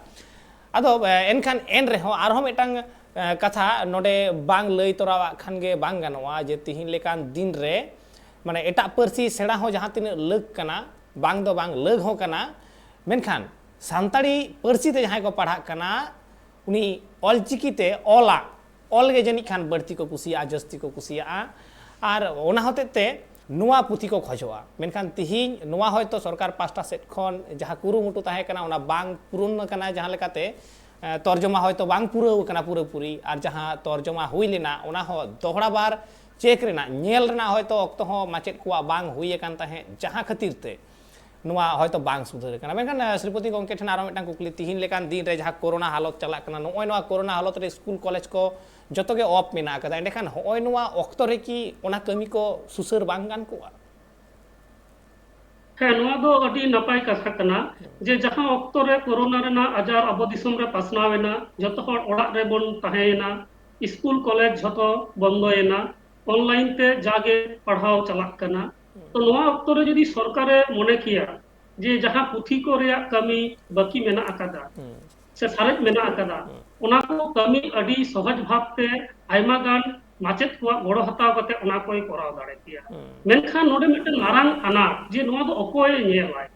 ᱟᱫᱚ ᱮ, ᱮᱱᱠᱷᱟᱱ ᱮᱱ ᱨᱮᱦᱚᱸ ᱟᱨᱦᱚᱸ ᱢᱤᱫᱴᱟᱝ ᱮ, ᱠᱟᱛᱷᱟ ᱱᱚᱰᱮ ᱵᱟᱝ ᱞᱟᱹᱭ ᱛᱚᱨᱟᱣᱟᱜ ᱠᱷᱟᱱ ᱜᱮ ᱵᱟᱝ ᱜᱟᱱᱚᱜᱼᱟ ᱡᱮ ᱛᱤᱦᱤᱧ ᱞᱮᱠᱟᱱ ᱫᱤᱱ ᱨᱮ ᱢᱟᱱᱮ ᱮᱴᱟᱜ ᱯᱟᱹᱨᱥᱤ ᱥᱮᱬᱟ ᱦᱚᱸ ᱡᱟᱦᱟᱸ ᱛᱤᱱᱟᱹᱜ ᱞᱟᱹᱠ ᱠᱟᱱᱟ, ᱵᱟᱝ ᱫᱚ ᱵᱟᱝ ᱞᱟᱹᱠ ᱦᱚᱸ ᱠᱟᱱᱟ, ᱢᱮᱱᱠᱷᱟᱱ ᱥᱟᱱᱛᱟᱲᱤ ᱯᱟᱹᱨᱥᱤ ᱛᱮ ᱡᱟᱦᱟᱸᱭ ᱠᱚ ᱯᱟᱲᱦᱟᱜ ᱠᱟᱱᱟ, ᱩᱱᱤ ᱚᱞᱪᱤᱠᱤ ᱛᱮ ᱚᱞᱟᱜ, ᱚᱞ ᱜᱮ ᱡᱟᱹᱱᱤᱡ ᱠᱷᱟᱱ ᱵᱟᱹᱲᱛᱤ ᱠᱚ ᱠᱩᱥᱤᱭᱟᱜᱼᱟ, ᱡᱟᱹᱥᱛᱤ ᱠᱚ ᱠᱩᱥᱤᱭᱟᱜᱼᱟ᱾ ᱟᱨ ᱚᱱᱟ ᱦᱚᱛᱮᱡ ᱛᱮ ᱱᱚᱣᱟ ᱯᱩᱛᱷᱤ ᱠᱚ ᱠᱷᱚᱡᱚᱜᱼᱟ᱾ ᱢᱮᱱᱠᱷᱟᱱ ᱛᱤᱦᱤᱧ ᱱᱚᱣᱟ ᱦᱚᱭᱛᱳ ᱥᱚᱨᱠᱟᱨ ᱯᱟᱥᱴᱟ ᱥᱮᱫ ᱠᱷᱚᱱ ᱡᱟᱦᱟᱸ ᱠᱩᱨᱩᱢᱩᱴᱩ ᱛᱟᱦᱮᱸ ᱠᱟᱱᱟ, ᱚᱱᱟ ᱵᱟᱝ ᱯᱩᱨᱩᱱ ᱟᱠᱟᱱᱟ᱾ ᱡᱟᱦᱟᱸ ᱞᱮᱠᱟᱛᱮ ᱮ, ᱛᱚᱨᱡᱚᱢᱟ ᱦᱚᱭᱛᱳ ᱵᱟᱝ ᱯᱩᱨᱟᱹᱣ ᱟᱠᱟᱱᱟ ᱯᱩᱨᱟᱹᱯᱩᱨᱤ, ᱟᱨ ᱡᱟᱦᱟᱸ ᱛᱚᱨᱡᱚᱢᱟ ᱦᱩᱭ ᱞᱮᱱᱟ, ᱚᱱᱟ ᱦᱚᱸ ᱫᱚᱦᱲᱟ ᱵᱟᱨ ᱪᱮᱠ ᱨᱮᱱᱟᱜ, ᱧᱮᱞ ᱨᱮᱱᱟᱜ ᱦᱚᱭᱛᱳ ᱚᱠᱛᱚ ᱦᱚᱸ ᱢᱟᱪᱮᱫ ᱠᱚᱣᱟᱜ ᱵᱟᱝ ᱦᱩᱭ ᱟᱠᱟᱱ ᱛᱟᱦᱮᱸᱫ, ᱡᱟᱦᱟᱸ ᱠᱷᱟᱹᱛᱤᱨ ᱛᱮ ᱱᱚᱣᱟ ᱦᱚᱭᱛᱳ ᱵᱟᱝ ᱥᱩᱫᱷᱟᱹᱨ ᱟᱠᱟᱱᱟ᱾ ᱢᱮᱱᱠᱷᱟᱱ ᱮ, ᱥᱨᱤᱯᱚᱛᱤ ᱜᱚᱢᱠᱮ ᱴᱷᱮᱱ ᱟᱨᱚ ᱢᱤᱫᱴᱟᱝ ᱠᱩᱠᱞᱤ, ᱛᱤᱦᱤᱧ ᱞᱮᱠᱟᱱ ᱫᱤᱱ ᱨᱮ ᱡᱟᱦᱟᱸ ᱠᱳᱨᱳᱱᱟ ᱦᱟᱞᱚᱛ ᱪᱟᱞᱟᱜ ᱠᱟᱱᱟ, ᱱᱚᱜᱼᱚᱭ ᱱᱚᱣᱟ ᱠᱳᱨᱳᱱᱟ ᱦᱟᱞᱚᱛ ᱨᱮ ᱥᱠᱩᱞ ᱠᱚᱞᱮᱡᱽ ᱠᱚ ᱡᱚᱛᱚ ᱜᱮ ᱚᱯᱷ ᱢᱮᱱᱟᱜ ᱟᱠᱟᱫᱟ, ᱮᱸᱰᱮᱠᱷᱟᱱ ᱦᱚᱸᱜᱼᱚᱭ ᱱᱚᱣᱟ ᱚᱠᱛᱚ ᱨᱮ ᱠᱤ ᱚᱱᱟ ᱠᱟᱹᱢᱤ ᱠᱚ ᱥᱩᱥᱟᱹᱨ ᱵᱟᱝ ᱜᱟᱱ ᱠᱚᱜᱼᱟ? ᱦᱮᱸ, ᱱᱚᱣᱟ ᱫᱚ ᱟᱹᱰᱤ ᱱᱟᱯᱟᱭ ᱠᱟᱛᱷᱟ ᱠᱟᱱᱟ ᱡᱮ ᱡᱟᱦᱟᱸ ᱚᱠᱛᱚ ᱨᱮ ᱠᱳᱨᱳᱱᱟ ᱨᱮᱱᱟᱜ ᱟᱡᱟᱨ ᱟᱵᱚ ᱫᱤᱥᱚᱢ ᱨᱮ ᱯᱟᱥᱱᱟᱣ ᱮᱱᱟ, ᱡᱚᱛᱚ ᱦᱚᱲ ᱚᱲᱟᱜ ᱨᱮᱵᱚᱱ ᱛᱟᱦᱮᱸᱭᱮᱱᱟ, ᱥᱠᱩᱞ ᱠᱚᱞᱮᱡᱽ ᱡᱷᱚᱛᱚ ᱵᱚᱱᱫᱚᱭᱮᱱᱟ, ᱚᱱᱞᱟᱭᱤᱱ ᱛᱮ ᱡᱟᱜᱮ ᱯᱟᱲᱦᱟᱣ ᱪᱟᱞᱟᱜ ᱠᱟᱱᱟ᱾ ᱛᱚ ᱱᱚᱣᱟ ᱚᱠᱛᱚ ᱨᱮ ᱡᱩᱫᱤ ᱥᱚᱨᱠᱟᱨᱮ ᱢᱚᱱᱮ ᱠᱮᱭᱟ ᱡᱮ ᱡᱟᱦᱟᱸ ᱯᱩᱛᱷᱤ ᱠᱚ ᱨᱮᱭᱟᱜ ᱠᱟᱹᱢᱤ ᱵᱟᱹᱠᱤ ᱢᱮᱱᱟᱜ ᱟᱠᱟᱫᱟ ᱥᱮ ᱥᱟᱨᱮᱡ ᱢᱮᱱᱟᱜ ᱟᱠᱟᱫᱟ, ᱚᱱᱟ ᱠᱚ ᱠᱟᱹᱢᱤ ᱟᱹᱰᱤ ᱥᱚᱦᱚᱡ ᱵᱷᱟᱵᱽ ᱛᱮ ᱟᱭᱢᱟ ᱜᱟᱱ ᱢᱟᱪᱮᱫ ᱠᱚᱣᱟᱜ ᱜᱚᱲᱚ ᱦᱟᱛᱟᱣ ᱠᱟᱛᱮ ᱚᱱᱟ ᱠᱚᱭ ᱠᱚᱨᱟᱣ ᱫᱟᱲᱮ ᱠᱮᱭᱟ᱾ ᱢᱮᱱᱠᱷᱟᱱ ᱱᱚᱰᱮ ᱢᱤᱫᱴᱮᱱ ᱢᱟᱨᱟᱝ ᱟᱱᱟᱴ ᱡᱮ ᱱᱚᱣᱟ ᱫᱚ ᱚᱠᱚᱭᱮ ᱧᱮᱞᱟᱭ,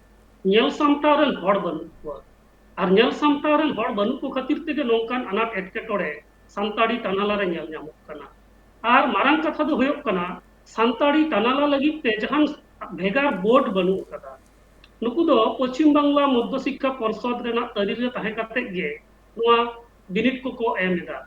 ᱧᱮᱞ ᱥᱟᱢᱴᱟᱣ ᱨᱮᱱ ᱦᱚᱲ ᱵᱟᱹᱱᱩᱜ ᱠᱚᱣᱟ᱾ ᱟᱨ ᱧᱮᱞ ᱥᱟᱢᱴᱟᱣ ᱨᱮᱱ ᱦᱚᱲ ᱵᱟᱹᱱᱩᱜ ᱠᱚ ᱠᱷᱟᱹᱛᱤᱨ ᱛᱮᱜᱮ ᱱᱚᱝᱠᱟᱱ ᱟᱱᱟᱴ ᱮᱴᱠᱮᱴᱚᱬᱮ ᱥᱟᱱᱛᱟᱲᱤ ᱛᱟᱱᱟᱞᱟ ᱨᱮ ᱧᱮᱞ ᱧᱟᱢᱚᱜ ᱠᱟᱱᱟ᱾ ᱟᱨ ᱢᱟᱨᱟᱝ ᱠᱟᱛᱷᱟ ᱫᱚ ᱦᱩᱭᱩᱜ ᱠᱟᱱᱟ, ᱥᱟᱱᱛᱟᱲᱤ ᱛᱟᱱᱟᱞᱟ ᱞᱟᱹᱜᱤᱫ ᱛᱮ ᱡᱟᱦᱟᱱ ᱵᱷᱮᱜᱟᱨ ᱵᱳᱨᱰ ᱵᱟᱹᱱᱩᱜ ᱟᱠᱟᱫᱟ᱾ ᱱᱩᱠᱩ ᱫᱚ ᱯᱚᱪᱷᱤᱢ ᱵᱟᱝᱞᱟ ᱢᱚᱫᱽᱫᱷᱚ ᱥᱤᱠᱠᱷᱟ ᱯᱚᱨᱥᱚᱫ ᱨᱮᱱᱟᱜ ᱛᱟᱹᱨᱤ ᱨᱮ ᱛᱟᱦᱮᱸ ᱠᱟᱛᱮ ᱜᱮ ᱱᱚᱣᱟ ᱵᱤᱱᱤᱰ ᱠᱚᱠᱚ ᱮᱢ ᱮᱫᱟ᱾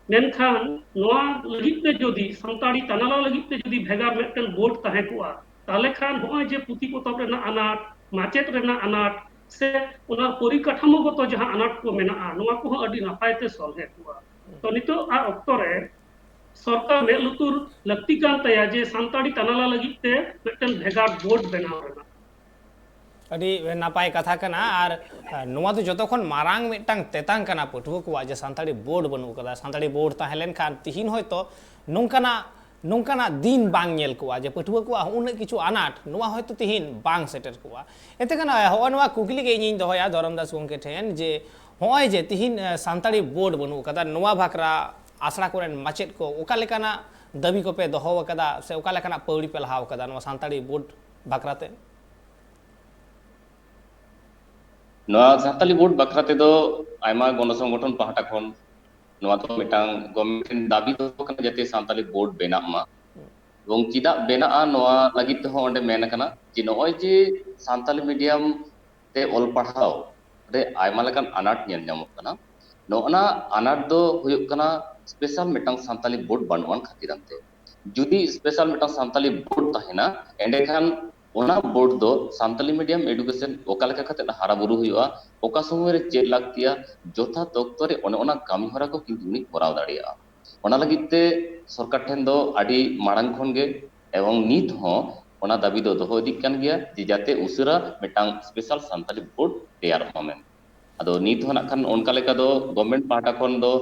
ᱢᱮᱱᱠᱷᱟᱱ ᱱᱚᱣᱟ ᱞᱟᱹᱜᱤᱫ ᱛᱮ ᱡᱩᱫᱤ ᱥᱟᱱᱛᱟᱲᱤ ᱛᱟᱱᱟᱞᱟ ᱞᱟᱹᱜᱤᱫ ᱛᱮ ᱡᱩᱫᱤ ᱵᱷᱮᱜᱟᱨ ᱢᱤᱫᱴᱮᱱ ᱵᱳᱨᱰ ᱛᱟᱦᱮᱸ ᱠᱚᱜᱼᱟ, ᱛᱟᱦᱚᱞᱮ ᱠᱷᱟᱱ ᱱᱚᱜᱼᱚᱭ ᱡᱮ ᱯᱩᱛᱷᱤ ᱯᱚᱛᱚᱵ ᱨᱮᱱᱟᱜ ᱟᱱᱟᱴ, ᱢᱟᱪᱮᱫ ᱨᱮᱱᱟᱜ ᱟᱱᱟᱴ, ᱥᱮ ᱚᱱᱟ ᱯᱚᱨᱤᱠᱟᱴᱷᱟᱢᱳᱜᱚᱛᱚ ᱡᱟᱦᱟᱸ ᱟᱱᱟᱴ ᱠᱚ ᱢᱮᱱᱟᱜᱼᱟ, ᱱᱚᱣᱟ ᱠᱚᱦᱚᱸ ᱟᱹᱰᱤ ᱱᱟᱯᱟᱭ ᱛᱮ ᱥᱚᱞᱦᱮ ᱠᱚᱜᱼᱟ᱾ ᱛᱚ ᱱᱤᱛᱚᱜ ᱟᱜ ᱚᱠᱛᱚ ᱨᱮ ᱥᱚᱨᱠᱟᱨ ᱢᱮᱫ ᱞᱩᱛᱩᱨ ᱞᱟᱹᱠᱛᱤ ᱠᱟᱱ ᱛᱟᱭᱟ ᱡᱮ ᱥᱟᱱᱛᱟᱲᱤ ᱛᱟᱱᱟᱞᱟ ᱞᱟᱹᱜᱤᱫ ᱛᱮ ᱢᱤᱫᱴᱮᱱ ᱵᱷᱮᱜᱟᱨ ᱵᱳᱨᱰ ᱵᱮᱱᱟᱣ ᱨᱮᱱᱟᱜ᱾ ᱟᱹᱰᱤ ᱱᱟᱯᱟᱭ ᱠᱟᱛᱷᱟ ᱠᱟᱱᱟ᱾ ᱟᱨ ᱱᱚᱣᱟ ᱫᱚ ᱡᱚᱛᱚ ᱠᱷᱚᱱ ᱢᱟᱨᱟᱝ ᱢᱤᱫᱴᱟᱝ ᱛᱮᱛᱟᱝ ᱠᱟᱱᱟ ᱯᱟᱹᱴᱷᱩᱣᱟᱹ ᱠᱚᱣᱟᱜ, ᱡᱮ ᱥᱟᱱᱛᱟᱲᱤ ᱵᱳᱨᱰ ᱵᱟᱹᱱᱩᱜ ᱠᱟᱫᱟ᱾ ᱥᱟᱱᱛᱟᱲᱤ ᱵᱳᱨᱰ ᱛᱟᱦᱮᱸ ᱞᱮᱱᱠᱷᱟᱱ ᱛᱤᱦᱤᱧ ᱦᱚᱭᱛᱳ ᱱᱚᱝᱠᱟᱱᱟᱜ ᱱᱚᱝᱠᱟᱱᱟᱜ ᱫᱤᱱ ᱵᱟᱝ ᱧᱮᱞ ᱠᱚᱜᱼᱟ ᱡᱮ ᱯᱟᱹᱴᱷᱩᱣᱟᱹ ᱠᱚᱣᱟᱜ ᱩᱱᱟᱹᱜ ᱠᱤᱪᱷᱩ ᱟᱱᱟᱴ, ᱱᱚᱣᱟ ᱦᱚᱭᱛᱳ ᱛᱤᱦᱤᱧ ᱵᱟᱝ ᱥᱮᱴᱮᱨ ᱠᱚᱜᱼᱟ᱾ ᱮᱱᱛᱮ ᱠᱷᱟᱱ ᱦᱚᱸᱜᱼᱚᱭ ᱱᱚᱣᱟ ᱠᱩᱠᱞᱤ ᱜᱮ ᱤᱧᱤᱧ ᱫᱚᱦᱚᱭᱟ ᱫᱷᱚᱨᱚᱢ ᱫᱟᱥ ᱜᱚᱢᱠᱮ ᱴᱷᱮᱱ, ᱡᱮ ᱦᱚᱸᱜᱼᱚᱭ ᱡᱮ ᱛᱤᱦᱤᱧ ᱥᱟᱱᱛᱟᱲᱤ ᱵᱳᱨᱰ ᱵᱟᱹᱱᱩᱜ ᱠᱟᱫᱟ, ᱱᱚᱣᱟ ᱵᱷᱟᱠᱨᱟ ᱟᱥᱲᱟ ᱠᱚᱨᱮᱱ ᱢᱟᱪᱮᱫ ᱠᱚ ᱚᱠᱟ ᱞᱮᱠᱟᱱᱟᱜ ᱫᱟᱹᱵᱤ ᱠᱚᱯᱮ ᱫᱚᱦᱚ ᱟᱠᱟᱫᱟ ᱥᱮ ᱚᱠᱟ ᱞᱮᱠᱟᱱᱟᱜ ᱯᱟᱹᱣᱲᱤ ᱯᱮ ᱞᱟᱦᱟᱣ ᱟᱠᱟᱫᱟ ᱱᱚᱣᱟ ᱥᱟᱱᱛᱟᱲᱤ ᱵᱳᱨᱰ ᱵᱟᱠᱷᱨᱟᱛᱮ? ᱱᱚᱣᱟ ᱥᱟᱱᱛᱟᱞᱤ ᱵᱳᱨᱰ ᱵᱟᱠᱷᱨᱟ ᱛᱮᱫᱚ ᱟᱭᱢᱟ ᱜᱚᱱᱚ ᱥᱚᱝᱜᱚᱴᱷᱚᱱ ᱯᱟᱦᱴᱟ ᱠᱷᱚᱱ ᱱᱚᱣᱟ ᱫᱚ ᱢᱤᱫᱴᱟᱝ ᱜᱚᱵᱷᱢᱮᱱᱴ ᱴᱷᱮᱱ ᱫᱟᱹᱵᱤ ᱫᱚᱦᱚ ᱠᱟᱱᱟ ᱡᱟᱛᱮ ᱥᱟᱱᱛᱟᱞᱤ ᱵᱳᱨᱰ ᱵᱮᱱᱟᱜ ᱢᱟ᱾ ᱮᱵᱚᱝ ᱪᱮᱫᱟᱜ ᱵᱮᱱᱟᱜᱼᱟ ᱱᱚᱣᱟ ᱞᱟᱹᱜᱤᱫ ᱛᱮᱦᱚᱸ ᱚᱸᱰᱮ ᱢᱮᱱ ᱟᱠᱟᱱᱟ ᱡᱮ ᱱᱚᱜᱼᱚᱭ ᱡᱮ ᱥᱟᱱᱛᱟᱞᱤ ᱢᱤᱰᱤᱭᱟᱢ ᱛᱮ ᱚᱞ ᱯᱟᱲᱦᱟᱣ ᱨᱮ ᱟᱭᱢᱟ ᱞᱮᱠᱟᱱ ᱟᱱᱟᱴ ᱧᱮᱞ ᱧᱟᱢᱚᱜ ᱠᱟᱱᱟ᱾ ᱱᱚᱜᱼᱱᱟ ᱟᱱᱟᱴ ᱫᱚ ᱦᱩᱭᱩᱜ ᱠᱟᱱᱟ ᱥᱯᱮᱥᱟᱞ ᱢᱤᱫᱴᱟᱝ ᱥᱟᱱᱛᱟᱞᱤ ᱵᱳᱨᱰ ᱵᱟᱹᱱᱩᱜ ᱟᱱ ᱠᱷᱟᱹᱛᱤᱨ ᱟᱱᱛᱮ᱾ ᱡᱩᱫᱤ ᱥᱯᱮᱥᱟᱞ ᱢᱤᱫᱴᱟᱝ ᱥᱟᱱᱛᱟᱞᱤ ᱵᱳᱨᱰ ᱛᱟᱦᱮᱱᱟ, ᱮᱸᱰᱮᱠᱷᱟᱱ ᱚᱱᱟ ᱵᱳᱨᱰ ᱫᱚ ᱥᱟᱱᱛᱟᱞᱤ ᱢᱤᱰᱤᱭᱟᱢ ᱮᱰᱩᱠᱮᱥᱚᱱ ᱚᱠᱟ ᱞᱮᱠᱟ ᱠᱟᱛᱮ ᱦᱟᱨᱟ ᱵᱩᱨᱩ ᱦᱩᱭᱩᱜᱼᱟ, ᱚᱠᱟ ᱥᱚᱢᱚᱭ ᱨᱮ ᱪᱮᱫ ᱞᱟᱹᱠᱛᱤᱭᱟ, ᱡᱚᱛᱷᱟᱛ ᱚᱠᱛᱚ ᱨᱮ ᱚᱱᱮ ᱚᱱᱟ ᱠᱟᱹᱢᱤ ᱦᱚᱨᱟ ᱠᱚ ᱠᱤᱱᱛᱩ ᱩᱱᱤ ᱠᱚᱨᱟᱣ ᱫᱟᱲᱮᱭᱟᱜᱼᱟ᱾ ᱚᱱᱟ ᱞᱟᱹᱜᱤᱫ ᱛᱮ ᱥᱚᱨᱠᱟᱨ ᱴᱷᱮᱱ ᱫᱚ ᱟᱹᱰᱤ ᱢᱟᱲᱟᱝ ᱠᱷᱚᱱ ᱜᱮ ᱮᱵᱚᱝ ᱱᱤᱛ ᱦᱚᱸ ᱚᱱᱟ ᱫᱟᱹᱵᱤ ᱫᱚ ᱫᱚᱦᱚ ᱤᱫᱤᱜ ᱠᱟᱱ ᱜᱮᱭᱟ ᱡᱮ ᱡᱟᱛᱮ ᱩᱥᱟᱹᱨᱟ ᱢᱤᱫᱴᱟᱝ ᱥᱯᱮᱥᱟᱞ ᱥᱟᱱᱛᱟᱞᱤ ᱵᱳᱨᱰ ᱛᱮᱭᱟᱨᱚᱜ ᱢᱟ ᱢᱮᱱᱛᱮ᱾ ᱟᱫᱚ ᱱᱤᱛ ᱦᱚᱸ ᱱᱟᱜ ᱠᱷᱟᱱ ᱚᱱᱠᱟ ᱞᱮᱠᱟ ᱫᱚ ᱜᱚᱵᱷᱢᱮᱱᱴ ᱯᱟᱦᱴᱟ ᱠᱷᱚᱱ ᱫᱚ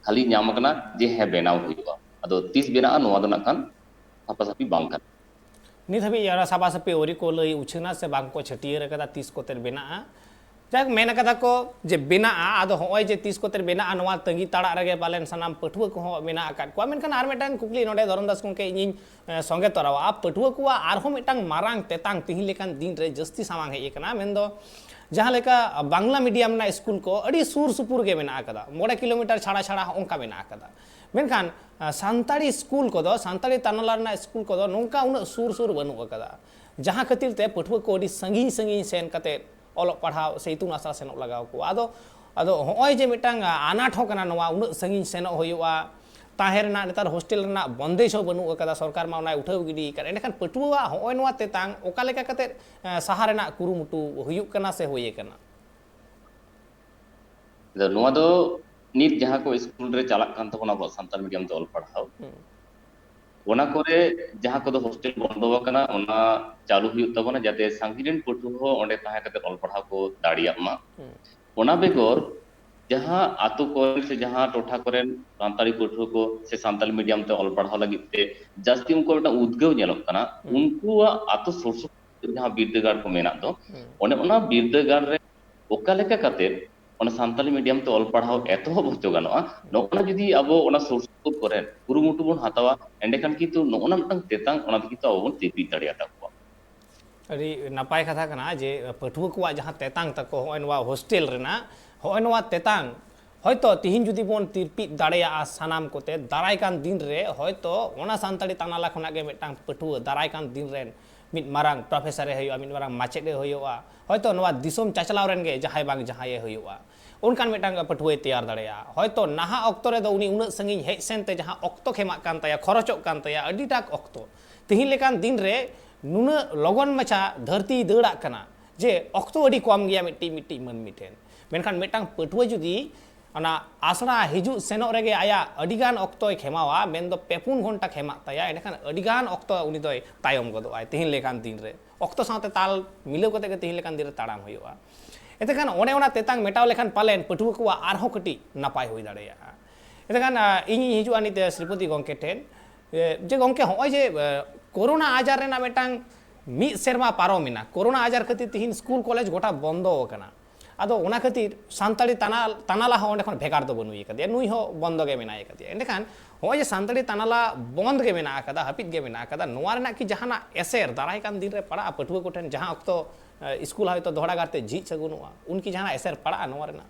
ᱠᱷᱟᱹᱞᱤ ᱧᱟᱢ ᱟᱠᱟᱱᱟ ᱡᱮ ᱦᱮᱸ ᱵᱮᱱᱟᱣ ᱦᱩᱭᱩᱜᱼᱟ᱾ ᱟᱫᱚ ᱛᱤᱥ ᱵᱮᱱᱟᱜᱼᱟ ᱱᱚᱣᱟ ᱫᱚ ᱱᱟᱜ ᱠᱷᱟᱱ ᱥᱟᱯᱷᱟᱥᱟᱯᱷᱤ ᱵᱟᱝ ᱠᱟᱱᱟ᱾ ᱱᱤᱛ ᱦᱟᱹᱵᱤᱡ ᱚᱱᱟ ᱥᱟᱯᱷᱟᱥᱟᱹᱯᱷᱤ ᱟᱹᱣᱨᱤ ᱠᱚ ᱞᱟᱹᱭ ᱩᱪᱷᱟᱹᱱᱟ ᱥᱮ ᱵᱟᱝ ᱠᱚ ᱪᱷᱟᱹᱴᱭᱟᱹᱨ ᱟᱠᱟᱫᱟ ᱛᱤᱥ ᱠᱚᱛᱮ ᱵᱮᱱᱟᱜᱼᱟ᱾ ᱡᱟᱠ, ᱢᱮᱱ ᱟᱠᱟᱫᱟ ᱠᱚ ᱡᱮ ᱵᱮᱱᱟᱜᱼᱟ, ᱟᱫᱚ ᱦᱚᱸᱜᱼᱚᱭ ᱡᱮ ᱛᱤᱥ ᱠᱚᱛᱮ ᱵᱮᱱᱟᱜᱼᱟ ᱱᱚᱣᱟ ᱛᱟᱺᱜᱤ ᱛᱟᱲᱟᱜ ᱨᱮᱜᱮ ᱯᱟᱞᱮᱱ ᱥᱟᱱᱟᱢ ᱯᱟᱹᱴᱷᱩᱣᱟᱹ ᱠᱚᱦᱚᱸ ᱢᱮᱱᱟᱜ ᱟᱠᱟᱫ ᱠᱚᱣᱟ᱾ ᱢᱮᱱᱠᱷᱟᱱ ᱟᱨ ᱢᱤᱫᱴᱟᱝ ᱠᱩᱠᱞᱤ ᱱᱚᱰᱮ ᱫᱷᱚᱨᱚᱢ ᱫᱟᱥ ᱜᱚᱢᱠᱮ ᱤᱧᱤᱧ ᱮ, ᱥᱚᱸᱜᱮ ᱛᱚᱨᱟᱣᱟ᱾ ᱯᱟᱹᱴᱷᱩᱣᱟᱹ ᱠᱚᱣᱟᱜ ᱟᱨᱦᱚᱸ ᱢᱤᱫᱴᱟᱝ ᱢᱟᱨᱟᱝ ᱛᱮᱛᱟᱝ ᱛᱤᱦᱤᱧ ᱞᱮᱠᱟᱱ ᱫᱤᱱ ᱨᱮ ᱡᱟᱹᱥᱛᱤ ᱥᱟᱢᱟᱝ ᱦᱮᱡ ᱟᱠᱟᱱᱟ, ᱢᱮᱱᱫᱚ ᱡᱟᱦᱟᱸ ᱞᱮᱠᱟ ᱵᱟᱝᱞᱟ ᱢᱤᱰᱤᱭᱟᱢ ᱨᱮᱱᱟᱜ ᱥᱠᱩᱞ ᱠᱚ ᱟᱹᱰᱤ ᱥᱩᱨ ᱥᱩᱯᱩᱨ ᱜᱮ ᱢᱮᱱᱟᱜ ᱟᱠᱟᱫᱟ, ᱢᱚᱬᱮ ᱠᱤᱞᱳᱢᱤᱴᱟᱨ ᱪᱷᱟᱲᱟ ᱪᱷᱟᱲᱟ ᱦᱚᱸ ᱚᱱᱠᱟ ᱢᱮᱱᱟᱜ ᱟᱠᱟᱫᱟ᱾ ᱢᱮᱱᱠᱷᱟᱱ ᱟ, ᱥᱟᱱᱛᱟᱲᱤ ᱥᱠᱩᱞ ᱠᱚᱫᱚ, ᱥᱟᱱᱛᱟᱲᱤ ᱛᱟᱱᱟᱞᱟ ᱨᱮᱱᱟᱜ ᱥᱠᱩᱞ ᱠᱚᱫᱚ ᱱᱚᱝᱠᱟ ᱩᱱᱟᱹᱜ ᱥᱩᱨ ᱥᱩᱨ ᱵᱟᱹᱱᱩᱜ ᱟᱠᱟᱫᱟ, ᱡᱟᱦᱟᱸ ᱠᱷᱟᱹᱛᱤᱨ ᱛᱮ ᱯᱟᱹᱴᱷᱩᱣᱟᱹ ᱠᱚ ᱟᱹᱰᱤ ᱥᱟᱺᱜᱤᱧ ᱥᱟᱺᱜᱤᱧ ᱥᱮᱱ ᱠᱟᱛᱮ ᱚᱞᱚᱜ ᱯᱟᱲᱦᱟᱣ ᱥᱮ ᱤᱛᱩᱱ ᱟᱥᱲᱟ ᱥᱮᱱᱚᱜ ᱞᱟᱜᱟᱣ ᱠᱚᱣᱟ᱾ ᱟᱫᱚ ᱟᱫᱚ ᱦᱚᱸᱜᱼᱚᱭ ᱡᱮ ᱢᱤᱫᱴᱟᱝ ᱟᱱᱟᱴ ᱦᱚᱸ ᱠᱟᱱᱟ, ᱱᱚᱣᱟ ᱩᱱᱟᱹᱜ ᱥᱟᱺᱜᱤᱧ ᱥᱮᱱᱚᱜ ᱦᱩᱭᱩᱜᱼᱟ, ᱛᱟᱦᱮᱸ ᱨᱮᱱᱟᱜ ᱱᱮᱛᱟᱨ ᱦᱳᱥᱴᱮᱞ ᱨᱮᱱᱟᱜ ᱵᱚᱱᱫᱮᱡᱽ ᱦᱚᱸ ᱵᱟᱹᱱᱩᱜ ᱟᱠᱟᱫᱟ, ᱥᱚᱨᱠᱟᱨ ᱢᱟ ᱚᱱᱟᱭ ᱩᱴᱷᱟᱹᱣ ᱜᱤᱰᱤ ᱟᱠᱟᱫ᱾ ᱮᱸᱰᱮᱠᱷᱟᱱ ᱯᱟᱹᱴᱷᱩᱣᱟᱹᱣᱟᱜ ᱦᱚᱸᱜᱼᱚᱭ ᱱᱚᱣᱟ ᱛᱮᱛᱟᱝ ᱚᱠᱟ ᱞᱮᱠᱟ ᱠᱟᱛᱮ ᱮ, ᱥᱟᱦᱟ ᱨᱮᱱᱟᱜ ᱠᱩᱨᱩᱢᱩᱴᱩ ᱦᱩᱭᱩᱜ ᱠᱟᱱᱟ ᱥᱮ ᱦᱩᱭ ᱟᱠᱟᱱᱟ? ᱟᱫᱚ ᱱᱚᱣᱟ ᱫᱚ ᱱᱤᱛ ᱡᱟᱦᱟᱸ ᱠᱚ ᱥᱠᱩᱞ ᱨᱮ ᱪᱟᱞᱟᱜ ᱠᱟᱱ ᱛᱟᱵᱚᱱᱟ ᱟᱵᱚᱣᱟᱜ ᱥᱟᱱᱛᱟᱲ ᱢᱤᱰᱤᱭᱟᱢ ᱛᱮ ᱚᱞ ᱯᱟᱲᱦᱟᱣ, ᱚᱱᱟ ᱠᱚᱨᱮ ᱡᱟᱦᱟᱸ ᱠᱚᱫᱚ ᱦᱳᱥᱴᱮᱞ ᱵᱚᱱᱫᱚ ᱟᱠᱟᱱᱟ ᱚᱱᱟ ᱪᱟᱹᱞᱩ ᱦᱩᱭᱩᱜ ᱛᱟᱵᱚᱱᱟ, ᱡᱟᱛᱮ ᱥᱟᱺᱜᱤᱧ ᱨᱮᱱ ᱯᱟᱹᱴᱷᱩᱣᱟᱹ ᱦᱚᱸ ᱚᱸᱰᱮ ᱛᱟᱦᱮᱸ ᱠᱟᱛᱮ ᱚᱞ ᱯᱟᱲᱦᱟᱣ ᱠᱚ ᱫᱟᱲᱮᱭᱟᱜ ᱢᱟ᱾ ᱚᱱᱟ ᱵᱮᱜᱚᱨ ᱡᱟᱦᱟᱸ ᱟᱛᱳ ᱠᱚᱨᱮᱱ ᱥᱮ ᱡᱟᱦᱟᱸ ᱴᱚᱴᱷᱟ ᱠᱚᱨᱮᱱ ᱥᱟᱱᱛᱟᱲᱤ ᱯᱟᱹᱴᱷᱩᱣᱟᱹ ᱠᱚ ᱥᱮ ᱥᱟᱱᱛᱟᱲᱤ ᱢᱤᱰᱤᱭᱟᱢ ᱛᱮ ᱚᱞ ᱯᱟᱲᱦᱟᱣ ᱞᱟᱹᱜᱤᱫ ᱛᱮ ᱡᱟᱹᱥᱛᱤ ᱩᱱᱠᱩᱣᱟᱜ ᱢᱤᱫᱴᱟᱝ ᱩᱫᱽᱜᱟᱹᱣ ᱧᱮᱞᱚᱜ ᱠᱟᱱᱟ, ᱩᱱᱠᱩᱣᱟᱜ ᱟᱛᱳ ᱥᱩᱨ ᱥᱩᱯᱩᱨ ᱡᱟᱦᱟᱸ ᱵᱤᱨᱫᱟᱹᱜᱟᱲ ᱠᱚ ᱢᱮᱱᱟᱜ ᱫᱚ, ᱚᱱᱮ ᱚᱱᱟ ᱵᱤᱨᱫᱟᱹᱜᱟᱲ ᱨᱮ ᱚᱠᱟ ᱞᱮᱠᱟ ᱠᱟᱛᱮ ᱚᱱᱟ ᱥᱟᱱᱛᱟᱲᱤ ᱢᱤᱰᱤᱭᱟᱢ ᱛᱮ ᱚᱞ ᱯᱟᱲᱦᱟᱣ ᱮᱛᱚᱦᱚᱵ ᱦᱚᱪᱚ ᱜᱟᱱᱚᱜᱼᱟ, ᱱᱚᱜᱼᱚ ᱱᱟ ᱡᱩᱫᱤ ᱟᱵᱚ ᱚᱱᱟ ᱥᱩᱨ ᱥᱩᱯᱩᱨ ᱠᱚᱨᱮ ᱠᱩᱨᱩᱢᱩᱴᱩ ᱵᱚᱱ ᱦᱟᱛᱟᱣᱟ, ᱮᱸᱰᱮᱠᱷᱟᱱ ᱠᱤᱱᱛᱩ ᱱᱚᱜᱼᱚ ᱱᱟ ᱢᱤᱫᱴᱟᱝ ᱛᱮᱛᱟᱝ ᱚᱱᱟ ᱫᱚ ᱠᱤᱱᱛᱩ ᱟᱵᱚ ᱵᱚᱱ ᱛᱤᱨᱯᱤᱫ ᱫᱟᱲᱮᱭᱟᱛᱟ ᱠᱚᱣᱟ᱾ ᱟᱹᱰᱤ ᱱᱟᱯᱟᱭ ᱠᱟᱛᱷᱟ ᱠᱟᱱᱟ ᱡᱮ ᱯᱟᱹᱴᱷᱩᱣᱟᱹ ᱠᱚᱣᱟᱜ ᱡᱟᱦᱟᱸ ᱛᱮᱛᱟᱝ ᱛᱟᱠᱚ ᱦᱚᱸᱜᱼᱚᱭ ᱱᱚᱣᱟ ᱦᱳᱥᱴᱮᱞ ᱨᱮᱱᱟᱜ, ᱦᱚᱸᱜᱼᱚᱭ ᱱᱚᱣᱟ ᱛᱮᱛᱟᱝ ᱦᱚᱭᱛᱚ ᱛᱤᱦᱤᱧ ᱡᱩᱫᱤ ᱵᱚᱱ ᱛᱤᱨᱯᱤᱫ ᱫᱟᱲᱮᱭᱟᱜᱼᱟ ᱥᱟᱱᱟᱢ ᱠᱚᱛᱮ, ᱫᱟᱨᱟᱭ ᱠᱟᱱ ᱫᱤᱱ ᱨᱮ ᱦᱚᱭᱛᱚ ᱚᱱᱟ ᱥᱟᱱᱛᱟᱲᱤ ᱛᱟᱱᱟᱞᱟ ᱠᱷᱚᱱᱟᱜ ᱜᱮ ᱢᱤᱫᱴᱟᱝ ᱯᱟᱹᱴᱷᱩᱣᱟᱹ ᱫᱟᱨᱟᱭ ᱠᱟᱱ ᱫᱤᱱ ᱨᱮᱱ ᱢᱤᱫ ᱢᱟᱨᱟᱝ ᱯᱨᱚᱯᱷᱮᱥᱚᱨ ᱮ ᱦᱩᱭᱩᱜᱼᱟ, ᱢᱤᱫ ᱢᱟᱨᱟᱝ ᱢᱟᱪᱮᱫ ᱮ ᱦᱩᱭᱩᱜᱼᱟ, ᱦᱚᱭᱛᱚ ᱱᱚᱣᱟ ᱫᱤᱥᱚᱢ ᱪᱟᱪᱞᱟᱣ ᱨᱮᱱ ᱜᱮ ᱡᱟᱦᱟᱸᱭ ᱵᱟᱝ ᱡᱟᱦᱟᱸᱭ ᱮ ᱦᱩᱭᱩᱜᱼᱟ, ᱚᱱᱠᱟᱱ ᱢᱤᱫᱴᱟᱝ ᱯᱟᱹᱴᱷᱩᱣᱟᱹᱭ ᱛᱮᱭᱟᱨ ᱫᱟᱲᱮᱭᱟᱜᱼᱟ᱾ ᱦᱚᱭᱛᱚ ᱱᱟᱦᱟᱜ ᱚᱠᱛᱚ ᱨᱮᱫᱚ ᱩᱱᱤ ᱩᱱᱟᱹᱜ ᱥᱟᱺᱜᱤᱧ ᱦᱮᱡ ᱥᱮᱱᱛᱮ ᱡᱟᱦᱟᱸ ᱚᱠᱛᱚ ᱠᱷᱮᱢᱟᱜ ᱠᱟᱱ ᱛᱟᱭᱟ, ᱠᱷᱚᱨᱚᱪᱚᱜ ᱠᱟᱱ ᱛᱟᱭᱟ ᱟᱹᱰᱤᱴᱟᱜ ᱚᱠᱛᱚ, ᱛᱤᱦᱤᱧ ᱞᱮᱠᱟᱱ ᱫᱤᱱ ᱨᱮ ᱱᱩᱱᱟᱹᱜ ᱞᱚᱜᱚᱱ ᱢᱟᱪᱷᱟ ᱫᱷᱟᱹᱨᱛᱤᱭ ᱫᱟᱹᱲᱟᱜ ᱠᱟᱱᱟ ᱡᱮ ᱚᱠᱛᱚ ᱟᱹᱰᱤ ᱠᱚᱢ ᱜᱮᱭᱟ ᱢᱤᱫᱴᱤᱡ ᱢᱤᱫᱴᱤᱡ ᱢᱟᱹᱱᱢᱤ ᱴᱷᱮᱱ᱾ ᱢᱮᱱᱠᱷᱟᱱ ᱢᱤᱫᱴᱟᱝ ᱯᱟᱹᱴᱷᱩᱣᱟᱹ ᱡᱩᱫᱤ ᱚᱱᱟ ᱟᱥᱲᱟ ᱦᱤᱡᱩᱜ ᱥᱮᱱᱚᱜ ᱨᱮᱜᱮ ᱟᱭᱟᱜ ᱟᱹᱰᱤᱜᱟᱱ ᱚᱠᱛᱚᱭ ᱠᱷᱮᱢᱟᱣᱟ, ᱢᱮᱱᱫᱚ ᱯᱮ ᱯᱩᱱ ᱜᱷᱚᱱᱴᱟ ᱠᱷᱮᱢᱟᱜ ᱛᱟᱭᱟ, ᱮᱸᱰᱮᱠᱷᱟᱱ ᱟᱹᱰᱤᱜᱟᱱ ᱚᱠᱛᱚ ᱩᱱᱤ ᱫᱚᱭ ᱛᱟᱭᱚᱢ ᱜᱚᱫᱚᱜᱼᱟᱭ ᱛᱮᱦᱮᱧ ᱞᱮᱠᱟᱱ ᱫᱤᱱ ᱨᱮ᱾ ᱚᱠᱛᱚ ᱥᱟᱶᱛᱮ ᱛᱟᱞ ᱢᱤᱞᱟᱹᱣ ᱠᱟᱛᱮ ᱜᱮ ᱛᱮᱦᱮᱧ ᱞᱮᱠᱟᱱ ᱫᱤᱱ ᱨᱮ ᱛᱟᱲᱟᱢ ᱦᱩᱭᱩᱜᱼᱟ᱾ ᱮᱱᱛᱮᱠᱷᱟᱱ ᱚᱱᱮ ᱚᱱᱟ ᱛᱮᱛᱟᱝ ᱢᱮᱴᱟᱣ ᱞᱮᱠᱷᱟᱱ ᱯᱟᱞᱮᱱ ᱯᱟᱹᱴᱷᱩᱣᱟᱹ ᱠᱚᱣᱟᱜ ᱟᱨᱦᱚᱸ ᱠᱟᱹᱴᱤᱡ ᱱᱟᱯᱟᱭ ᱦᱩᱭ ᱫᱟᱲᱮᱭᱟᱜᱼᱟ᱾ ᱮᱱᱛᱮᱠᱷᱟᱱ, ᱟ, ᱤᱧᱤᱧ ᱦᱤᱡᱩᱜᱼᱟ ᱱᱤᱛ ᱥᱨᱤᱯᱚᱛᱤ ᱜᱚᱢᱠᱮ ᱴᱷᱮᱱ, ᱮ, ᱡᱮ ᱜᱚᱢᱠᱮ, ᱦᱚᱸᱜᱼᱚᱭ ᱡᱮ, ᱮ, ᱠᱳᱨᱳᱱᱟ ᱟᱡᱟᱨ ᱨᱮᱱᱟᱜ ᱢᱤᱫᱴᱟᱝ ᱢᱤᱫ ᱥᱮᱨᱢᱟ ᱯᱟᱨᱚᱢᱮᱱᱟ, ᱠᱳᱨᱳᱱᱟ ᱟᱡᱟᱨ ᱠᱷᱟᱹᱛᱤᱨ ᱛᱤᱦᱤᱧ ᱥᱠᱩᱞ ᱠᱚᱞᱮᱡᱽ ᱜᱚᱴᱟ ᱵᱚᱱᱫᱚ ᱟᱠᱟᱱᱟ᱾ ᱟᱫᱚ ᱚᱱᱟ ᱠᱷᱟᱹᱛᱤᱨ ᱥᱟᱱᱛᱟᱲᱤ ᱛᱟᱱᱟ-, ᱛᱟᱱᱟᱞᱟ ᱦᱚᱸ ᱚᱸᱰᱮ ᱠᱷᱚᱱ ᱵᱷᱮᱜᱟᱨ ᱫᱚ ᱵᱟᱹᱱᱩᱭ ᱟᱠᱟᱫᱮᱭᱟ, ᱱᱩᱭ ᱦᱚᱸ ᱵᱚᱱᱫᱚ ᱜᱮ ᱢᱮᱱᱟᱭ ᱟᱠᱟᱫᱮᱭᱟ᱾ ᱮᱸᱰᱮᱠᱷᱟᱱ ᱦᱚᱸᱜᱼᱚᱭ ᱡᱮ ᱥᱟᱱᱛᱟᱲᱤ ᱛᱟᱱᱟᱞᱟ ᱵᱚᱱᱫ ᱜᱮ ᱢᱮᱱᱟᱜ ᱟᱠᱟᱫᱟ, ᱦᱟᱹᱯᱤᱫ ᱜᱮ ᱢᱮᱱᱟᱜ ᱟᱠᱟᱫᱟ, ᱱᱚᱣᱟ ᱨᱮᱱᱟᱜ ᱠᱤ ᱡᱟᱦᱟᱱᱟᱜ ᱮᱥᱮᱨ ᱫᱟᱨᱟᱭ ᱠᱟᱱ ᱫᱤᱱ ᱨᱮ ᱯᱟᱲᱟᱜᱼᱟ? ᱯᱟᱹᱴᱷᱩᱣᱟᱹ ᱠᱚᱴᱷᱮᱱ ᱡᱟᱦᱟᱸ ᱚᱠᱛᱚ, ᱮ, ᱥᱠᱩᱞ ᱦᱚᱭᱛᱳ ᱫᱚᱦᱲᱟ ᱜᱟᱨᱛᱮ ᱡᱷᱤᱡ ᱥᱟᱹᱜᱩᱱᱚᱜᱼᱟ, ᱩᱱᱠᱤ ᱡᱟᱦᱟᱱᱟᱜ ᱮᱥᱮᱨ ᱯᱟᱲᱟᱜᱼᱟ ᱱᱚᱣᱟ ᱨᱮᱱᱟᱜ?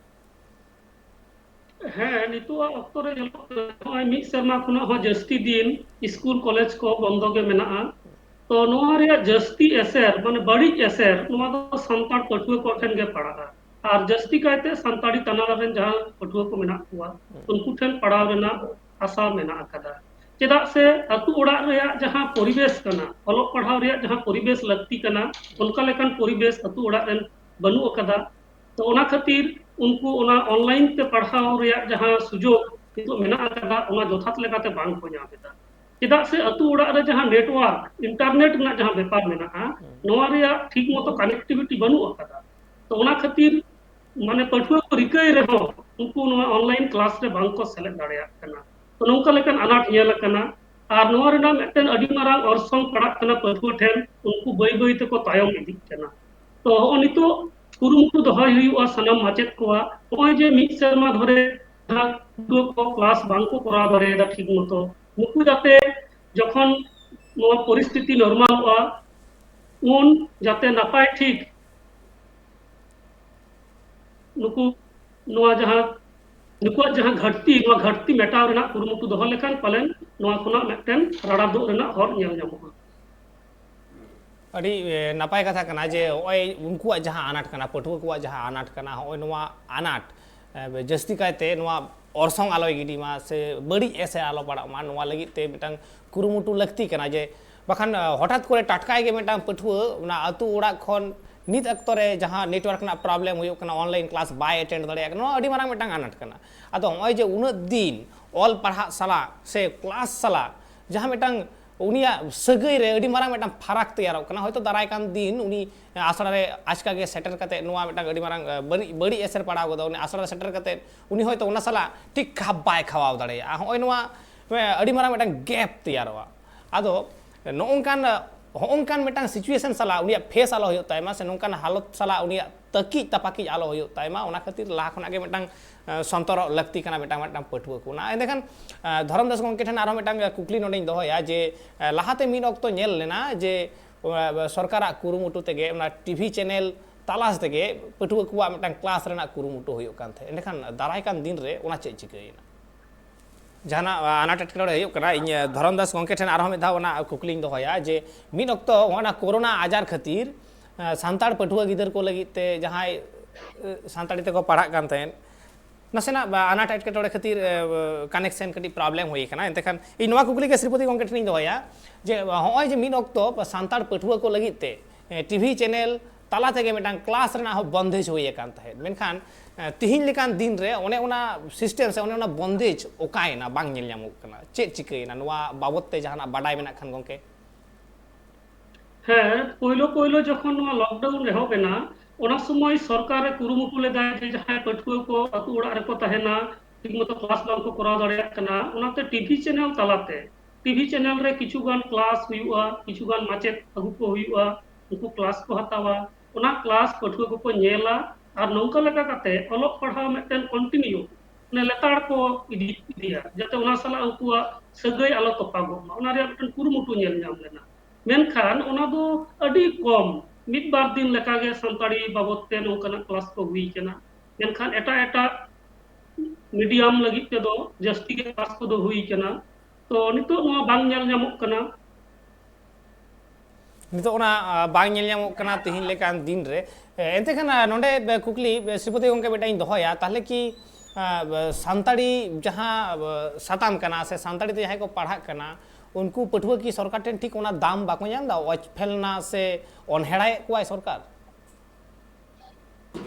ᱦᱮᱸ, ᱱᱤᱛᱚᱜᱟᱜ ᱚᱠᱛᱚ ᱨᱮ ᱧᱮᱞᱚᱜ ᱠᱟᱱᱟ, ᱱᱚᱜᱼᱚᱭ ᱢᱤᱫ ᱥᱮᱨᱢᱟ ᱠᱷᱚᱱᱟᱜ ᱦᱚᱸ ᱡᱟᱹᱥᱛᱤ ᱫᱤᱱ ᱥᱠᱩᱞ ᱠᱚᱞᱮᱡᱽ ᱠᱚ ᱵᱚᱱᱫᱚ ᱜᱮ ᱢᱮᱱᱟᱜᱼᱟ᱾ ᱛᱚ ᱱᱚᱣᱟ ᱨᱮᱭᱟᱜ ᱡᱟᱹᱥᱛᱤ ᱮᱥᱮᱨ, ᱢᱟᱱᱮ ᱵᱟᱹᱲᱤᱡ ᱮᱥᱮᱨ, ᱱᱚᱣᱟ ᱫᱚ ᱥᱟᱱᱛᱟᱲ ᱯᱟᱹᱴᱷᱩᱣᱟᱹ ᱠᱚ ᱴᱷᱮᱱ ᱜᱮ ᱯᱟᱲᱟᱜᱼᱟ᱾ ᱟᱨ ᱡᱟᱹᱥᱛᱤ ᱠᱟᱭᱛᱮ ᱥᱟᱱᱛᱟᱲᱤ ᱛᱟᱱᱟᱞᱟ ᱨᱮᱱ ᱡᱟᱦᱟᱸ ᱯᱟᱹᱴᱷᱩᱣᱟᱹ ᱠᱚ ᱢᱮᱱᱟᱜ ᱠᱚᱣᱟ, ᱩᱱᱠᱩ ᱴᱷᱮᱱ ᱯᱟᱲᱟᱣ ᱨᱮᱱᱟᱜ ᱟᱥᱟ ᱢᱮᱱᱟᱜ ᱟᱠᱟᱫᱟ᱾ ᱪᱮᱫᱟᱜ ᱥᱮ ᱟᱹᱛᱩ ᱚᱲᱟᱜ ᱨᱮᱭᱟᱜ ᱡᱟᱦᱟᱸ ᱯᱚᱨᱤᱵᱮᱥ ᱠᱟᱱᱟ, ᱚᱞᱚᱜ ᱯᱟᱲᱦᱟᱣ ᱨᱮᱭᱟᱜ ᱡᱟᱦᱟᱸ ᱯᱚᱨᱤᱵᱮᱥ ᱞᱟᱹᱠᱛᱤ ᱠᱟᱱᱟ, ᱚᱱᱠᱟ ᱞᱮᱠᱟᱱ ᱯᱚᱨᱤᱵᱮᱥ ᱟᱹᱛᱩ ᱚᱲᱟᱜ ᱨᱮᱱ ᱵᱟᱹᱱᱩᱜ ᱟᱠᱟᱫᱟ᱾ ᱛᱚ ᱚᱱᱟ ᱠᱷᱟᱹᱛᱤᱨ ᱩᱱᱠᱩ ᱚᱱᱟ ᱚᱱᱞᱟᱭᱤᱱ ᱛᱮ ᱯᱟᱲᱦᱟᱣ ᱨᱮᱭᱟᱜ ᱡᱟᱦᱟᱸ ᱥᱩᱡᱳᱜᱽ ᱱᱤᱛᱚᱜ ᱢᱮᱱᱟᱜ ᱟᱠᱟᱫᱟ, ᱚᱱᱟ ᱡᱚᱛᱷᱟᱛ ᱞᱮᱠᱟᱛᱮ ᱵᱟᱝ ᱠᱚ ᱧᱟᱢ ᱮᱫᱟ᱾ ᱪᱮᱫᱟᱜ ᱥᱮ ᱟᱹᱛᱩ ᱚᱲᱟᱜ ᱨᱮ ᱡᱟᱦᱟᱸ ᱱᱮᱴᱣᱟᱨᱠ, ᱤᱱᱴᱟᱨᱱᱮᱴ ᱨᱮᱱᱟᱜ ᱡᱟᱦᱟᱸ ᱵᱮᱯᱟᱨ ᱢᱮᱱᱟᱜᱼᱟ, ᱱᱚᱣᱟ ᱨᱮᱭᱟᱜ ᱴᱷᱤᱠ ᱢᱚᱛᱚ ᱠᱟᱱᱮᱠᱴᱤᱵᱷᱤᱴᱤ ᱵᱟᱹᱱᱩᱜ ᱟᱠᱟᱫᱟ᱾ ᱛᱚ ᱚᱱᱟ ᱠᱷᱟᱹᱛᱤᱨ ᱢᱟᱱᱮ ᱯᱟᱹᱴᱷᱩᱣᱟᱹ ᱠᱚ ᱨᱤᱠᱟᱹᱭ ᱨᱮᱦᱚᱸ ᱩᱱᱠᱩ ᱱᱚᱣᱟ ᱚᱱᱞᱟᱭᱤᱱ ᱠᱞᱟᱥ ᱨᱮ ᱵᱟᱝ ᱠᱚ ᱥᱮᱞᱮᱫ ᱫᱟᱲᱮᱭᱟᱜ ᱠᱟᱱᱟ᱾ ᱛᱚ ᱱᱚᱝᱠᱟ ᱞᱮᱠᱟᱱ ᱟᱱᱟᱴ ᱧᱮᱞ ᱟᱠᱟᱱᱟ᱾ ᱟᱨ ᱱᱚᱣᱟ ᱨᱮᱱᱟᱜ ᱢᱤᱫᱴᱮᱱ ᱟᱹᱰᱤ ᱢᱟᱨᱟᱝ ᱚᱨᱥᱚᱝ ᱯᱟᱲᱟᱜ ᱠᱟᱱᱟ ᱯᱟᱹᱴᱷᱩᱣᱟᱹ ᱴᱷᱮᱱ, ᱩᱱᱠᱩ ᱵᱟᱹᱭ ᱵᱟᱹᱭ ᱛᱮᱠᱚ ᱛᱟᱭᱚᱢ ᱤᱫᱤᱜ ᱠᱟᱱᱟ᱾ ᱛᱚ ᱦᱚᱸᱜᱼᱚ ᱱᱤᱛᱚᱜ ᱠᱩᱨᱩᱢᱩᱴᱩ ᱫᱚᱦᱚᱭ ᱦᱩᱭᱩᱜᱼᱟ ᱥᱟᱱᱟᱢ ᱢᱟᱪᱮᱫ ᱠᱚᱣᱟᱜ, ᱱᱚᱜᱼᱚᱭ ᱡᱮ ᱢᱤᱫ ᱥᱮᱨᱢᱟ ᱫᱷᱚᱨᱮ ᱡᱟᱦᱟᱸ ᱯᱟᱹᱴᱷᱩᱣᱟᱹ ᱠᱚ ᱠᱞᱟᱥ ᱵᱟᱝ ᱠᱚ ᱠᱚᱨᱟᱣ ᱫᱟᱲᱮᱭᱟᱫᱟ ᱴᱷᱤᱠ ᱢᱚᱛᱚ, ᱱᱩᱠᱩ ᱡᱟᱛᱮ ᱡᱚᱠᱷᱚᱱ ᱱᱚᱣᱟ ᱯᱚᱨᱤᱥᱛᱷᱤᱛᱤ ᱱᱚᱨᱢᱟᱞᱚᱜᱼᱟ, ᱩᱱ ᱡᱟᱛᱮ ᱱᱟᱯᱟᱭ ᱴᱷᱤᱠ ᱱᱩᱠᱩ ᱱᱚᱣᱟ ᱡᱟᱦᱟᱸ ᱱᱩᱠᱩᱣᱟᱜ ᱡᱟᱦᱟᱸ ᱜᱷᱟᱹᱴᱛᱤ, ᱱᱚᱣᱟ ᱜᱷᱟᱹᱴᱛᱤ ᱢᱮᱴᱟᱣ ᱨᱮᱱᱟᱜ ᱠᱩᱨᱩᱢᱩᱴᱩ ᱫᱚᱦᱚ ᱞᱮᱠᱷᱟᱱ ᱯᱟᱞᱮᱱ ᱱᱚᱣᱟ ᱠᱷᱚᱱᱟᱜ ᱢᱤᱫᱴᱮᱱ ᱨᱟᱲᱟ ᱫᱩᱜ ᱨᱮᱱᱟᱜ ᱦᱚᱨ ᱧᱮᱞ ᱧᱟᱢᱚᱜᱼᱟ᱾ ᱟᱹᱰᱤ, ᱮ, ᱱᱟᱯᱟᱭ ᱠᱟᱛᱷᱟ ᱠᱟᱱᱟ ᱡᱮ ᱱᱚᱜᱼᱚᱭ ᱩᱱᱠᱩᱣᱟᱜ ᱡᱟᱦᱟᱸ ᱟᱱᱟᱴ ᱠᱟᱱᱟ, ᱯᱟᱹᱴᱷᱩᱣᱟᱹ ᱠᱚᱣᱟᱜ ᱡᱟᱦᱟᱸ ᱟᱱᱟᱴ ᱠᱟᱱᱟ, ᱱᱚᱜᱼᱚᱭ ᱱᱚᱣᱟ ᱟᱱᱟᱴ, ᱮ, ᱡᱟᱹᱥᱛᱤ ᱠᱟᱭᱛᱮ ᱱᱚᱣᱟ ᱚᱨᱥᱚᱝ ᱟᱞᱚᱭ ᱜᱤᱰᱤ ᱢᱟ ᱥᱮ ᱵᱟᱹᱲᱤᱡ ᱮᱥᱮᱨ ᱟᱞᱚ ᱯᱟᱲᱟᱜ ᱢᱟ, ᱱᱚᱣᱟ ᱞᱟᱹᱜᱤᱫ ᱛᱮ ᱢᱤᱫᱴᱟᱝ ᱠᱩᱨᱩᱢᱩᱴᱩ ᱞᱟᱹᱠᱛᱤ ᱠᱟᱱᱟ᱾ ᱡᱮ ᱵᱟᱠᱷᱟᱱ, ᱮ, ᱦᱚᱴᱟᱛ ᱠᱚᱨᱮ ᱴᱟᱴᱠᱟᱭ ᱜᱮ ᱢᱤᱫᱴᱟᱝ ᱯᱟᱹᱴᱷᱩᱣᱟᱹ ᱚᱱᱟ ᱟᱹᱛᱩ ᱚᱲᱟᱜ ᱠᱷᱚᱱ ᱱᱤᱛ ᱚᱠᱛᱚ ᱨᱮ ᱡᱟᱦᱟᱸ network ᱨᱮᱱᱟᱜ problem ᱦᱩᱭᱩᱜ ᱠᱟᱱᱟ, online class ᱵᱟᱭ attend ᱫᱟᱲᱮᱭᱟᱜ ᱠᱟᱱᱟ, ᱱᱚᱣᱟ ᱟᱹᱰᱤ ᱢᱟᱨᱟᱝ ᱢᱤᱫᱴᱟᱝ ᱟᱱᱟᱴ ᱠᱟᱱᱟ᱾ ᱟᱫᱚ ᱱᱚᱜᱼᱚᱭ ᱡᱮ ᱩᱱᱟᱹᱜ ᱫᱤᱱ ᱚᱞ ᱯᱟᱲᱦᱟᱜ ᱥᱟᱞᱟᱜ ᱥᱮ class ᱥᱟᱞᱟᱜ ᱡᱟᱦᱟᱸ ᱢᱤᱫᱴᱟᱝ ᱩᱱᱤᱭᱟᱜ ᱥᱟᱹᱜᱟᱹᱭ ᱨᱮ ᱟᱹᱰᱤ ᱢᱟᱨᱟᱝ ᱢᱤᱫᱴᱟᱝ ᱯᱷᱟᱨᱟᱠ ᱛᱮᱭᱟᱨᱚᱜ ᱠᱟᱱᱟ᱾ ᱦᱚᱭᱛᱳ ᱫᱟᱨᱟᱭ ᱠᱟᱱ ᱫᱤᱱ ᱩᱱᱤ ᱟᱥᱲᱟ ᱨᱮ ᱟᱪᱠᱟ ᱜᱮ ᱥᱮᱴᱮᱨ ᱠᱟᱛᱮ ᱱᱚᱣᱟ ᱢᱤᱫᱴᱟᱝ ᱟᱹᱰᱤ ᱢᱟᱨᱟᱝ, ᱮ, ᱵᱟᱹᱲᱤᱡ, ᱵᱟᱹᱲᱤᱡ ᱮᱥᱮᱨ ᱯᱟᱲᱟᱣ ᱜᱚᱫᱚᱜ, ᱩᱱᱤ ᱟᱥᱲᱟ ᱨᱮ ᱥᱮᱴᱮᱨ ᱠᱟᱛᱮ ᱩᱱᱤ ᱦᱚᱭᱛᱳ ᱚᱱᱟ ᱥᱟᱞᱟᱜ ᱴᱷᱤᱠ ᱠᱷᱟᱯ ᱵᱟᱭ ᱠᱷᱟᱣᱟᱣ ᱫᱟᱲᱮᱭᱟᱜᱼᱟ᱾ ᱦᱚᱸᱜᱼᱚᱭ ᱱᱚᱣᱟ, ᱮ, ᱟᱹᱰᱤ ᱢᱟᱨᱟᱝ ᱢᱤᱫᱴᱟᱝ gap ᱛᱮᱭᱟᱨᱚᱜᱼᱟ᱾ ᱟᱫᱚ ᱱᱚᱜᱼᱚᱝᱠᱟᱱ, ᱦᱚᱸᱜᱼᱚᱝᱠᱟᱱ ᱢᱤᱫᱴᱟᱝ situation ᱥᱟᱞᱟᱜ ᱩᱱᱤᱭᱟᱜ face ᱟᱞᱚ ᱦᱩᱭᱩᱜ ᱛᱟᱭ ᱢᱟ, ᱥᱮ ᱱᱚᱝᱠᱟᱱ ᱦᱟᱞᱚᱛ ᱥᱟᱞᱟᱜ ᱩᱱᱤᱭᱟᱜ ᱛᱟᱹᱠᱤᱡ ᱛᱟᱯᱟᱠᱤᱡ ᱟᱞᱚ ᱦᱩᱭᱩᱜ ᱛᱟᱭ ᱢᱟ, ᱚᱱᱟ ᱠᱷᱟᱹᱛᱤᱨ ᱞᱟᱦᱟ ᱠᱷᱚᱱᱟᱜ ᱜᱮ ᱢᱤᱫᱴᱟᱝ, ᱮ, ᱥᱚᱱᱛᱚᱨᱚᱜ ᱞᱟᱹᱠᱛᱤ ᱠᱟᱱᱟ ᱢᱤᱫᱴᱟᱝ, ᱢᱤᱫᱴᱟᱝ ᱯᱟᱹᱴᱷᱩᱣᱟᱹ ᱠᱚ᱾ ᱚᱱᱟ ᱮᱸᱰᱮᱠᱷᱟᱱ, ᱮ, ᱫᱷᱚᱨᱚᱢ ᱫᱟᱥ ᱜᱚᱢᱠᱮ ᱴᱷᱮᱱ ᱟᱨᱦᱚᱸ ᱢᱤᱫᱴᱟᱝ ᱠᱩᱠᱞᱤ ᱱᱚᱰᱮᱧ ᱫᱚᱦᱚᱭᱟ ᱡᱮ, ᱮ, ᱞᱟᱦᱟᱛᱮ ᱢᱤᱫ ᱚᱠᱛᱚ ᱧᱮᱞ ᱞᱮᱱᱟ ᱡᱮ, ᱮ, ᱥᱚᱨᱠᱟᱨᱟᱜ ᱠᱩᱨᱩᱢᱩᱴᱩ ᱛᱮᱜᱮ ᱚᱱᱟ TV channel ᱛᱟᱞᱟ ᱛᱮᱜᱮ ᱯᱟᱹᱴᱷᱩᱣᱟᱹ ᱠᱚᱣᱟᱜ ᱢᱤᱫᱴᱟᱝ class ᱨᱮᱱᱟᱜ ᱠᱩᱨᱩᱢᱩᱴᱩ ᱦᱩᱭᱩᱜ ᱠᱟᱱ ᱛᱟᱦᱮᱸᱫ᱾ ᱮᱸᱰᱮᱠᱷᱟᱱ ᱫᱟᱨᱟᱭ ᱠᱟᱱ ᱫᱤᱱ ᱨᱮ ᱚᱱᱟ ᱪᱮᱫ ᱪᱤᱠᱟᱹᱭᱮᱱᱟ? ᱡᱟᱦᱟᱱᱟᱜ, ᱟ, ᱟᱱᱟᱴ ᱮᱴᱠᱮᱴᱚᱬᱮ ᱦᱩᱭᱩᱜ ᱠᱟᱱᱟ, ᱤᱧ, ᱟ, ᱫᱷᱚᱨᱚᱢ ᱫᱟᱥ ᱜᱚᱢᱠᱮ ᱴᱷᱮᱱ ᱟᱨᱦᱚᱸ ᱢᱤᱫ ᱫᱷᱟᱣ ᱚᱱᱟ ᱠᱩᱠᱞᱤᱧ ᱫᱚᱦᱚᱭᱟ ᱡᱮ ᱢᱤᱫ ᱚᱠᱛᱚ ᱚᱱᱟ ᱠᱳᱨᱳᱱᱟ ᱟᱡᱟᱨ ᱠᱷᱟᱹᱛᱤᱨ, ᱟ, ᱥᱟᱱᱛᱟᱲ ᱯᱟᱹᱴᱷᱩᱣᱟᱹ ᱜᱤᱫᱟᱹᱨ ᱠᱚ ᱞᱟᱹᱜᱤᱫ ᱛᱮ ᱡᱟᱦᱟᱸᱭ, ᱟ, ᱥᱟᱱᱛᱟᱲᱤ ᱛᱮᱠᱚ ᱯᱟᱲᱦᱟᱜ ᱠᱟᱱ ᱛᱟᱦᱮᱸᱫ, ᱱᱟᱥᱮᱱᱟᱜ ᱵᱟ-, ᱟᱱᱟᱴ ᱮᱴᱠᱮᱴᱚᱬᱮ ᱠᱷᱟᱹᱛᱤᱨ, ᱟ, connection ᱠᱟᱹᱴᱤᱡ problem ᱦᱩᱭ ᱟᱠᱟᱱᱟ᱾ ᱮᱱᱛᱮ ᱠᱷᱟᱱ ᱤᱧ ᱱᱚᱣᱟ ᱠᱩᱠᱞᱤ ᱜᱮ ᱥᱨᱤᱯᱚᱛᱤ ᱜᱚᱢᱠᱮ ᱴᱷᱮᱱᱤᱧ ᱫᱚᱦᱚᱭᱟ ᱡᱮ ᱦᱚᱸᱜᱼᱚᱭ ᱡᱮ ᱢᱤᱫ ᱚᱠᱛᱚ ᱥᱟᱱᱛᱟᱲ ᱯᱟᱹᱴᱷᱩᱣᱟᱹ ᱠᱚ ᱞᱟᱹᱜᱤᱫ ᱛᱮ, ᱮ, TV channel ᱛᱟᱞᱟ ᱛᱮᱜᱮ ᱢᱤᱫᱴᱟᱝ class ᱨᱮᱱᱟᱜ ᱦᱚᱸ ᱵᱚᱱᱫᱮᱡᱽ ᱦᱩᱭ ᱟᱠᱟᱱ ᱛᱟᱦᱮᱸᱫ, ᱢᱮᱱᱠᱷᱟᱱ, ᱮ, ᱛᱤᱦᱤᱧ ᱞᱮᱠᱟᱱ ᱫᱤᱱ ᱨᱮ ᱚᱱᱮ ᱚᱱᱟ system ᱥᱮ ᱚᱱᱮ ᱚᱱᱟ ᱵᱚᱱᱫᱮᱡᱽ ᱚᱠᱟᱭᱮᱱᱟ, ᱵᱟᱝ ᱧᱮᱞ ᱧᱟᱢᱚᱜ ᱠᱟᱱᱟ? ᱪᱮᱫ ᱪᱤᱠᱟᱹᱭᱮᱱᱟ? ᱱᱚᱣᱟ ᱵᱟᱵᱚᱛ ᱛᱮ ᱡᱟᱦᱟᱱᱟᱜ ᱵᱟᱰᱟᱭ ᱢᱮᱱᱟᱜ ᱠᱷᱟᱱ ᱜᱚᱢᱠᱮ᱾ ᱦᱮᱸ, ᱯᱳᱭᱞᱳ ᱯᱳᱭᱞᱳ ᱡᱚᱠᱷᱚᱱ ᱱᱚᱣᱟ lockdown ᱮᱦᱚᱵ ᱮᱱᱟ, ᱚᱱᱟ ᱥᱚᱢᱚᱭ ᱥᱚᱨᱠᱟᱨ ᱮ ᱠᱩᱨᱩᱢᱩᱴᱩ ᱞᱮᱫᱟᱭ ᱡᱮ ᱡᱟᱦᱟᱸᱭ ᱯᱟᱹᱴᱷᱩᱣᱟᱹ ᱠᱚ ᱟᱹᱛᱩ ᱚᱲᱟᱜ ᱨᱮᱠᱚ ᱛᱟᱦᱮᱱᱟ, ᱴᱷᱤᱠ ᱢᱚᱛᱚ class ᱵᱟᱝ ᱠᱚ ᱠᱚᱨᱟᱣ ᱫᱟᱲᱮᱭᱟᱜ ᱠᱟᱱᱟ, ᱚᱱᱟᱛᱮ TV channel ᱛᱟᱞᱟᱛᱮ, TV channel ᱨᱮ ᱠᱤᱪᱷᱩ ᱜᱟᱱ class ᱦᱩᱭᱩᱜᱼᱟ, ᱠᱤᱪᱷᱩ ᱜᱟᱱ ᱢᱟᱪᱮᱫ ᱟᱹᱜᱩ ᱠᱚ ᱦᱩᱭᱩᱜᱼᱟ, ᱩᱱᱠᱩ class ᱠᱚ ᱦᱟᱛᱟᱣᱟ, ᱚᱱᱟ class ᱯᱟᱹᱴᱷᱩᱣᱟᱹ ᱠᱚᱠᱚ ᱧᱮᱞᱟ, ᱟᱨ ᱱᱚᱝᱠᱟ ᱞᱮᱠᱟ ᱠᱟᱛᱮ ᱚᱞᱚᱜ ᱯᱟᱲᱦᱟᱣ ᱢᱤᱫᱴᱮᱱ continue, ᱢᱟᱱᱮ ᱞᱮᱛᱟᱲ ᱠᱚ ᱤᱫᱤ, ᱤᱫᱤᱭᱟ, ᱡᱟᱛᱮ ᱚᱱᱟ ᱥᱟᱞᱟᱜ ᱩᱱᱠᱩᱣᱟᱜ ᱥᱟᱹᱜᱟᱹᱭ ᱟᱞᱚ ᱛᱚᱯᱟᱜᱚᱜ ᱢᱟ, ᱚᱱᱟ ᱨᱮᱭᱟᱜ ᱢᱤᱫᱴᱮᱱ ᱠᱩᱨᱩᱢᱩᱴᱩ ᱧᱮᱞ ᱧᱟᱢ ᱞᱮᱱᱟ᱾ ᱢᱮᱱᱠᱷᱟᱱ ᱚᱱᱟ ᱫᱚ ᱟᱹᱰᱤ ᱠᱚᱢ, ᱢᱤᱫ ᱵᱟᱨ ᱫᱤᱱ ᱞᱮᱠᱟᱜᱮ ᱥᱟᱱᱛᱟᱲᱤ ᱵᱟᱵᱚᱫ ᱛᱮ ᱱᱚᱝᱠᱟᱱᱟᱜ class ᱠᱚ ᱦᱩᱭ ᱠᱟᱱᱟ, ᱢᱮᱱᱠᱷᱟᱱ ᱮᱴᱟᱜ ᱮᱴᱟᱜ medium ᱞᱟᱹᱜᱤᱫ ᱛᱮᱫᱚ ᱡᱟᱹᱥᱛᱤ ᱜᱮ class ᱠᱚᱫᱚ ᱦᱩᱭ ᱠᱟᱱᱟ᱾ ᱛᱚ ᱱᱤᱛᱚᱜ ᱱᱚᱣᱟ ᱵᱟᱝ ᱧᱮᱞ ᱧᱟᱢᱚᱜ ᱠᱟᱱᱟ᱾ ᱱᱤᱛᱚᱜ ᱚᱱᱟ, ᱟ, ᱵᱟᱝ ᱧᱮᱞ ᱧᱟᱢᱚᱜ ᱠᱟᱱᱟ ᱛᱤᱦᱤᱧ ᱞᱮᱠᱟᱱ ᱫᱤᱱ ᱨᱮ᱾ ᱮ, ᱮᱱᱛᱮ ᱠᱷᱟᱱ, ᱟ, ᱱᱚᱰᱮ, ᱵᱮ, ᱠᱩᱠᱞᱤ, ᱵᱮ, ᱥᱨᱤᱯᱚᱛᱤ ᱜᱚᱢᱠᱮ ᱢᱤᱫᱴᱟᱝ ᱤᱧ ᱫᱚᱦᱚᱭᱟ, ᱛᱟᱦᱚᱞᱮ ᱠᱤ, ᱟ, ᱵᱮ, ᱥᱟᱱᱛᱟᱲᱤ ᱡᱟᱦᱟᱸ, ᱵᱮ, ᱥᱟᱛᱟᱢ ᱠᱟᱱᱟ ᱥᱮ ᱥᱟᱱᱛᱟᱲᱤ ᱛᱮ ᱡᱟᱦᱟᱸᱭ ᱠᱚ ᱯᱟᱲᱦᱟᱜ ᱠᱟᱱᱟ, ᱩᱱᱠᱩ ᱯᱟᱹᱴᱷᱩᱣᱟᱹ ᱠᱤ ᱥᱚᱨᱠᱟᱨ ᱴᱷᱮᱱ ᱴᱷᱤᱠ ᱚᱱᱟ ᱫᱟᱢ ᱵᱟᱠᱚ ᱧᱟᱢ ᱮᱫᱟ? ᱚᱪᱯᱷᱮᱞᱱᱟ ᱥᱮ ᱚᱱᱦᱮᱲᱟᱭᱮᱫ ᱠᱚᱣᱟᱭ ᱥᱚᱨᱠᱟᱨ?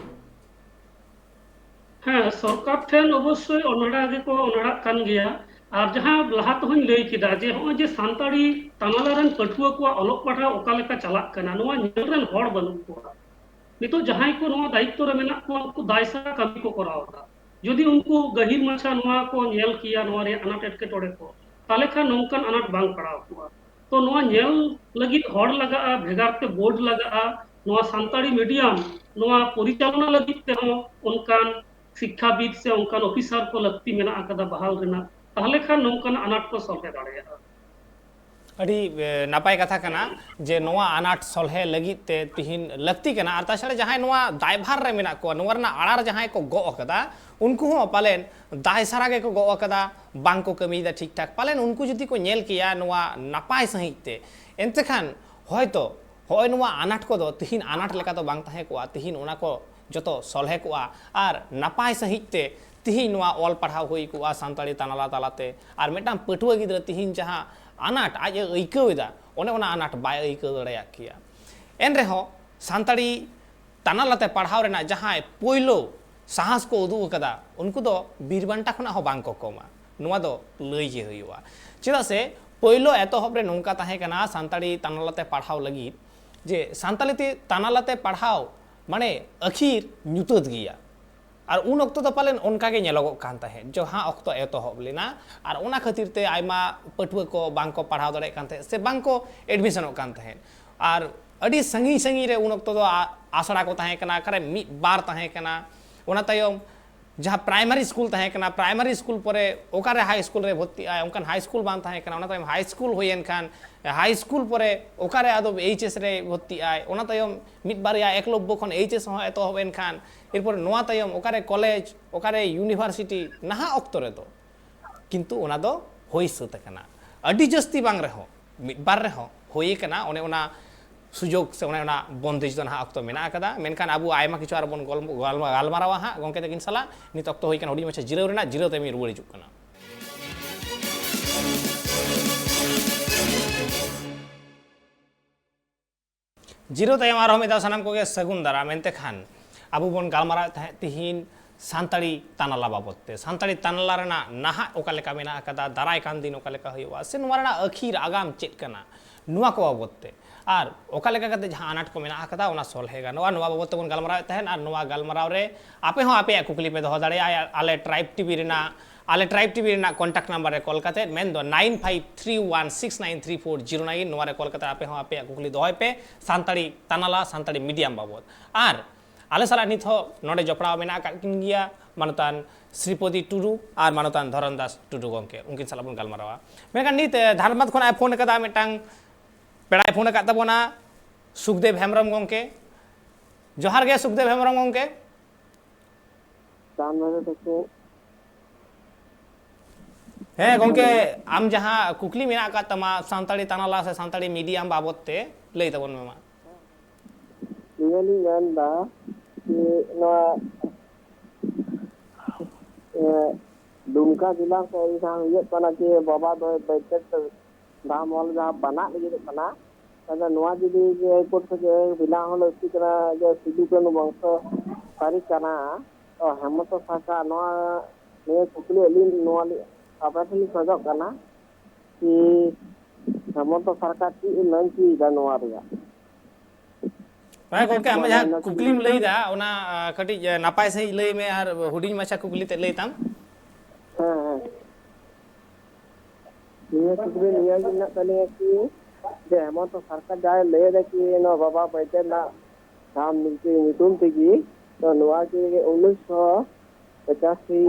ᱦᱮᱸ, ᱥᱚᱨᱠᱟᱨ ᱴᱷᱮᱱ ᱚᱵᱚᱥᱥᱳᱭ ᱚᱱᱚᱲᱟ ᱜᱮᱠᱚ ᱚᱱᱚᱲᱟᱜ ᱠᱟᱱ ᱜᱮᱭᱟ᱾ ᱟᱨ ᱡᱟᱦᱟᱸ ᱞᱟᱦᱟ ᱛᱮᱦᱚᱧ ᱞᱟᱹᱭ ᱠᱮᱫᱟ ᱡᱮ ᱱᱚᱜᱼᱚᱭ ᱡᱮ ᱥᱟᱱᱛᱟᱲᱤ ᱛᱟᱱᱟᱞᱟ ᱨᱮᱱ ᱯᱟᱹᱴᱷᱩᱣᱟᱹ ᱠᱚᱣᱟᱜ ᱚᱞᱚᱜ ᱯᱟᱲᱦᱟᱣ ᱚᱠᱟ ᱞᱮᱠᱟ ᱪᱟᱞᱟᱜ ᱠᱟᱱᱟ, ᱱᱚᱣᱟ ᱧᱮᱞ ᱨᱮᱱ ᱦᱚᱲ ᱵᱟᱹᱱᱩᱜ ᱠᱚᱣᱟ᱾ ᱱᱤᱛᱚᱜ ᱡᱟᱦᱟᱸᱭ ᱠᱚ ᱱᱚᱣᱟ ᱫᱟᱭᱤᱛᱛᱚ ᱨᱮ ᱢᱮᱱᱟᱜ ᱠᱚᱣᱟ, ᱩᱱᱠᱩ ᱫᱟᱭ ᱥᱟᱨᱟ ᱠᱟᱹᱢᱤ ᱠᱚ ᱠᱚᱨᱟᱣ ᱮᱫᱟ᱾ ᱡᱩᱫᱤ ᱩᱱᱠᱩ ᱜᱟᱹᱦᱤᱨ ᱢᱟᱪᱷᱟ ᱱᱚᱣᱟ ᱠᱚ ᱧᱮᱞ ᱠᱮᱭᱟ, ᱱᱚᱣᱟ ᱨᱮᱭᱟᱜ ᱟᱱᱟᱴ ᱮᱴᱠᱮᱴᱚᱬᱮ ᱠᱚ, ᱛᱟᱦᱚᱞᱮ ᱠᱷᱟᱱ ᱱᱚᱝᱠᱟᱱ ᱟᱱᱟᱴ ᱵᱟᱝ ᱯᱟᱲᱟᱣ ᱠᱚᱜᱼᱟ᱾ ᱛᱚ ᱱᱚᱣᱟ ᱧᱮᱞ ᱞᱟᱹᱜᱤᱫ ᱦᱚᱲ ᱞᱟᱜᱟᱜᱼᱟ, ᱵᱷᱮᱜᱟᱨ ᱛᱮ ᱵᱳᱨᱰ ᱞᱟᱜᱟᱜᱼᱟ, ᱱᱚᱣᱟ ᱥᱟᱱᱛᱟᱲᱤ ᱢᱤᱰᱤᱭᱟᱢ ᱱᱚᱣᱟ ᱯᱚᱨᱤᱪᱟᱞᱚᱱᱟ ᱞᱟᱹᱜᱤᱫ ᱛᱮᱦᱚᱸ ᱚᱱᱠᱟᱱ ᱥᱤᱠᱠᱷᱟᱵᱤᱫ ᱥᱮ ᱚᱱᱠᱟᱱ ᱚᱯᱷᱤᱥᱟᱨ ᱠᱚ ᱞᱟᱹᱠᱛᱤ ᱢᱮᱱᱟᱜ ᱟᱠᱟᱫᱟ ᱵᱟᱦᱟᱞ ᱨᱮᱱᱟᱜ, ᱛᱟᱦᱚᱞᱮ ᱠᱷᱟᱱ ᱱᱚᱝᱠᱟᱱ ᱟᱱᱟᱴ ᱠᱚ ᱥᱚᱞᱦᱮ ᱫᱟᱲᱮᱭᱟᱜᱼᱟ᱾ ᱟᱹᱰᱤ ᱮ, ᱱᱟᱯᱟᱭ ᱠᱟᱛᱷᱟ ᱠᱟᱱᱟ ᱡᱮ ᱱᱚᱣᱟ ᱟᱱᱟᱴ ᱥᱚᱞᱦᱮ ᱞᱟᱹᱜᱤᱫ ᱛᱮ ᱛᱤᱦᱤᱧ ᱞᱟᱹᱠᱛᱤ ᱠᱟᱱᱟ᱾ ᱟᱨ ᱛᱟᱪᱷᱟᱲᱟ ᱡᱟᱦᱟᱸᱭ ᱱᱚᱣᱟ ᱫᱟᱭᱵᱷᱟᱨ ᱨᱮ ᱢᱮᱱᱟᱜ ᱠᱚᱣᱟ, ᱱᱚᱣᱟ ᱨᱮᱱᱟᱜ ᱟᱲᱟᱨ ᱡᱟᱦᱟᱸᱭ ᱠᱚ ᱜᱚᱜ ᱟᱠᱟᱫᱟ, ᱩᱱᱠᱩ ᱦᱚᱸ ᱯᱟᱞᱮᱱ ᱫᱟᱭ ᱥᱟᱨᱟ ᱜᱮᱠᱚ ᱜᱚᱜ ᱟᱠᱟᱫᱟ, ᱵᱟᱝ ᱠᱚ ᱠᱟᱹᱢᱤᱭᱮᱫᱟ ᱴᱷᱤᱠ ᱴᱷᱟᱠ᱾ ᱯᱟᱞᱮᱱ ᱩᱱᱠᱩ ᱡᱩᱫᱤ ᱠᱚ ᱧᱮᱞ ᱠᱮᱭᱟ ᱱᱚᱣᱟ ᱱᱟᱯᱟᱭ ᱥᱟᱺᱦᱤᱡ ᱛᱮ, ᱮᱱᱛᱮ ᱠᱷᱟᱱ ᱦᱚᱭᱛᱚ ᱦᱚᱸᱜᱼᱚᱭ ᱱᱚᱣᱟ ᱟᱱᱟᱴ ᱠᱚᱫᱚ ᱛᱤᱦᱤᱧ ᱟᱱᱟᱴ ᱞᱮᱠᱟ ᱫᱚ ᱵᱟᱝ ᱛᱟᱦᱮᱸ ᱠᱚᱜᱼᱟ, ᱛᱤᱦᱤᱧ ᱚᱱᱟ ᱠᱚ ᱡᱚᱛᱚ ᱥᱚᱞᱦᱮ ᱠᱚᱜᱼᱟ ᱟᱨ ᱱᱟᱯᱟᱭ ᱥᱟᱺᱦᱤᱡ ᱛᱮ ᱛᱤᱦᱤᱧ ᱱᱚᱣᱟ ᱚᱞ ᱯᱟᱲᱦᱟᱣ ᱦᱩᱭ ᱠᱚᱜᱼᱟ ᱥᱟᱱᱛᱟᱲᱤ ᱛᱟᱱᱟᱞᱟ ᱛᱟᱞᱟᱛᱮ᱾ ᱟᱨ ᱢᱤᱫᱴᱟᱝ ᱯᱟᱹᱴᱷᱩᱣᱟᱹ ᱜᱤᱫᱽᱨᱟᱹ ᱛᱤᱦᱤᱧ ᱡᱟᱦᱟᱸ ᱟᱱᱟᱴ ᱟᱡ ᱮ ᱟᱹᱭᱠᱟᱹᱣ ᱮᱫᱟ, ᱚᱱᱮ ᱚᱱᱟ ᱟᱱᱟᱴ ᱵᱟᱭ ᱟᱹᱭᱠᱟᱹᱣ ᱫᱟᱲᱮᱭᱟᱜ ᱠᱮᱭᱟ᱾ ᱮᱱ ᱨᱮᱦᱚᱸ ᱥᱟᱱᱛᱟᱲᱤ ᱛᱟᱱᱟᱞᱟᱛᱮ ᱯᱟᱲᱦᱟᱣ ᱨᱮᱱᱟᱜ ᱡᱟᱦᱟᱸᱭ ᱯᱳᱭᱞᱳ ᱥᱟᱦᱟᱥ ᱠᱚ ᱩᱫᱩᱜ ᱟᱠᱟᱫᱟ, ᱩᱱᱠᱩ ᱫᱚ ᱵᱤᱨ ᱵᱟᱱᱴᱟ ᱠᱷᱚᱱᱟᱜ ᱦᱚᱸ ᱵᱟᱝ ᱠᱚ ᱠᱚᱢᱟ, ᱱᱚᱣᱟ ᱫᱚ ᱞᱟᱹᱭ ᱜᱮ ᱦᱩᱭᱩᱜᱼᱟ᱾ ᱪᱮᱫᱟᱜ ᱥᱮ ᱯᱳᱭᱞᱳ ᱮᱛᱚᱦᱚᱵ ᱨᱮ ᱱᱚᱝᱠᱟ ᱛᱟᱦᱮᱸ ᱠᱟᱱᱟ ᱥᱟᱱᱛᱟᱲᱤ ᱛᱟᱱᱟᱞᱟᱛᱮ ᱯᱟᱲᱦᱟᱣ ᱞᱟᱹᱜᱤᱫ ᱡᱮ ᱥᱟᱱᱛᱟᱲᱤ ᱛᱮ ᱛᱟᱱᱟᱞᱟᱛᱮ ᱯᱟᱲᱦᱟᱣ ᱢᱟᱱᱮ ᱟᱹᱠᱷᱤᱨ ᱧᱩᱛᱟᱹᱛ ᱜᱮᱭᱟ᱾ ᱟᱨ ᱩᱱ ᱚᱠᱛᱚ ᱫᱚ ᱯᱟᱞᱮᱱ ᱚᱱᱠᱟ ᱜᱮ ᱧᱮᱞᱚᱜᱚᱜ ᱠᱟᱱ ᱛᱟᱦᱮᱸᱫ, ᱡᱟᱦᱟᱸ ᱚᱠᱛᱚ ᱮᱛᱚᱦᱚᱵ ᱞᱮᱱᱟ, ᱟᱨ ᱚᱱᱟ ᱠᱷᱟᱹᱛᱤᱨ ᱛᱮ ᱟᱭᱢᱟ ᱯᱟᱹᱴᱷᱩᱣᱟᱹ ᱠᱚ ᱵᱟᱝ ᱠᱚ ᱯᱟᱲᱦᱟᱣ ᱫᱟᱲᱮᱭᱟᱜ ᱠᱟᱱ ᱛᱟᱦᱮᱸᱫ ᱥᱮ ᱵᱟᱝ ᱠᱚ ᱮᱰᱢᱤᱥᱚᱱᱚᱜ ᱠᱟᱱ ᱛᱟᱦᱮᱸᱫ᱾ ᱟᱨ ᱟᱹᱰᱤ ᱥᱟᱺᱜᱤᱧ ᱥᱟᱺᱜᱤᱧ ᱨᱮ ᱩᱱ ᱚᱠᱛᱚ ᱫᱚ ᱟ-, ᱟᱥᱲᱟ ᱠᱚ ᱛᱟᱦᱮᱸ ᱠᱟᱱᱟ, ᱚᱠᱟᱨᱮ ᱢᱤᱫ ᱵᱟᱨ ᱛᱟᱦᱮᱸ ᱠᱟᱱᱟ᱾ ᱚᱱᱟ ᱛᱟᱭᱚᱢ ᱡᱟᱦᱟᱸ ᱯᱨᱟᱭᱢᱟᱨᱤ ᱥᱠᱩᱞ ᱛᱟᱦᱮᱸ ᱠᱟᱱᱟ, ᱯᱨᱟᱭᱢᱟᱨᱤ ᱥᱠᱩᱞ ᱯᱚᱨᱮ ᱚᱠᱟᱨᱮ ᱦᱟᱭ ᱥᱠᱩᱞ ᱨᱮ ᱵᱷᱚᱨᱛᱤᱜ ᱟᱭ, ᱚᱱᱠᱟᱱ ᱦᱟᱭ ᱥᱠᱩᱞ ᱵᱟᱝ ᱛᱟᱦᱮᱸ ᱠᱟᱱᱟ᱾ ᱚᱱᱟ ᱛᱟᱭᱚᱢ ᱦᱟᱭ ᱥᱠᱩᱞ ᱦᱩᱭᱮᱱ ᱠᱷᱟᱱ, ᱦᱟᱭ ᱥᱠᱩᱞ ᱯᱚᱨᱮ ᱚᱠᱟᱨᱮ ᱟᱫᱚ ᱮᱭᱤᱪ ᱮᱥ ᱨᱮ ᱵᱷᱚᱨᱛᱤᱜ ᱟᱭ, ᱚᱱᱟ ᱛᱟᱭᱚᱢ ᱢᱤᱫ ᱵᱟᱨᱭᱟ ᱮᱠᱞᱚᱵᱽᱵᱚ ᱠᱷᱚᱱ ᱮᱭᱤᱪ ᱮᱥ ᱦᱚᱸ ᱮᱛᱚᱦᱚᱵ ᱮᱱ ᱠᱷᱟᱱ, ᱮᱨᱯᱚᱨ ᱱᱚᱣᱟ ᱛᱟᱭᱚᱢ ᱚᱠᱟᱨᱮ ᱠᱚᱞᱮᱡᱽ, ᱚᱠᱟᱨᱮ ᱤᱭᱩᱱᱤᱵᱷᱟᱨᱥᱤᱴᱤ, ᱱᱟᱦᱟᱜ ᱚᱠᱛᱚ ᱨᱮᱫᱚ ᱠᱤᱱᱛᱩ ᱚᱱᱟ ᱫᱚ ᱦᱩᱭ ᱥᱟᱹᱛ ᱟᱠᱟᱱᱟ᱾ ᱟᱹᱰᱤ ᱡᱟᱹᱥᱛᱤ ᱵᱟᱝ ᱨᱮᱦᱚᱸ, ᱢᱤᱫ ᱵᱟᱨ ᱨᱮᱦᱚᱸ ᱦᱩᱭ ᱟᱠᱟᱱᱟ᱾ ᱚᱱᱮ ᱚᱱᱟ ᱥᱩᱡᱳᱜᱽ ᱥᱮ ᱚᱱᱮ ᱚᱱᱟ ᱵᱚᱱᱫᱮᱡᱽ ᱫᱚ ᱱᱟᱦᱟᱜ ᱚᱠᱛᱚ ᱢᱮᱱᱟᱜ ᱟᱠᱟᱫᱟ᱾ ᱢᱮᱱᱠᱷᱟᱱ ᱟᱵᱚ ᱟᱭᱢᱟ ᱠᱤᱪᱷᱩ ᱟᱨᱚ ᱵᱚᱱ ᱜᱚᱞ-, ᱜᱟᱞᱢᱟ-, ᱜᱟᱞᱢᱟᱨᱟᱣᱟ ᱦᱟᱸᱜ ᱜᱚᱢᱠᱮ ᱛᱟᱹᱠᱤᱱ ᱥᱟᱞᱟᱜ᱾ ᱱᱤᱛ ᱚᱠᱛᱚ ᱦᱩᱭ ᱠᱟᱱᱟ ᱦᱩᱰᱤᱧ ᱢᱟᱪᱷᱟ ᱡᱤᱨᱟᱹᱣ ᱨᱮᱱᱟᱜ, ᱡᱤᱨᱟᱹᱣ ᱛᱟᱭᱚᱢ ᱤᱧ ᱨᱩᱣᱟᱹᱲ ᱦᱤᱡᱩᱜ ᱠᱟᱱᱟ᱾ ᱡᱤᱨᱟᱹᱣ ᱛᱟᱭᱚᱢ ᱟᱨᱦᱚᱸ ᱢᱤᱫ ᱫᱷᱟᱣ ᱥᱟᱱᱟᱢ ᱠᱚᱜᱮ ᱥᱟᱹᱜᱩᱱ ᱫᱟᱨᱟᱢ᱾ ᱮᱱᱛᱮ ᱠᱷᱟᱱ ᱟᱵᱚ ᱵᱚᱱ ᱜᱟᱞᱢᱟᱨᱟᱣᱮᱫ ᱛᱟᱦᱮᱸᱫ ᱛᱤᱦᱤᱧ ᱥᱟᱱᱛᱟᱲᱤ ᱛᱟᱱᱟᱞᱟ ᱵᱟᱵᱚᱫ ᱛᱮ, ᱥᱟᱱᱛᱟᱲᱤ ᱛᱟᱱᱟᱞᱟ ᱨᱮᱱᱟᱜ ᱱᱟᱦᱟᱜ ᱚᱠᱟ ᱞᱮᱠᱟ ᱢᱮᱱᱟᱜ ᱟᱠᱟᱫᱟ, ᱫᱟᱨᱟᱭ ᱠᱟᱱ ᱫᱤᱱ ᱚᱠᱟ ᱞᱮᱠᱟ ᱦᱩᱭᱩᱜᱼᱟ, ᱥᱮ ᱱᱚᱣᱟ ᱨᱮᱱᱟᱜ ᱟᱹᱠᱷᱤᱨ ᱟᱜᱟᱢ ᱪᱮᱫ ᱠᱟᱱᱟ, ᱱᱚᱣᱟ ᱠᱚ ᱵᱟᱵᱚᱫ ᱛᱮ, ᱟᱨ ᱚᱠᱟ ᱞᱮᱠᱟ ᱠᱟᱛᱮ ᱡᱟᱦᱟᱸ ᱟᱱᱟᱴ ᱠᱚ ᱢᱮᱱᱟᱜ ᱟᱠᱟᱫᱟ, ᱚᱱᱟ ᱥᱚᱞᱦᱮ ᱜᱟᱱᱚᱜᱼᱟ, ᱱᱚᱣᱟ ᱵᱟᱵᱚᱫ ᱛᱮᱵᱚᱱ ᱜᱟᱞᱢᱟᱨᱟᱣᱮᱫ ᱛᱟᱦᱮᱸᱫ᱾ ᱟᱨ ᱱᱚᱣᱟ ᱜᱟᱞᱢᱟᱨᱟᱣ ᱨᱮ ᱟᱯᱮ ᱦᱚᱸ ᱟᱯᱮᱭᱟᱜ ᱠᱩᱠᱞᱤ ᱯᱮ ᱫᱚᱦᱚ ᱫᱟᱲᱮᱭᱟᱜᱼᱟ ᱟᱞᱮ ᱴᱨᱟᱭᱤᱵᱽ ᱴᱤᱵᱷᱤ ᱨᱮᱱᱟᱜ, ᱟᱞᱮ ᱴᱨᱟᱭᱤᱵᱽ ᱴᱤᱵᱷᱤ ᱨᱮᱱᱟᱜ ᱠᱚᱱᱴᱟᱠᱴ ᱱᱟᱢᱵᱟᱨ ᱨᱮ ᱠᱚᱞ ᱠᱟᱛᱮ, ᱢᱮᱱᱫᱚ nine five three one six nine three four zero nine, ᱱᱚᱣᱟ ᱨᱮ ᱠᱚᱞ ᱠᱟᱛᱮ ᱟᱯᱮ ᱦᱚᱸ ᱟᱯᱮᱭᱟᱜ ᱠᱩᱠᱞᱤ ᱫᱚᱦᱚᱭ ᱯᱮ ᱥᱟᱱᱛᱟᱲᱤ ᱛᱟᱱᱟᱞᱟ, ᱥᱟᱱᱛᱟᱲᱤ ᱢᱤᱰᱤᱭᱟᱢ ᱵᱟᱵᱚᱫ᱾ ᱟᱨ ᱟᱞᱮ ᱥᱟᱞᱟᱜ ᱱᱤᱛ ᱦᱚᱸ ᱱᱚᱰᱮ ᱡᱚᱯᱲᱟᱣ ᱢᱮᱱᱟᱜ ᱟᱠᱟᱫ ᱠᱤᱱ ᱜᱮᱭᱟ ᱢᱟᱱᱚᱛᱟᱱ ᱥᱨᱤᱯᱚᱫᱤ ᱴᱩᱰᱩ ᱟᱨ ᱢᱟᱱᱚᱛᱟᱱ ᱫᱷᱚᱨᱚᱱ ᱫᱟᱥ ᱴᱩᱰᱩ ᱜᱚᱢᱠᱮ, ᱩᱱᱠᱤᱱ ᱥᱟᱞᱟᱜ ᱵᱚᱱ ᱜᱟᱞᱢᱟᱨᱟᱣᱟ᱾ ᱢᱮᱱᱠᱷᱟᱱ ᱱᱤᱛ, ᱮ, ᱫᱷᱟᱱᱵᱟᱫᱽ ᱠᱷᱚᱱᱟᱜ ᱮ ᱯᱷᱳᱱ ᱟᱠᱟᱫᱟ, ᱢᱤᱫᱴᱟᱝ ᱯᱮᱲᱟᱭ ᱯᱷᱳᱱ ᱟᱠᱟᱫ ᱛᱟᱵᱚᱱᱟ, ᱥᱩᱠᱫᱮᱵ ᱦᱮᱢᱵᱨᱚᱢ ᱜᱚᱢᱠᱮ᱾ ᱡᱚᱦᱟᱨ ᱜᱮ ᱥᱩᱠᱫᱮᱵ ᱦᱮᱢᱵᱨᱚᱢ ᱜᱚᱢᱠᱮ᱾ ᱫᱷᱟᱱᱵᱟᱫᱽ ᱛᱟᱠᱚ᱾ ᱦᱮᱸ ᱜᱚᱢᱠᱮ, ᱟᱢ ᱡᱟᱦᱟᱸ ᱠᱩᱠᱞᱤ ᱢᱮᱱᱟᱜ ᱟᱠᱟᱫ ᱛᱟᱢᱟ ᱥᱟᱱᱛᱟᱲᱤ ᱛᱟᱱᱟᱞᱟ ᱥᱮ ᱥᱟᱱᱛᱟᱲᱤ ᱢᱤᱰᱤᱭᱟᱢ ᱵᱟᱵᱚᱫ ᱛᱮ, ᱞᱟᱹᱭ ᱛᱟᱵᱚᱱ ᱢᱮ ᱢᱟ᱾ ᱱᱤᱭᱟᱹ ᱞᱤᱧ ᱢᱮᱱᱫᱟ ᱡᱮ ᱱᱚᱣᱟ, ᱮ, ᱫᱩᱢᱠᱟ ᱡᱮᱞᱟ ᱥᱮᱫ ᱡᱟᱦᱟᱸ ᱦᱩᱭᱩᱜ ᱠᱟᱱᱟ ᱡᱮ ᱵᱟᱵᱟ ᱫᱚᱭ ᱵᱟᱹᱭᱥᱟᱹᱠᱷ ᱫᱷᱟᱢ ᱚᱞ ᱡᱟᱦᱟᱸ ᱵᱟᱱᱟᱜ ᱞᱟᱹᱜᱤᱫᱚᱜ ᱠᱟᱱᱟ, ᱟᱫᱚ ᱱᱚᱣᱟ ᱡᱩᱫᱤ ᱡᱮ ᱦᱟᱭᱠᱳᱨᱴ ᱛᱷᱮᱠᱮ ᱵᱮᱱᱟᱣ ᱦᱚᱸ ᱞᱟᱹᱠᱛᱤ ᱠᱟᱱᱟ ᱡᱮ ᱥᱤᱫᱩ ᱠᱟᱹᱱᱦᱩ ᱵᱚᱝᱥᱚ ᱥᱟᱹᱨᱤ ᱠᱟᱱᱟ, ᱛᱚ ᱦᱮᱢᱚᱱᱛᱚ ᱥᱚᱨᱠᱟᱨ ᱱᱚᱣᱟ ᱱᱤᱭᱟᱹ ᱠᱩᱠᱞᱤ ᱟᱹᱞᱤᱧ ᱱᱚᱣᱟ ᱞᱤᱧ ᱟᱯᱮ ᱴᱷᱮᱱ ᱞᱤᱧ ᱠᱷᱚᱡᱚᱜ ᱠᱟᱱᱟ ᱠᱤ ᱦᱮᱢᱚᱱᱛᱚ ᱥᱚᱨᱠᱟᱨ ᱪᱮᱫ ᱮ ᱢᱮᱱ ᱦᱚᱪᱚᱭᱮᱫᱟ ᱱᱚᱣᱟ ᱨᱮᱭᱟᱜ? ᱦᱮᱸ ᱜᱚᱢᱠᱮ, ᱟᱢᱟᱜ ᱡᱟᱦᱟᱸ ᱠᱩᱠᱞᱤᱢ ᱞᱟᱹᱭᱫᱟ ᱚᱱᱟ, ᱟ, ᱠᱟᱹᱴᱤᱡ, ᱮ, ᱱᱟᱯᱟᱭ ᱥᱟᱺᱦᱤᱡ ᱞᱟᱹᱭ ᱢᱮ ᱟᱨ ᱦᱩᱰᱤᱧ ᱢᱟᱪᱷᱟ ᱠᱩᱠᱞᱤ ᱛᱮ ᱞᱟᱹᱭ ᱛᱟᱢ᱾ ᱦᱮᱸ, ᱦᱮᱸ᱾ ᱱᱤᱭᱟᱹ ᱠᱩᱠᱞᱤ ᱱᱤᱭᱟᱹ ᱜᱮ ᱢᱮᱱᱟᱜ ᱛᱟᱹᱞᱤᱧᱟ ᱠᱤ ᱡᱮ ᱦᱮᱢᱚᱱᱛᱚ ᱥᱚᱨᱠᱟᱨ ᱡᱟᱦᱟᱸᱭ ᱞᱟᱹᱭ ᱮᱫᱟ ᱠᱤ ᱱᱚᱣᱟ ᱵᱟᱵᱟ ᱵᱟᱹᱭᱫᱟᱹᱨᱱᱟᱛᱷ ᱫᱷᱟᱢ ᱧᱩᱛᱩᱢ, ᱧᱩᱛᱩᱢ ᱛᱮᱜᱮ, ᱛᱚ ᱱᱚᱣᱟ ᱠᱤ ᱩᱱᱤᱥᱥᱚ ᱯᱚᱸᱪᱟᱥᱤ,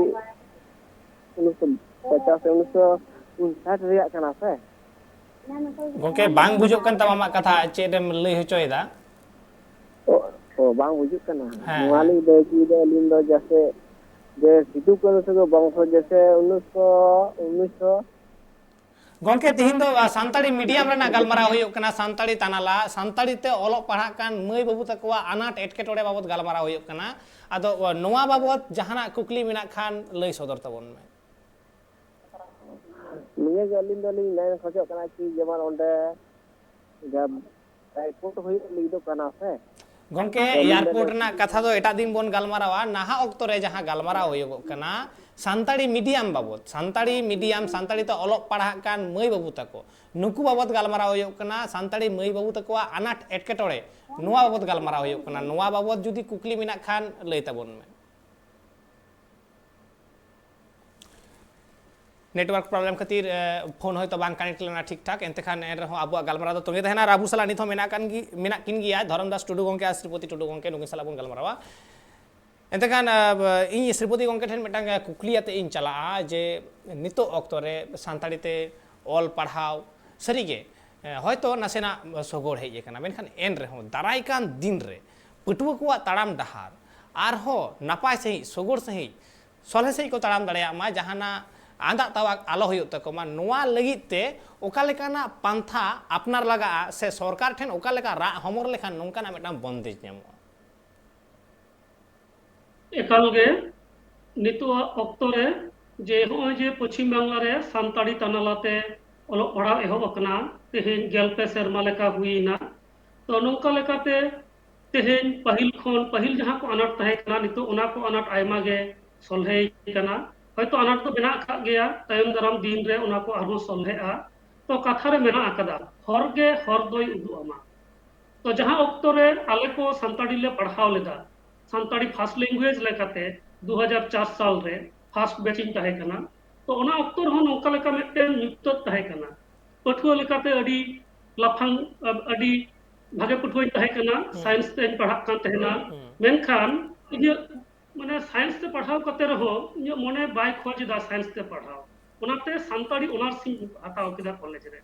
ᱩᱱᱤᱥᱥᱚ ᱯᱚᱸᱪᱟᱥᱤ, ᱩᱱᱤᱥᱥᱚ ᱩᱱᱥᱟᱴ ᱨᱮᱭᱟᱜ ᱠᱟᱱᱟ ᱥᱮ? ᱜᱚᱢᱠᱮ, ᱵᱟᱝ ᱵᱩᱡᱷᱟᱹᱜ ᱠᱟᱱ ᱛᱟᱢᱟ ᱟᱢᱟᱜ ᱠᱟᱛᱷᱟ, ᱪᱮᱫ ᱮᱢ ᱞᱟᱹᱭ ᱦᱚᱪᱚᱭᱮᱫᱟ? ᱚ, ᱚ, ᱵᱟᱝ ᱵᱩᱡᱩᱜ ᱠᱟᱱᱟ᱾ ᱦᱮᱸ, ᱱᱚᱣᱟ ᱦᱮᱸ᱾ ᱞᱤᱧ ᱞᱟᱹᱭ ᱦᱚᱪᱚᱭᱮᱫᱟ ᱟᱹᱞᱤᱧ ᱫᱚ ᱡᱮᱥᱮ, ᱡᱮ ᱥᱤᱫᱩ ᱠᱟᱹᱱᱦᱩ ᱛᱟᱠᱚ ᱵᱚᱝᱥᱚ ᱡᱮᱥᱮ ᱩᱱᱤᱥᱥᱚ, ᱩᱱᱤᱥᱥᱚ ᱜᱚᱢᱠᱮ, ᱛᱤᱦᱤᱧ ᱫᱚ, ᱟ, ᱥᱟᱱᱛᱟᱲᱤ ᱢᱤᱰᱤᱭᱟᱢ ᱨᱮᱱᱟᱜ ᱜᱟᱞᱢᱟᱨᱟᱣ ᱦᱩᱭᱩᱜ ᱠᱟᱱᱟ, ᱥᱟᱱᱛᱟᱲᱤ ᱛᱟᱱᱟᱞᱟ, ᱥᱟᱱᱛᱟᱲᱤ ᱛᱮ ᱚᱞᱚᱜ ᱯᱟᱲᱦᱟᱜ ᱠᱟᱱ ᱢᱟᱹᱭ ᱵᱟᱹᱵᱩ ᱛᱟᱠᱚᱣᱟᱜ ᱟᱱᱟᱴ ᱮᱴᱠᱮᱴᱚᱬᱮ ᱵᱟᱵᱚᱛ ᱜᱟᱞᱢᱟᱨᱟᱣ ᱦᱩᱭᱩᱜ ᱠᱟᱱᱟ᱾ ᱟᱫᱚ, ᱟ, ᱱᱚᱣᱟ ᱵᱟᱵᱚᱛ ᱡᱟᱦᱟᱱᱟᱜ ᱠᱩᱠᱞᱤ ᱢᱮᱱᱟᱜ ᱠᱷᱟᱱ ᱞᱟᱹᱭ ᱥᱚᱫᱚᱨ ᱛᱟᱵᱚᱱ ᱢᱮ᱾ ᱱᱤᱭᱟᱹ ᱜᱮ ᱟᱹᱞᱤᱧ ᱫᱚᱞᱤᱧ ᱢᱮᱱ ᱠᱷᱚᱡᱚᱜ ᱠᱟᱱᱟ ᱠᱤ ᱡᱮᱢᱚᱱ ᱚᱸᱰᱮ ᱡᱟᱦᱟᱸ ᱨᱤᱯᱳᱨᱴ ᱦᱩᱭᱩᱜ ᱞᱟᱹᱜᱤᱫᱚᱜ ᱠᱟᱱᱟ ᱥᱮ, ᱜᱚᱝᱠᱮ, ᱟᱫᱚ ᱱᱚᱰᱮ ᱮᱭᱟᱨᱯᱳᱨᱴ ᱫᱚ ᱨᱮᱱᱟᱜ ᱠᱟᱛᱷᱟ ᱫᱚ ᱮᱴᱟᱜ ᱫᱤᱱ ᱵᱚᱱ ᱜᱟᱞᱢᱟᱨᱟᱣᱟ᱾ ᱱᱟᱦᱟᱜ ᱚᱠᱛᱚ ᱨᱮ ᱡᱟᱦᱟᱸ ᱜᱟᱞᱢᱟᱨᱟᱣ ᱦᱩᱭᱩᱜᱚᱜ ᱠᱟᱱᱟ ᱥᱟᱱᱛᱟᱲᱤ ᱢᱤᱰᱤᱭᱟᱢ ᱵᱟᱵᱚᱛ, ᱥᱟᱱᱛᱟᱲᱤ ᱢᱤᱰᱤᱭᱟᱢ, ᱥᱟᱱᱛᱟᱲᱤ ᱛᱮ ᱚᱞᱚᱜ ᱯᱟᱲᱦᱟᱜ ᱠᱟᱱ ᱢᱟᱹᱭ ᱵᱟᱹᱵᱩ ᱛᱟᱠᱚ, ᱱᱩᱠᱩ ᱵᱟᱵᱚᱛ ᱜᱟᱞᱢᱟᱨᱟᱣ ᱦᱩᱭᱩᱜ ᱠᱟᱱᱟ᱾ ᱥᱟᱱᱛᱟᱲᱤ ᱢᱟᱹᱭ ᱵᱟᱹᱵᱩ ᱛᱟᱠᱚᱣᱟᱜ ᱟᱱᱟᱴ ᱮᱴᱠᱮᱴᱚᱬᱮ, ᱱᱚᱣᱟ ᱵᱟᱵᱚᱛ ᱜᱟᱞᱢᱟᱨᱟᱣ ᱦᱩᱭᱩᱜ ᱠᱟᱱᱟ᱾ ᱱᱚᱣᱟ ᱵᱟᱵᱚᱛ ᱡᱩᱫᱤ ᱠᱩᱠᱞᱤ ᱢᱮᱱᱟᱜ ᱠᱷᱟᱱ ᱞᱟᱹᱭ ᱛᱟᱵᱚᱱ ᱢᱮ᱾ ᱱᱮᱴᱣᱟᱨᱠ ᱯᱨᱚᱵᱞᱮᱢ ᱠᱷᱟᱹᱛᱤᱨ, ᱮ, ᱯᱷᱳᱱ ᱦᱚᱭᱛᱳ ᱵᱟᱝ ᱠᱟᱱᱮᱠᱴ ᱞᱮᱱᱟ ᱴᱷᱤᱠ ᱴᱷᱟᱠ, ᱮᱱᱛᱮ ᱠᱷᱟᱱ ᱮᱱ ᱨᱮᱦᱚᱸ ᱟᱵᱚᱣᱟᱜ ᱜᱟᱞᱢᱟᱨᱟᱣ ᱫᱚ ᱛᱚᱸᱜᱮ ᱛᱟᱦᱮᱱᱟ᱾ ᱟᱨ ᱟᱵᱚ ᱥᱟᱞᱟᱜ ᱱᱤᱛ ᱦᱚᱸ ᱢᱮᱱᱟᱜ ᱠᱟᱱ ᱜᱮ, ᱢᱮᱱᱟᱜ ᱠᱤᱱ ᱜᱮᱭᱟ ᱫᱷᱚᱨᱚᱢ ᱫᱟᱥ ᱴᱩᱰᱩ ᱜᱚᱢᱠᱮ ᱟᱨ ᱥᱨᱤᱯᱚᱛᱤ ᱴᱩᱰᱩ ᱜᱚᱢᱠᱮ, ᱱᱩᱠᱤᱱ ᱥᱟᱞᱟᱜ ᱵᱚᱱ ᱜᱟᱞᱢᱟᱨᱟᱣᱟ᱾ ᱮᱱᱛᱮ ᱠᱷᱟᱱ, ᱮ, ᱤᱧ ᱥᱨᱤᱯᱚᱛᱤ ᱜᱚᱢᱠᱮ ᱴᱷᱮᱱ ᱢᱤᱫᱴᱟᱝ, ᱮ, ᱠᱩᱠᱞᱤ ᱟᱛᱮ ᱤᱧ ᱪᱟᱞᱟᱜᱼᱟ ᱡᱮ ᱱᱤᱛᱚᱜ ᱚᱠᱛᱚ ᱨᱮ ᱥᱟᱱᱛᱟᱲᱤ ᱛᱮ ᱚᱞ ᱯᱟᱲᱦᱟᱣ ᱥᱟᱹᱨᱤᱜᱮ, ᱮ, ᱦᱚᱭᱛᱳ ᱱᱟᱥᱮᱱᱟᱜ ᱥᱚᱜᱚᱲ ᱦᱮᱡ ᱟᱠᱟᱱᱟ, ᱢᱮᱱᱠᱷᱟᱱ ᱮᱱ ᱨᱮᱦᱚᱸ ᱫᱟᱨᱟᱭ ᱠᱟᱱ ᱫᱤᱱ ᱨᱮ ᱯᱟᱹᱴᱷᱩᱣᱟᱹ ᱠᱚᱣᱟᱜ ᱛᱟᱲᱟᱢ ᱰᱟᱦᱟᱨ ᱟᱨᱦᱚᱸ ᱱᱟᱯᱟᱭ ᱥᱟᱺᱦᱤᱡ, ᱥᱚᱜᱚᱲ ᱥᱟᱺᱦᱤᱡ, ᱥᱚᱞᱦᱮ ᱥᱟᱺᱦᱤᱡ ᱠᱚ ᱛᱟᱲᱟᱢ ᱫᱟᱲᱮᱭᱟᱜ ᱢᱟ, ᱡᱟᱦᱟᱱᱟᱜ ᱟᱸᱫᱟᱜ ᱛᱟᱣᱟᱜ ᱟᱞᱚ ᱦᱩᱭᱩᱜ ᱛᱟᱠᱚ ᱢᱟ, ᱱᱚᱣᱟ ᱞᱟᱹᱜᱤᱫ ᱛᱮ ᱚᱠᱟ ᱞᱮᱠᱟᱱᱟᱜ ᱯᱟᱱᱛᱷᱟ ᱟᱯᱱᱟᱨ ᱞᱟᱜᱟᱜᱼᱟ ᱥᱮ ᱥᱚᱨᱠᱟᱨ ᱴᱷᱮᱱ ᱚᱠᱟ ᱞᱮᱠᱟ ᱨᱟᱜ ᱦᱚᱢᱚᱨ ᱞᱮᱠᱷᱟᱱ ᱱᱚᱝᱠᱟᱱᱟᱜ ᱢᱤᱫᱴᱟᱝ ᱵᱚᱱᱫᱮᱡᱽ ᱧᱟᱢᱚᱜᱼᱟ? ᱮᱠᱟᱞ ᱜᱮ ᱱᱤᱛᱚᱜᱟᱜ ᱚᱠᱛᱚ ᱨᱮ ᱡᱮ ᱱᱚᱜᱼᱚᱭ ᱡᱮ ᱯᱚᱪᱷᱤᱢ ᱵᱟᱝᱞᱟ ᱨᱮ ᱥᱟᱱᱛᱟᱲᱤ ᱛᱟᱱᱟᱞᱟ ᱛᱮ ᱚᱞᱚᱜ ᱯᱟᱲᱦᱟᱣ ᱮᱦᱚᱵ ᱟᱠᱟᱱᱟ, ᱛᱮᱦᱮᱧ ᱜᱮᱞ ᱯᱮ ᱥᱮᱨᱢᱟ ᱞᱮᱠᱟ ᱦᱩᱭᱮᱱᱟ᱾ ᱛᱚ ᱱᱚᱝᱠᱟ ᱞᱮᱠᱟᱛᱮ ᱛᱮᱦᱮᱧ ᱯᱟᱹᱦᱤᱞ ᱠᱷᱚᱱ, ᱯᱟᱹᱦᱤᱞ ᱡᱟᱦᱟᱸ ᱠᱚ ᱟᱱᱟᱴ ᱛᱟᱦᱮᱸ ᱠᱟᱱᱟ, ᱱᱤᱛᱚᱜ ᱚᱱᱟ ᱠᱚ ᱟᱱᱟᱴ ᱟᱭᱢᱟ ᱜᱮ ᱥᱚᱞᱦᱮ ᱠᱟᱱᱟ᱾ ᱦᱚᱭᱛᱚ ᱟᱱᱟᱴ ᱫᱚ ᱢᱮᱱᱟᱜ ᱟᱠᱟᱫ ᱜᱮᱭᱟ, ᱛᱟᱭᱚᱢ ᱫᱟᱨᱟᱢ ᱫᱤᱱ ᱨᱮ ᱚᱱᱟ ᱠᱚ ᱟᱨᱦᱚᱸ ᱥᱚᱞᱦᱮᱜᱼᱟ᱾ ᱛᱚ ᱠᱟᱛᱷᱟ ᱨᱮ ᱢᱮᱱᱟᱜ ᱟᱠᱟᱫᱟ, ᱦᱚᱨ ᱜᱮ ᱦᱚᱨ ᱫᱚᱭ ᱩᱫᱩᱜ ᱟᱢᱟ᱾ ᱛᱚ ᱡᱟᱦᱟᱸ ᱚᱠᱛᱚ ᱨᱮ ᱟᱞᱮ ᱠᱚ ᱥᱟᱱᱛᱟᱲᱤ ᱞᱮ ᱯᱟᱲᱦᱟᱣ ᱞᱮᱫᱟ, ᱥᱟᱱᱛᱟᱲᱤ ᱯᱷᱟᱥᱴ ᱞᱮᱝᱜᱩᱭᱮᱡᱽ ᱞᱮᱠᱟᱛᱮ ᱫᱩ ᱦᱟᱡᱟᱨ ᱪᱟᱨ ᱥᱟᱞ ᱨᱮ ᱯᱷᱟᱥᱴ ᱵᱮᱪ ᱤᱧ ᱛᱟᱦᱮᱸ ᱠᱟᱱᱟ᱾ ᱛᱚ ᱚᱱᱟ ᱚᱠᱛᱚ ᱨᱮᱦᱚᱸ ᱱᱚᱝᱠᱟ ᱞᱮᱠᱟ ᱢᱤᱫᱴᱮᱱ ᱧᱩᱛᱟᱹᱛ ᱛᱟᱦᱮᱸ ᱠᱟᱱᱟ, ᱯᱟᱹᱴᱷᱩᱣᱟᱹ ᱞᱮᱠᱟᱛᱮ ᱟᱹᱰᱤ ᱞᱟᱯᱷᱟᱝ, ᱟᱹᱰᱤ ᱵᱷᱟᱜᱮ ᱯᱟᱹᱴᱷᱩᱣᱟᱹᱧ ᱛᱟᱦᱮᱸ ᱠᱟᱱᱟ, ᱦᱩᱸ᱾ ᱥᱟᱭᱮᱱᱥ ᱛᱮᱧ ᱯᱟᱲᱦᱟᱜ ᱠᱟᱱ ᱛᱟᱦᱮᱱᱟ᱾ ᱦᱩᱸ᱾ ᱢᱮᱱᱠᱷᱟᱱ ᱤᱧᱟᱹᱜ ᱢᱟᱱᱮ ᱥᱟᱭᱮᱱᱥ ᱛᱮ ᱯᱟᱲᱦᱟᱣ ᱠᱟᱛᱮ ᱨᱮᱦᱚᱸ ᱤᱧᱟᱹᱜ ᱢᱚᱱᱮ ᱵᱟᱭ ᱠᱷᱚᱡᱽ ᱮᱫᱟ ᱥᱟᱭᱮᱱᱥ ᱛᱮ ᱯᱟᱲᱦᱟᱣ, ᱚᱱᱟᱛᱮ ᱥᱟᱱᱛᱟᱲᱤ ᱚᱱᱟᱨᱥ ᱤᱧ ᱦᱟᱛᱟᱣ ᱠᱮᱫᱟ ᱠᱚᱞᱮᱡᱽ ᱨᱮ᱾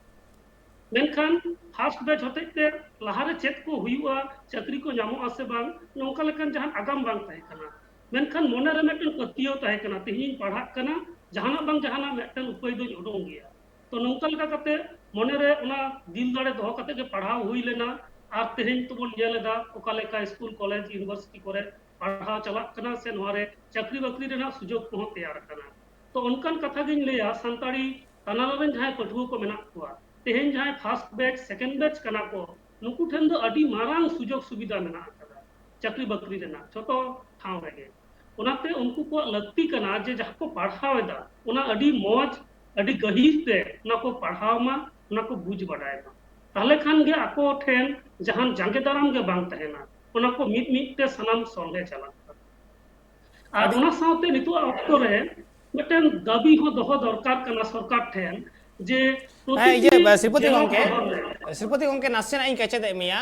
ᱢᱮᱱᱠᱷᱟᱱ ᱯᱷᱟᱥᱴ ᱵᱮᱪ ᱦᱚᱛᱮᱡ ᱛᱮ ᱞᱟᱦᱟᱨᱮ ᱪᱮᱫ ᱠᱚ ᱦᱩᱭᱩᱜᱼᱟ, ᱪᱟᱹᱠᱨᱤ ᱠᱚ ᱧᱟᱢᱚᱜᱼᱟ ᱥᱮ ᱵᱟᱝ, ᱱᱚᱝᱠᱟ ᱞᱮᱠᱟᱱ ᱡᱟᱦᱟᱱ ᱟᱜᱟᱢ ᱵᱟᱝ ᱛᱟᱦᱮᱸ ᱠᱟᱱᱟ᱾ ᱢᱮᱱᱠᱷᱟᱱ ᱢᱚᱱᱮᱨᱮ ᱢᱤᱫᱴᱮᱱ ᱯᱟᱹᱛᱭᱟᱹᱣ ᱛᱟᱦᱮᱸ ᱠᱟᱱᱟ, ᱛᱮᱦᱮᱧᱤᱧ ᱯᱟᱲᱦᱟᱜ ᱠᱟᱱᱟ, ᱡᱟᱦᱟᱱᱟᱜ ᱵᱟᱝ ᱡᱟᱦᱟᱱᱟᱜ ᱢᱤᱫᱴᱮᱱ ᱩᱯᱟᱹᱭ ᱫᱚᱧ ᱩᱰᱩᱝ ᱜᱮᱭᱟ᱾ ᱛᱚ ᱱᱚᱝᱠᱟ ᱞᱮᱠᱟ ᱠᱟᱛᱮ ᱢᱚᱱᱮᱨᱮ ᱚᱱᱟ ᱫᱤᱞ ᱫᱟᱲᱮ ᱫᱚᱦᱚ ᱠᱟᱛᱮ ᱜᱮ ᱯᱟᱲᱦᱟᱣ ᱦᱩᱭ ᱞᱮᱱᱟ᱾ ᱟᱨ ᱛᱮᱦᱮᱧ ᱛᱚᱵᱚᱱ ᱧᱮᱞ ᱮᱫᱟ ᱚᱠᱟ ᱞᱮᱠᱟ ᱥᱠᱩᱞ, ᱠᱚᱞᱮᱡᱽ, ᱤᱭᱩᱱᱤᱵᱷᱟᱨᱥᱤᱴᱤ ᱠᱚᱨᱮ ᱯᱟᱲᱦᱟᱣ ᱪᱟᱞᱟᱜ ᱠᱟᱱᱟ ᱥᱮ ᱱᱚᱣᱟ ᱨᱮ ᱪᱟᱹᱠᱨᱤ ᱵᱟᱹᱠᱨᱤ ᱨᱮᱱᱟᱜ ᱥᱩᱡᱳᱜᱽ ᱠᱚᱦᱚᱸ ᱛᱮᱭᱟᱨ ᱟᱠᱟᱱᱟ᱾ ᱛᱚ ᱚᱱᱠᱟᱱ ᱠᱟᱛᱷᱟ ᱜᱤᱧ ᱞᱟᱹᱭᱟ, ᱥᱟᱱᱛᱟᱲᱤ ᱛᱟᱱᱟᱞᱟ ᱨᱮᱱ ᱡᱟᱦᱟᱸᱭ ᱯᱟᱹᱴᱷᱩᱣᱟᱹ ᱠᱚ ᱢᱮᱱᱟᱜ ᱠᱚᱣᱟ, ᱛᱮᱦᱮᱧ ᱡᱟᱦᱟᱸᱭ ᱯᱷᱟᱥᱴ ᱵᱮᱪ, ᱥᱮᱠᱮᱱᱰ ᱵᱮᱪ ᱠᱟᱱᱟ ᱠᱚ, ᱱᱩᱠᱩ ᱴᱷᱮᱱ ᱫᱚ ᱟᱹᱰᱤ ᱢᱟᱨᱟᱝ ᱥᱩᱡᱳᱜᱽ ᱥᱩᱵᱤᱫᱷᱟ ᱢᱮᱱᱟᱜ ᱟᱠᱟᱫᱟ ᱪᱟᱹᱠᱨᱤ ᱵᱟᱹᱠᱨᱤ ᱨᱮᱱᱟᱜ ᱡᱷᱚᱛᱚ ᱴᱷᱟᱶ ᱨᱮᱜᱮ᱾ ᱚᱱᱟᱛᱮ ᱩᱱᱠᱩ ᱠᱚᱣᱟᱜ ᱞᱟᱹᱠᱛᱤ ᱠᱟᱱᱟ ᱡᱮ ᱡᱟᱦᱟᱸ ᱠᱚ ᱯᱟᱲᱦᱟᱣ ᱮᱫᱟ ᱚᱱᱟ ᱟᱹᱰᱤ ᱢᱚᱡᱽ, ᱟᱹᱰᱤ ᱜᱟᱹᱦᱤᱨ ᱛᱮ ᱚᱱᱟ ᱠᱚ ᱯᱟᱲᱦᱟᱣ ᱢᱟ, ᱚᱱᱟ ᱠᱚ ᱵᱩᱡᱽ ᱵᱟᱰᱟᱭ ᱢᱟ᱾ ᱛᱟᱦᱞᱮ ᱠᱷᱟᱱ ᱜᱮ ᱟᱠᱚ ᱴᱷᱮᱱ ᱡᱟᱦᱟᱱ ᱡᱟᱸᱜᱮ ᱫᱟᱨᱟᱢ ᱜᱮ ᱵᱟᱝ ᱛᱟᱦᱮᱱᱟ, ᱚᱱᱟ ᱠᱚ ᱢᱤᱫ ᱢᱤᱫ ᱛᱮ ᱥᱟᱱᱟᱢ ᱥᱚᱞᱦᱮ ᱪᱟᱞᱟᱜ ᱠᱟᱱᱟ᱾ ᱟᱨ ᱟᱹᱰᱤ ᱚᱱᱟ ᱥᱟᱶᱛᱮ ᱱᱤᱛᱚᱜ ᱚᱠᱛᱚ ᱨᱮ ᱢᱤᱫᱴᱮᱱ ᱫᱟᱹᱵᱤ ᱦᱚᱸ ᱫᱚᱦᱚ ᱫᱚᱨᱠᱟᱨ ᱠᱟᱱᱟ ᱥᱚᱨᱠᱟᱨ ᱴᱷᱮᱱ ᱡᱮ ᱦᱮᱸ, ᱤᱭᱟᱹ, ᱯᱨᱚᱛᱤᱴᱤ ᱥᱨᱤᱯᱚᱛᱤ ᱡᱮᱞᱟ ᱜᱚᱢᱠᱮ, ᱥᱚᱦᱚᱨ ᱨᱮ ᱥᱨᱤᱯᱚᱛᱤ ᱜᱚᱢᱠᱮ, ᱱᱟᱥᱮᱱᱟᱜ ᱤᱧ ᱠᱮᱪᱮᱫᱮᱫ ᱢᱮᱭᱟ,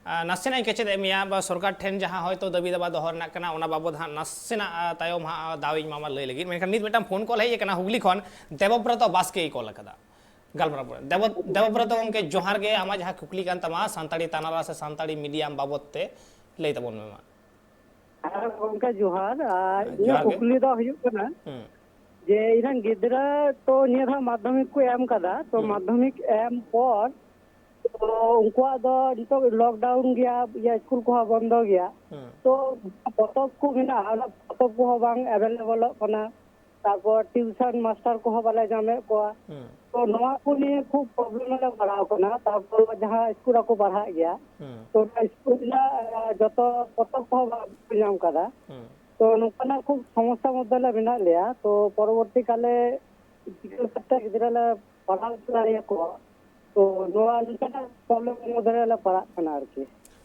ᱟᱨ ᱱᱟᱥᱮᱱᱟᱜ ᱤᱧ ᱠᱮᱪᱮᱫᱮᱫ ᱢᱮᱭᱟ, ᱵᱟ ᱥᱚᱨᱠᱟᱨ ᱴᱷᱮᱱ ᱡᱟᱦᱟᱸ ᱦᱚᱭᱛᱳ ᱫᱟᱹᱵᱤ ᱫᱟᱵᱟ ᱫᱚᱦᱚ ᱨᱮᱱᱟᱜ ᱠᱟᱱᱟ, ᱚᱱᱟ ᱵᱟᱵᱚᱫ ᱦᱟᱸᱜ ᱱᱟᱥᱮᱱᱟᱜ, ᱟ, ᱛᱟᱭᱚᱢ ᱦᱟᱸᱜ, ᱟ, ᱫᱟᱣ ᱤᱧ ᱮᱢᱟᱢᱟ ᱞᱟᱹᱭ ᱞᱟᱹᱜᱤᱫ᱾ ᱢᱮᱱᱠᱷᱟᱱ ᱱᱤᱛ ᱢᱤᱫᱴᱟᱝ ᱯᱷᱳᱱ ᱠᱚᱞ ᱦᱮᱡ ᱟᱠᱟᱱᱟ ᱦᱩᱜᱽᱞᱤ ᱠᱷᱚᱱ, ᱫᱮᱵᱚᱵᱨᱚᱛᱚ ᱵᱟᱥᱠᱮᱭ ᱠᱚᱞ ᱟᱠᱟᱫᱟ᱾ ᱜᱟᱞᱢᱟᱨᱟᱣ ᱯᱚᱨᱮ᱾ ᱫᱮᱵᱚ-, ᱫᱮᱵᱚᱵᱨᱚᱛᱚ ᱜᱚᱢᱠᱮ, ᱡᱚᱦᱟᱨ ᱜᱮ᱾ ᱟᱢᱟᱜ ᱡᱟᱦᱟᱸ ᱠᱩᱠᱞᱤ ᱠᱟᱱ ᱛᱟᱢᱟ ᱥᱟᱱᱛᱟᱲᱤ ᱛᱟᱱᱟᱞᱟ ᱥᱮ ᱥᱟᱱᱛᱟᱲᱤ ᱢᱤᱰᱤᱭᱟᱢ ᱵᱟᱵᱚᱫ ᱛᱮ, ᱞᱟᱹᱭ ᱛᱟᱵᱚᱱ ᱢᱮ ᱢᱟ᱾ ᱦᱮᱸ ᱜᱚᱢᱠᱮ, ᱡᱚᱦᱟᱨ᱾ ᱟᱨ ᱦᱮᱸ, ᱤᱧᱟᱹᱜ ᱡᱚᱦᱟᱨ ᱜᱮ᱾ ᱠᱩᱠᱞᱤ ᱫᱚ ᱦᱩᱭᱩᱜ ᱠᱟᱱᱟ ᱦᱩᱸ᱾ ᱡᱮ ᱤᱧᱨᱮᱱ ᱜᱤᱫᱽᱨᱟᱹ ᱛᱚ ᱱᱤᱭᱟᱹ ᱫᱷᱟᱣ ᱢᱟᱫᱽᱫᱷᱚᱢᱤᱠ ᱠᱚ ᱮᱢ ᱠᱟᱫᱟ, ᱛᱚ ᱦᱩᱸ᱾ ᱢᱟᱫᱽᱫᱷᱚᱢᱤᱠ ᱮᱢ ᱯᱚᱨ ᱛᱚ ᱩᱱᱠᱩᱣᱟᱜ ᱫᱚ ᱱᱤᱛᱚᱜ ᱞᱚᱠᱰᱟᱣᱩᱱ ᱜᱮᱭᱟ, ᱤᱭᱟᱹ, ᱥᱠᱩᱞ ᱠᱚᱦᱚᱸ ᱵᱚᱱᱫᱚ ᱜᱮᱭᱟ᱾ ᱦᱩᱸ᱾ ᱛᱚ ᱯᱚᱛᱚᱵ ᱠᱚ ᱢᱮᱱᱟᱜᱼᱟ, ᱚᱱᱟ ᱯᱚᱛᱚᱵ ᱠᱚᱦᱚᱸ ᱵᱟᱝ ᱮᱵᱮᱞᱮᱵᱚᱞᱚᱜ ᱠᱟᱱᱟ᱾ ᱛᱟᱨᱯᱚᱨ ᱴᱤᱭᱩᱥᱚᱱ ᱢᱟᱥᱴᱟᱨ ᱠᱚᱦᱚᱸ ᱵᱟᱞᱮ ᱧᱟᱢᱮᱫ ᱠᱚᱣᱟ᱾ ᱦᱩᱸ᱾ ᱛᱚ ᱱᱚᱣᱟ ᱠᱚ ᱱᱤᱭᱮ ᱠᱷᱩᱵ ᱯᱨᱚᱵᱞᱮᱢ ᱨᱮᱞᱮ ᱯᱟᱲᱟᱣ ᱠᱟᱱᱟ᱾ ᱛᱟᱨᱯᱚᱨ ᱡᱟᱦᱟᱸ ᱥᱠᱩᱞ ᱨᱮᱠᱚ ᱯᱟᱲᱦᱟᱜ ᱜᱮᱭᱟ, ᱦᱩᱸ᱾ ᱛᱚ ᱚᱱᱟ ᱥᱠᱩᱞ ᱨᱮᱱᱟᱜ, ᱟᱸ, ᱡᱚᱛᱚ ᱯᱚᱛᱚᱵ ᱠᱚᱦᱚᱸ ᱵᱟᱠᱚ ᱧᱟᱢ ᱠᱟᱫᱟ᱾ ᱦᱩᱸ᱾ ᱛᱚ ᱱᱚᱝᱠᱟᱱᱟᱜ ᱠᱷᱩᱵ ᱥᱚᱢᱚᱥᱥᱟ ᱢᱚᱫᱽᱫᱷᱮ ᱞᱮ ᱢᱮᱱᱟᱜ ᱞᱮᱭᱟ᱾ ᱛᱚ ᱯᱚᱨᱚᱵᱚᱨᱛᱤ ᱠᱟᱞᱮ ᱪᱤᱠᱟᱹ ᱠᱟᱛᱮ ᱜᱤᱫᱽᱨᱟᱹ ᱞᱮ ᱯᱟᱲᱦᱟᱣ ᱦᱚᱪᱚ ᱫᱟᱲᱮᱭᱟᱠᱚᱣᱟ? ᱛᱚ ᱱᱚᱣᱟ ᱱᱚᱝᱠᱟᱱᱟᱜ ᱯᱨᱚᱵᱞᱮᱢ ᱢᱚᱫᱽᱫᱷᱮ ᱨᱮᱞᱮ ᱯᱟᱲᱟᱜ ᱠᱟᱱᱟ ᱟᱨᱠᱤ᱾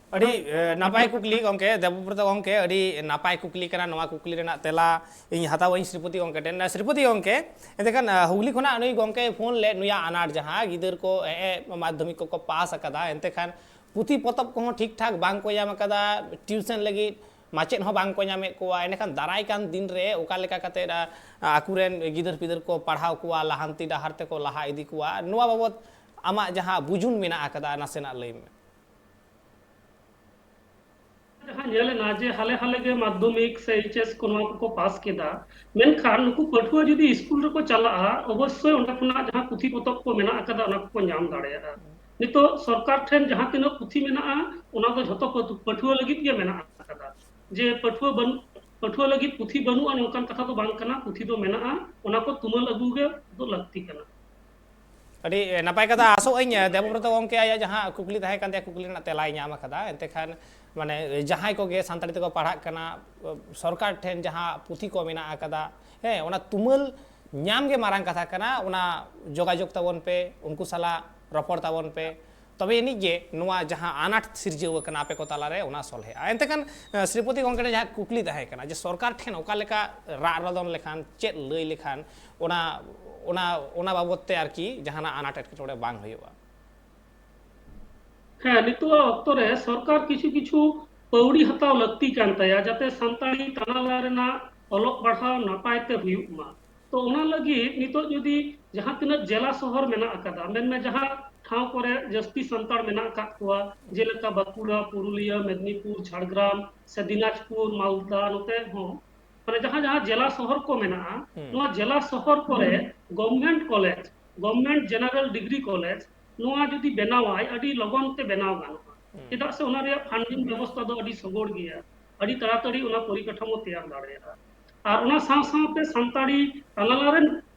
ᱟᱹᱰᱤ, ᱮ, ᱱᱟᱯᱟᱭ ᱠᱩᱠᱞᱤ ᱜᱚᱢᱠᱮ, ᱫᱮᱵᱚᱵᱨᱚᱛᱚ ᱜᱚᱢᱠᱮ, ᱟᱹᱰᱤ ᱱᱟᱯᱟᱭ ᱠᱩᱠᱞᱤ ᱠᱟᱱᱟ᱾ ᱱᱚᱣᱟ ᱠᱩᱠᱞᱤ ᱨᱮᱱᱟᱜ ᱛᱮᱞᱟ ᱤᱧ ᱦᱟᱛᱟᱣᱟᱹᱧ ᱥᱨᱤᱯᱚᱛᱤ ᱜᱚᱢᱠᱮ ᱴᱷᱮᱱ᱾ ᱥᱨᱤᱯᱚᱛᱤ ᱜᱚᱢᱠᱮ, ᱮᱱᱛᱮᱠᱷᱟᱱ, ᱟ, ᱦᱩᱜᱽᱞᱤ ᱠᱷᱚᱱᱟᱜ ᱱᱩᱭ ᱜᱚᱢᱠᱮᱭ ᱯᱷᱳᱱ ᱞᱮᱫ, ᱱᱩᱭᱟᱜ ᱟᱱᱟᱴ ᱡᱟᱦᱟᱸ ᱜᱤᱫᱟᱹᱨ ᱠᱚ, ᱮ, ᱮ, ᱢᱟᱫᱽᱫᱷᱚᱢᱤᱠ ᱠᱚᱠᱚ ᱯᱟᱥ ᱟᱠᱟᱫᱟ, ᱮᱱᱛᱮᱠᱷᱟᱱ ᱯᱩᱛᱷᱤ ᱯᱚᱛᱚᱵ ᱠᱚᱦᱚᱸ ᱴᱷᱤᱠ ᱴᱷᱟᱠ ᱵᱟᱝ ᱠᱚ ᱧᱟᱢ ᱟᱠᱟᱫᱟ, ᱴᱤᱭᱩᱥᱚᱱ ᱞᱟᱹᱜᱤᱫ ᱢᱟᱪᱮᱫ ᱦᱚᱸ ᱵᱟᱝ ᱠᱚ ᱧᱟᱢᱮᱫ ᱠᱚᱣᱟ᱾ ᱮᱸᱰᱮᱠᱷᱟᱱ ᱫᱟᱨᱟᱭ ᱠᱟᱱ ᱫᱤᱱ ᱨᱮ ᱚᱠᱟ ᱞᱮᱠᱟ ᱠᱟᱛᱮᱫ, ᱟ, ᱟᱠᱚᱨᱮᱱ ᱜᱤᱫᱟᱹᱨ ᱯᱤᱫᱟᱹᱨ ᱠᱚ ᱯᱟᱲᱦᱟᱣ ᱠᱚᱣᱟ, ᱞᱟᱦᱟᱱᱛᱤ ᱰᱟᱦᱟᱨ ᱛᱮᱠᱚ ᱞᱟᱦᱟ ᱤᱫᱤ ᱠᱚᱣᱟ, ᱱᱚᱣᱟ ᱵᱟᱵᱚᱫ ᱟᱢᱟᱜ ᱡᱟᱦᱟᱸ ᱵᱩᱡᱩᱱ ᱢᱮᱱᱟᱜ ᱟᱠᱟᱫᱟ, ᱱᱟᱥᱮᱱᱟᱜ ᱞᱟᱹᱭ ᱢᱮ᱾ ᱡᱟᱦᱟᱸ ᱧᱮᱞ ᱮᱱᱟ ᱡᱮ ᱦᱟᱞᱮ ᱦᱟᱞᱮ ᱜᱮ ᱢᱟᱫᱽᱫᱷᱚᱢᱤᱠ ᱥᱮ ᱮᱭᱤᱪ ᱮᱥ ᱠᱚ ᱱᱚᱣᱟ ᱠᱚᱠᱚ ᱯᱟᱥ ᱠᱮᱫᱟ, ᱢᱮᱱᱠᱷᱟᱱ ᱱᱩᱠᱩ ᱯᱟᱹᱴᱷᱩᱣᱟᱹ ᱡᱩᱫᱤ ᱥᱠᱩᱞ ᱨᱮᱠᱚ ᱪᱟᱞᱟᱜᱼᱟ, ᱚᱵᱚᱥᱥᱳᱭ ᱚᱸᱰᱮ ᱠᱷᱚᱱᱟᱜ ᱡᱟᱦᱟᱸ ᱯᱩᱛᱷᱤ ᱯᱚᱛᱚᱵ ᱠᱚ ᱢᱮᱱᱟᱜ ᱟᱠᱟᱫᱟ, ᱚᱱᱟ ᱠᱚᱠᱚ ᱧᱟᱢ ᱫᱟᱲᱮᱭᱟᱜᱼᱟ᱾ ᱱᱤᱛᱚᱜ ᱥᱚᱨᱠᱟᱨ ᱴᱷᱮᱱ ᱡᱟᱦᱟᱸ ᱛᱤᱱᱟᱹᱜ ᱯᱩᱛᱷᱤ ᱢᱮᱱᱟᱜᱼᱟ, ᱚᱱᱟ ᱫᱚ ᱡᱷᱚᱛᱚ ᱯᱟᱹᱴᱷᱩ-, ᱯᱟᱹᱴᱷᱩᱣᱟᱹ ᱞᱟᱹᱜᱤᱫ ᱜᱮ ᱢᱮᱱᱟᱜ ᱟᱠᱟᱫᱟ᱾ ᱡᱮ ᱯᱟᱹᱴᱷᱩᱣᱟᱹ ᱵᱟᱹᱱᱩᱜ, ᱯᱟᱹᱴᱷᱩᱣᱟᱹ ᱞᱟᱹᱜᱤᱫ ᱯᱩᱛᱷᱤ ᱵᱟᱹᱱᱩᱜᱼᱟ, ᱱᱚᱝᱠᱟᱱ ᱠᱟᱛᱷᱟ ᱫᱚ ᱵᱟᱝ ᱠᱟᱱᱟ᱾ ᱯᱩᱛᱷᱤ ᱫᱚ ᱢᱮᱱᱟᱜᱼᱟ, ᱚᱱᱟ ᱠᱚ ᱛᱩᱢᱟᱹᱞ ᱟᱹᱜᱩ ᱜᱮ ᱫᱚ ᱞᱟᱹᱠᱛᱤ ᱠᱟᱱᱟ᱾ ᱟᱹᱰᱤ ᱱᱟᱯᱟᱭ ᱠᱟᱛᱷᱟ᱾ ᱟᱥᱚᱜ ᱟᱹᱧ ᱫᱮᱵᱚᱵᱨᱚᱛᱚ ᱜᱚᱢᱠᱮ ᱟᱭᱟᱜ ᱡᱟᱦᱟᱸ ᱠᱩᱠᱞᱤ ᱛᱟᱦᱮᱸ ᱠᱟᱱ ᱛᱟᱭᱟ, ᱠᱩᱠᱞᱤ ᱨᱮᱱᱟᱜ ᱛᱮᱞᱟᱭ ᱧᱟᱢ ᱟᱠᱟᱫᱟ᱾ ᱮᱱᱛᱮ ᱠᱷᱟᱱ ᱢᱟᱱᱮ ᱡᱟᱦᱟᱸᱭ ᱠᱚᱜᱮ ᱥᱟᱱᱛᱟᱲᱤ ᱛᱮᱠᱚ ᱯᱟᱲᱦᱟᱜ ᱠᱟᱱᱟ, ᱥᱚᱨᱠᱟᱨ ᱴᱷᱮᱱ ᱡᱟᱦᱟᱸ ᱯᱩᱛᱷᱤ ᱠᱚ ᱢᱮᱱᱟᱜ ᱟᱠᱟᱫᱟ, ᱦᱮᱸ, ᱚᱱᱟ ᱛᱩᱢᱟᱹᱞ ᱧᱟᱢ ᱜᱮ ᱢᱟᱨᱟᱝ ᱠᱟᱛᱷᱟ ᱠᱟᱱᱟ᱾ ᱚᱱᱟ ᱡᱳᱜᱟᱡᱳᱜᱽ ᱛᱟᱵᱚᱱ ᱯᱮ, ᱩᱱᱠᱩ ᱥᱟᱞᱟᱜ ᱨᱚᱯᱚᱲ ᱛᱟᱵᱚᱱ ᱯᱮ, ᱛᱚᱵᱮ ᱟᱹᱱᱤᱡ ᱜᱮ ᱱᱚᱣᱟ ᱡᱟᱦᱟᱸ ᱟᱱᱟᱴ ᱥᱤᱨᱡᱟᱹᱣ ᱟᱠᱟᱱᱟ ᱟᱯᱮ ᱠᱚ ᱛᱟᱞᱟᱨᱮ, ᱚᱱᱟ ᱥᱚᱞᱦᱮᱜᱼᱟ᱾ ᱮᱱᱛᱮ ᱠᱷᱟᱱ ᱥᱨᱤᱯᱚᱛᱤ ᱜᱚᱢᱠᱮ ᱴᱷᱮᱱ ᱡᱟᱦᱟᱸ ᱠᱩᱠᱞᱤ ᱛᱟᱦᱮᱸ ᱠᱟᱱᱟ ᱡᱮ ᱥᱚᱨᱠᱟᱨ ᱴᱷᱮᱱ ᱚᱠᱟ ᱞᱮᱠᱟ ᱨᱟᱜ ᱨᱚᱫᱚᱱ ᱞᱮᱠᱷᱟᱱ, ᱪᱮᱫ ᱞᱟᱹᱭ ᱞᱮᱠᱷᱟᱱ ᱚᱱᱟ ᱚᱱᱟ ᱚᱱᱟ ᱵᱟᱵᱚᱛ ᱛᱮ ᱟᱨᱠᱤ ᱡᱟᱦᱟᱱᱟᱜ ᱟᱱᱟᱴ ᱮᱴᱠᱮᱴᱚᱬᱮ ᱵᱟᱝ ᱦᱩᱭᱩᱜᱼᱟ? ᱦᱮᱸ, ᱱᱤᱛᱚᱜ ᱚᱠᱛᱚ ᱨᱮ ᱥᱚᱨᱠᱟᱨ ᱠᱤᱪᱷᱩ ᱠᱤᱪᱷᱩ ᱯᱟᱹᱣᱲᱤ ᱦᱟᱛᱟᱣ ᱞᱟᱹᱠᱛᱤ ᱠᱟᱱ ᱛᱟᱭᱟ, ᱡᱟᱛᱮ ᱥᱟᱱᱛᱟᱲᱤ ᱛᱟᱱᱟᱞᱟ ᱨᱮᱱᱟᱜ ᱚᱞᱚᱜ ᱯᱟᱲᱦᱟᱣ ᱱᱟᱯᱟᱭ ᱛᱮ ᱦᱩᱭᱩᱜ ᱢᱟ᱾ ᱛᱚ, ᱚᱱᱟ ᱞᱟᱹᱜᱤᱫ ᱱᱤᱛᱚᱜ ᱡᱩᱫᱤ ᱡᱟᱦᱟᱸ ᱛᱤᱱᱟᱹᱜ ᱡᱮᱞᱟ ᱥᱚᱦᱚᱨ ᱢᱮᱱᱟᱜ ᱟᱠᱟᱫᱟ, ᱢᱮᱱᱢᱮ ᱡᱟᱦᱟᱸ ᱴᱷᱟᱶ ᱠᱚᱨᱮ ᱡᱟᱹᱥᱛᱤ ᱥᱟᱱᱛᱟᱲ ᱢᱮᱱᱟᱜ ᱟᱠᱟᱫ ᱠᱚᱣᱟ, ᱡᱮᱞᱮᱠᱟ ᱵᱟᱸᱠᱩᱲᱟ, ᱯᱩᱨᱩᱞᱤᱭᱟᱹ, ᱢᱮᱫᱽᱱᱤᱯᱩᱨ, ᱡᱷᱟᱲᱜᱨᱟᱢ ᱥᱮ ᱫᱤᱱᱟᱡᱽᱯᱩᱨ, ᱢᱟᱞᱫᱟ, ᱱᱚᱛᱮ ᱦᱚᱸ, ᱢᱟᱱᱮ ᱡᱟᱦᱟᱸ ᱡᱟᱦᱟᱸ ᱡᱮᱞᱟ ᱥᱚᱦᱚᱨ ᱠᱚ ᱢᱮᱱᱟᱜᱼᱟ, ᱱᱚᱣᱟ ᱡᱮᱞᱟ ᱥᱚᱦᱚᱨ ᱠᱚᱨᱮ government college, government general degree college, ᱱᱚᱣᱟ ᱡᱩᱫᱤ ᱵᱮᱱᱟᱣᱟᱭ, ᱟᱹᱰᱤ ᱞᱚᱜᱚᱱ ᱛᱮ ᱵᱮᱱᱟᱣ ᱜᱟᱱᱚᱜᱼᱟ᱾ ᱪᱮᱫᱟᱜ ᱥᱮ ᱚᱱᱟ ᱨᱮᱭᱟᱜ funding ᱵᱮᱵᱚᱥᱛᱷᱟ ᱫᱚ ᱟᱹᱰᱤ ᱥᱚᱜᱚᱲ ᱜᱮᱭᱟ, ᱟᱹᱰᱤ ᱛᱟᱲᱟᱛᱟᱲᱤ ᱚᱱᱟ ᱯᱚᱨᱤᱠᱟᱴᱷᱟᱢᱳ ᱛᱮᱭᱟᱨ ᱫᱟᱲᱮᱭᱟᱜᱼᱟ᱾ ᱟᱨ ᱚᱱᱟ ᱥᱟᱶ ᱥᱟᱶᱛᱮ ᱥᱟᱱᱛᱟᱲᱤ ᱛᱟᱱᱟᱞᱟ ᱨᱮᱱ,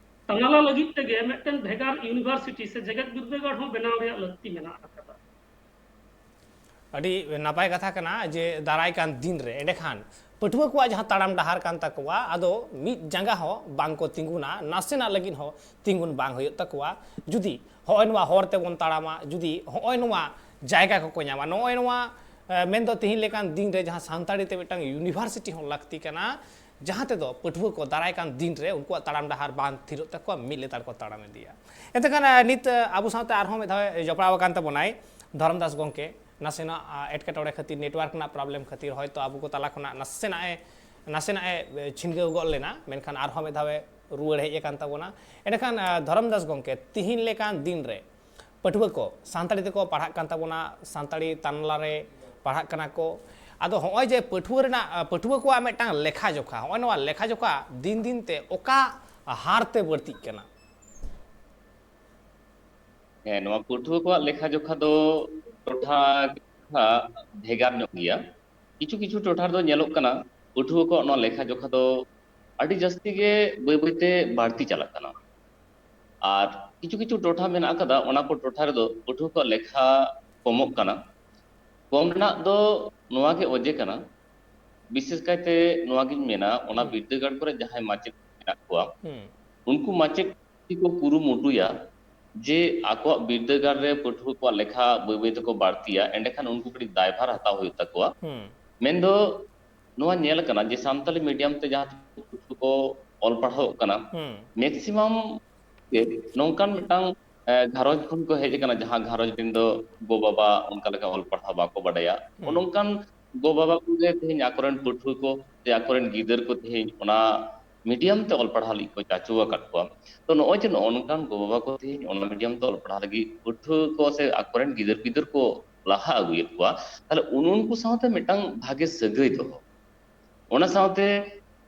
ᱛᱟᱱᱟᱞᱟ ᱞᱟᱹᱜᱤᱫ ᱛᱮᱜᱮ ᱢᱤᱫᱴᱮᱱ ᱵᱷᱮᱜᱟᱨ university ᱥᱮ ᱡᱮᱜᱮᱛ ᱵᱤᱨᱫᱟᱹᱜᱟᱲ ᱦᱚᱸ ᱵᱮᱱᱟᱣ ᱨᱮᱭᱟᱜ ᱞᱟᱹᱠᱛᱤ ᱢᱮᱱᱟᱜ ᱟᱠᱟᱫᱟ᱾ ᱟᱹᱰᱤ ᱱᱟᱯᱟᱭ ᱠᱟᱛᱷᱟ ᱠᱟᱱᱟ ᱡᱮ ᱫᱟᱨᱟᱭ ᱠᱟᱱ ᱫᱤᱱ ᱨᱮ ᱮᱸᱰᱮᱠᱷᱟᱱ ᱯᱟᱹᱴᱷᱩᱣᱟᱹ ᱠᱚᱣᱟᱜ ᱡᱟᱦᱟᱸ ᱛᱟᱲᱟᱢ ᱰᱟᱦᱟᱨ ᱠᱟᱱ ᱛᱟᱠᱚᱣᱟ, ᱟᱫᱚ ᱢᱤᱫ ᱡᱟᱸᱜᱟ ᱦᱚᱸ ᱵᱟᱝ ᱠᱚ ᱛᱤᱸᱜᱩᱱᱟ, ᱱᱟᱥᱮᱱᱟᱜ ᱞᱟᱹᱜᱤᱫ ᱦᱚᱸ ᱛᱤᱸᱜᱩᱱ ᱵᱟᱝ ᱦᱩᱭᱩᱜ ᱛᱟᱠᱚᱣᱟ᱾ ᱡᱩᱫᱤ ᱦᱚᱸᱜᱼᱚᱭ ᱱᱚᱣᱟ ᱦᱚᱨ ᱛᱮᱵᱚᱱ ᱛᱟᱲᱟᱢᱟ, ᱡᱩᱫᱤ ᱦᱚᱸᱜᱼᱚᱭ ᱱᱚᱣᱟ ᱡᱟᱭᱜᱟ ᱠᱚᱠᱚ ᱧᱟᱢᱟ, ᱱᱚᱜᱼᱚᱭ ᱱᱚᱣᱟ ᱮ, ᱢᱮᱱᱫᱚ ᱛᱤᱦᱤᱧ ᱞᱮᱠᱟᱱ ᱫᱤᱱ ᱨᱮ ᱡᱟᱦᱟᱸ ᱥᱟᱱᱛᱟᱲᱤ ᱛᱮ ᱢᱤᱫᱴᱟᱝ university ᱦᱚᱸ ᱞᱟᱹᱠᱛᱤ ᱠᱟᱱᱟ, ᱡᱟᱦᱟᱸ ᱛᱮᱫᱚ ᱯᱟᱹᱴᱷᱩᱣᱟᱹ ᱠᱚ ᱫᱟᱨᱟᱭ ᱠᱟᱱ ᱫᱤᱱ ᱨᱮ ᱩᱱᱠᱩᱣᱟᱜ ᱛᱟᱲᱟᱢ ᱰᱟᱦᱟᱨ ᱵᱟᱝ ᱛᱷᱤᱨᱚᱜ ᱛᱟᱠᱚᱣᱟ, ᱢᱤᱫ ᱞᱮᱛᱟᱲ ᱠᱚ ᱛᱟᱲᱟᱢ ᱤᱫᱤᱭᱟ᱾ ᱮᱱᱛᱮ ᱠᱷᱟᱱ, ᱮ, ᱱᱤᱛ, ᱮ, ᱟᱵᱚ ᱥᱟᱶᱛᱮ ᱟᱨᱦᱚᱸ ᱢᱤᱫ ᱫᱷᱟᱣ ᱮ ᱡᱚᱯᱲᱟᱣ ᱟᱠᱟᱱ ᱛᱟᱵᱚᱱᱟᱭ ᱫᱷᱚᱨᱚᱢ ᱫᱟᱥ ᱜᱚᱢᱠᱮ᱾ ᱱᱟᱥᱮᱱᱟᱜ, ᱮ, ᱮᱴᱠᱮᱴᱚᱬᱮ ᱠᱷᱟᱹᱛᱤᱨ, network ᱨᱮᱱᱟᱜ problem ᱠᱷᱟᱹᱛᱤᱨ ᱦᱚᱭᱛᱳ ᱟᱵᱚ ᱠᱚ ᱛᱟᱞᱟ ᱠᱷᱚᱱᱟᱜ ᱱᱟᱥᱮᱱᱟᱜ ᱮ, ᱱᱟᱥᱮᱱᱟᱜ ᱮ, ᱮ, ᱪᱷᱤᱱᱜᱟᱹᱣ ᱜᱚᱫ ᱞᱮᱱᱟ, ᱢᱮᱱᱠᱷᱟᱱ ᱟᱨᱦᱚᱸ ᱢᱤᱫ ᱫᱷᱟᱣ ᱮ ᱨᱩᱣᱟᱹᱲ ᱦᱮᱡ ᱟᱠᱟᱱ ᱛᱟᱵᱚᱱᱟ᱾ ᱮᱸᱰᱮᱠᱷᱟᱱ, ᱮ, ᱫᱷᱚᱨᱚᱢ ᱫᱟᱥ ᱜᱚᱢᱠᱮ, ᱛᱤᱦᱤᱧ ᱞᱮᱠᱟᱱ ᱫᱤᱱ ᱨᱮ ᱯᱟᱹᱴᱷᱩᱣᱟᱹ ᱠᱚ ᱥᱟᱱᱛᱟᱲᱤ ᱛᱮᱠᱚ ᱯᱟᱲᱦᱟᱜ ᱠᱟᱱ ᱛᱟᱵᱚᱱᱟ, ᱥᱟᱱᱛᱟᱲᱤ ᱛᱟᱱᱟᱞᱟ ᱨᱮ ᱯᱟᱲᱦᱟᱜ ᱠᱟᱱᱟ ᱠᱚ᱾ ᱟᱫᱚ ᱦᱚᱸᱜᱼᱚᱭ ᱡᱮ ᱯᱟᱹᱴᱷᱩᱣᱟᱹ ᱨᱮᱱᱟᱜ, ᱯᱟᱹᱴᱷᱩᱣᱟᱹ ᱠᱚᱣᱟᱜ ᱢᱤᱫᱴᱟᱝ ᱞᱮᱠᱷᱟ ᱡᱚᱠᱷᱟ, ᱦᱚᱸᱜᱼᱚᱭ ᱱᱚᱣᱟ ᱞᱮᱠᱷᱟ ᱡᱚᱠᱷᱟ ᱫᱤᱱ ᱫᱤᱱ ᱛᱮ ᱚᱠᱟ ᱦᱟᱨ ᱛᱮ ᱵᱟᱹᱲᱛᱤᱜ ᱠᱟᱱᱟ? ᱦᱮᱸ, ᱱᱚᱣᱟ ᱯᱟᱹᱴᱷᱩᱣᱟᱹ ᱠᱚᱣᱟᱜ ᱞᱮᱠᱷᱟ ᱡᱚᱠᱷᱟ ᱫᱚ ᱴᱚᱴᱷᱟ ᱵᱷᱮᱜᱟᱨ ᱧᱚᱜ ᱜᱮᱭᱟ᱾ ᱠᱤᱪᱷᱩ ᱠᱤᱪᱷᱩ ᱴᱚᱴᱷᱟ ᱨᱮᱫᱚ ᱧᱮᱞᱚᱜ ᱠᱟᱱᱟ ᱯᱟᱹᱴᱷᱩᱣᱟᱹ ᱠᱚᱣᱟᱜ ᱱᱚᱣᱟ ᱞᱮᱠᱷᱟ ᱡᱚᱠᱷᱟ ᱫᱚ ᱟᱹᱰᱤ ᱡᱟᱹᱥᱛᱤ ᱜᱮ ᱵᱟᱹᱭ ᱵᱟᱹᱭᱛᱮ ᱵᱟᱹᱲᱛᱤ ᱪᱟᱞᱟᱜ ᱠᱟᱱᱟ᱾ ᱟᱨ ᱠᱤᱪᱷᱩ ᱠᱤᱪᱷᱩ ᱴᱚᱴᱷᱟ ᱢᱮᱱᱟᱜ ᱟᱠᱟᱫᱟ, ᱚᱱᱟ ᱠᱚ ᱴᱚᱴᱷᱟ ᱨᱮᱫᱚ ᱯᱟᱹᱴᱷᱩᱣᱟᱹ ᱠᱚᱣᱟᱜ ᱞᱮᱠᱷᱟ ᱠᱚᱢᱚᱜ ᱠᱟᱱᱟ᱾ ᱠᱚᱢ ᱨᱮᱱᱟᱜ ᱫᱚ ᱱᱚᱣᱟ ᱜᱮ ᱚᱡᱮ ᱠᱟᱱᱟ, ᱵᱤᱥᱮᱥ ᱠᱟᱭᱛᱮ ᱱᱚᱣᱟ ᱜᱤᱧ ᱢᱮᱱᱟ, ᱚᱱᱟ ᱦᱩᱸ᱾ ᱵᱤᱨᱫᱟᱹᱜᱟᱲ ᱠᱚᱨᱮ ᱡᱟᱦᱟᱸᱭ ᱢᱟᱪᱮᱫ ᱢᱮᱱᱟᱜ ᱠᱚᱣᱟ, ᱦᱩᱸ᱾ ᱩᱱᱠᱩ ᱢᱟᱪᱮᱫ ᱠᱚ ᱠᱩᱨᱩᱢᱩᱴᱩᱭᱟ ᱡᱮ ᱟᱠᱚᱣᱟᱜ ᱵᱤᱨᱫᱟᱹᱜᱟᱲ ᱨᱮ ᱯᱟᱹᱴᱷᱩᱣᱟᱹ ᱠᱚᱣᱟᱜ ᱞᱮᱠᱷᱟ ᱵᱟᱹᱭ ᱵᱟᱹᱭ ᱛᱮᱠᱚ ᱵᱟᱹᱲᱛᱤᱭᱟ, ᱮᱸᱰᱮᱠᱷᱟᱱ ᱩᱱᱠᱩ ᱠᱟᱹᱴᱤᱡ ᱫᱟᱭᱵᱷᱟᱨ ᱦᱟᱛᱟᱣ ᱦᱩᱭᱩᱜ ᱛᱟᱠᱚᱣᱟ᱾ ᱦᱩᱸ᱾ ᱢᱮᱱᱫᱚ ᱱᱚᱣᱟ ᱧᱮᱞ ᱟᱠᱟᱱᱟ ᱡᱮ ᱥᱟᱱᱛᱟᱞᱤ ᱢᱤᱰᱤᱭᱟᱢ ᱛᱮ ᱡᱟᱦᱟᱸ ᱛᱤᱱᱟᱹᱜ ᱯᱟᱹᱴᱷᱩᱣᱟᱹ ᱠᱚ ᱚᱞ ᱯᱟᱲᱦᱟᱣᱚᱜ ᱠᱟᱱᱟ, ᱦᱩᱸ᱾ ᱢᱮᱠᱥᱤᱢᱟᱢ ᱜᱮ ᱱᱚᱝᱠᱟᱱ ᱢᱤᱫᱴᱟᱝ, ᱮ, ᱜᱷᱟᱨᱚᱸᱡᱽ ᱠᱷᱚᱱ ᱠᱚ ᱦᱮᱡ ᱟᱠᱟᱱᱟ, ᱡᱟᱦᱟᱸ ᱜᱷᱟᱨᱚᱸᱡᱽ ᱨᱮᱱ ᱫᱚ ᱜᱚ ᱵᱟᱵᱟ ᱚᱱᱠᱟ ᱞᱮᱠᱟ ᱚᱞ ᱯᱟᱲᱦᱟᱣ ᱵᱟᱠᱚ ᱵᱟᱰᱟᱭᱟ᱾ ᱦᱩᱸ᱾ ᱱᱚᱝᱠᱟᱱ ᱜᱚ ᱵᱟᱵᱟ ᱠᱚᱜᱮ ᱛᱮᱦᱮᱧ ᱟᱠᱚᱨᱮᱱ ᱯᱟᱹᱴᱷᱩᱣᱟᱹ ᱠᱚ ᱥᱮ ᱟᱠᱚᱨᱮᱱ ᱜᱤᱫᱟᱹᱨ ᱠᱚ ᱛᱮᱦᱮᱧ ᱚᱱᱟ ᱢᱤᱰᱤᱭᱟᱢ ᱛᱮ ᱚᱞ ᱯᱟᱲᱦᱟᱣ ᱞᱟᱹᱜᱤᱫ ᱠᱚ ᱪᱟᱪᱚ ᱟᱠᱟᱫ ᱠᱚᱣᱟ᱾ ᱛᱚ, ᱱᱚᱜᱼᱚᱭ ᱡᱮ ᱱᱚᱜᱼᱚ ᱱᱚᱝᱠᱟᱱ ᱜᱚ ᱵᱟᱵᱟ ᱠᱚ ᱛᱮᱦᱮᱧ ᱚᱱᱟ ᱢᱤᱰᱤᱭᱟᱢ ᱛᱮ ᱚᱞ ᱯᱟᱲᱦᱟᱣ ᱞᱟᱹᱜᱤᱫ ᱯᱟᱹᱴᱷᱩᱣᱟᱹ ᱠᱚ ᱥᱮ ᱟᱠᱚᱨᱮᱱ ᱜᱤᱫᱟᱹᱨ ᱯᱤᱫᱟᱹᱨ ᱠᱚ ᱞᱟᱦᱟ ᱟᱹᱜᱩᱭᱮᱫ ᱠᱚᱣᱟ, ᱛᱟᱦᱞᱮ ᱩᱱ-, ᱩᱱᱠᱩ ᱥᱟᱶᱛᱮ ᱢᱤᱫᱴᱟᱝ ᱵᱷᱟᱜᱮ ᱥᱟᱹᱜᱟᱹᱭ ᱫᱚᱦᱚ᱾ ᱚᱱᱟ ᱥᱟᱶᱛᱮ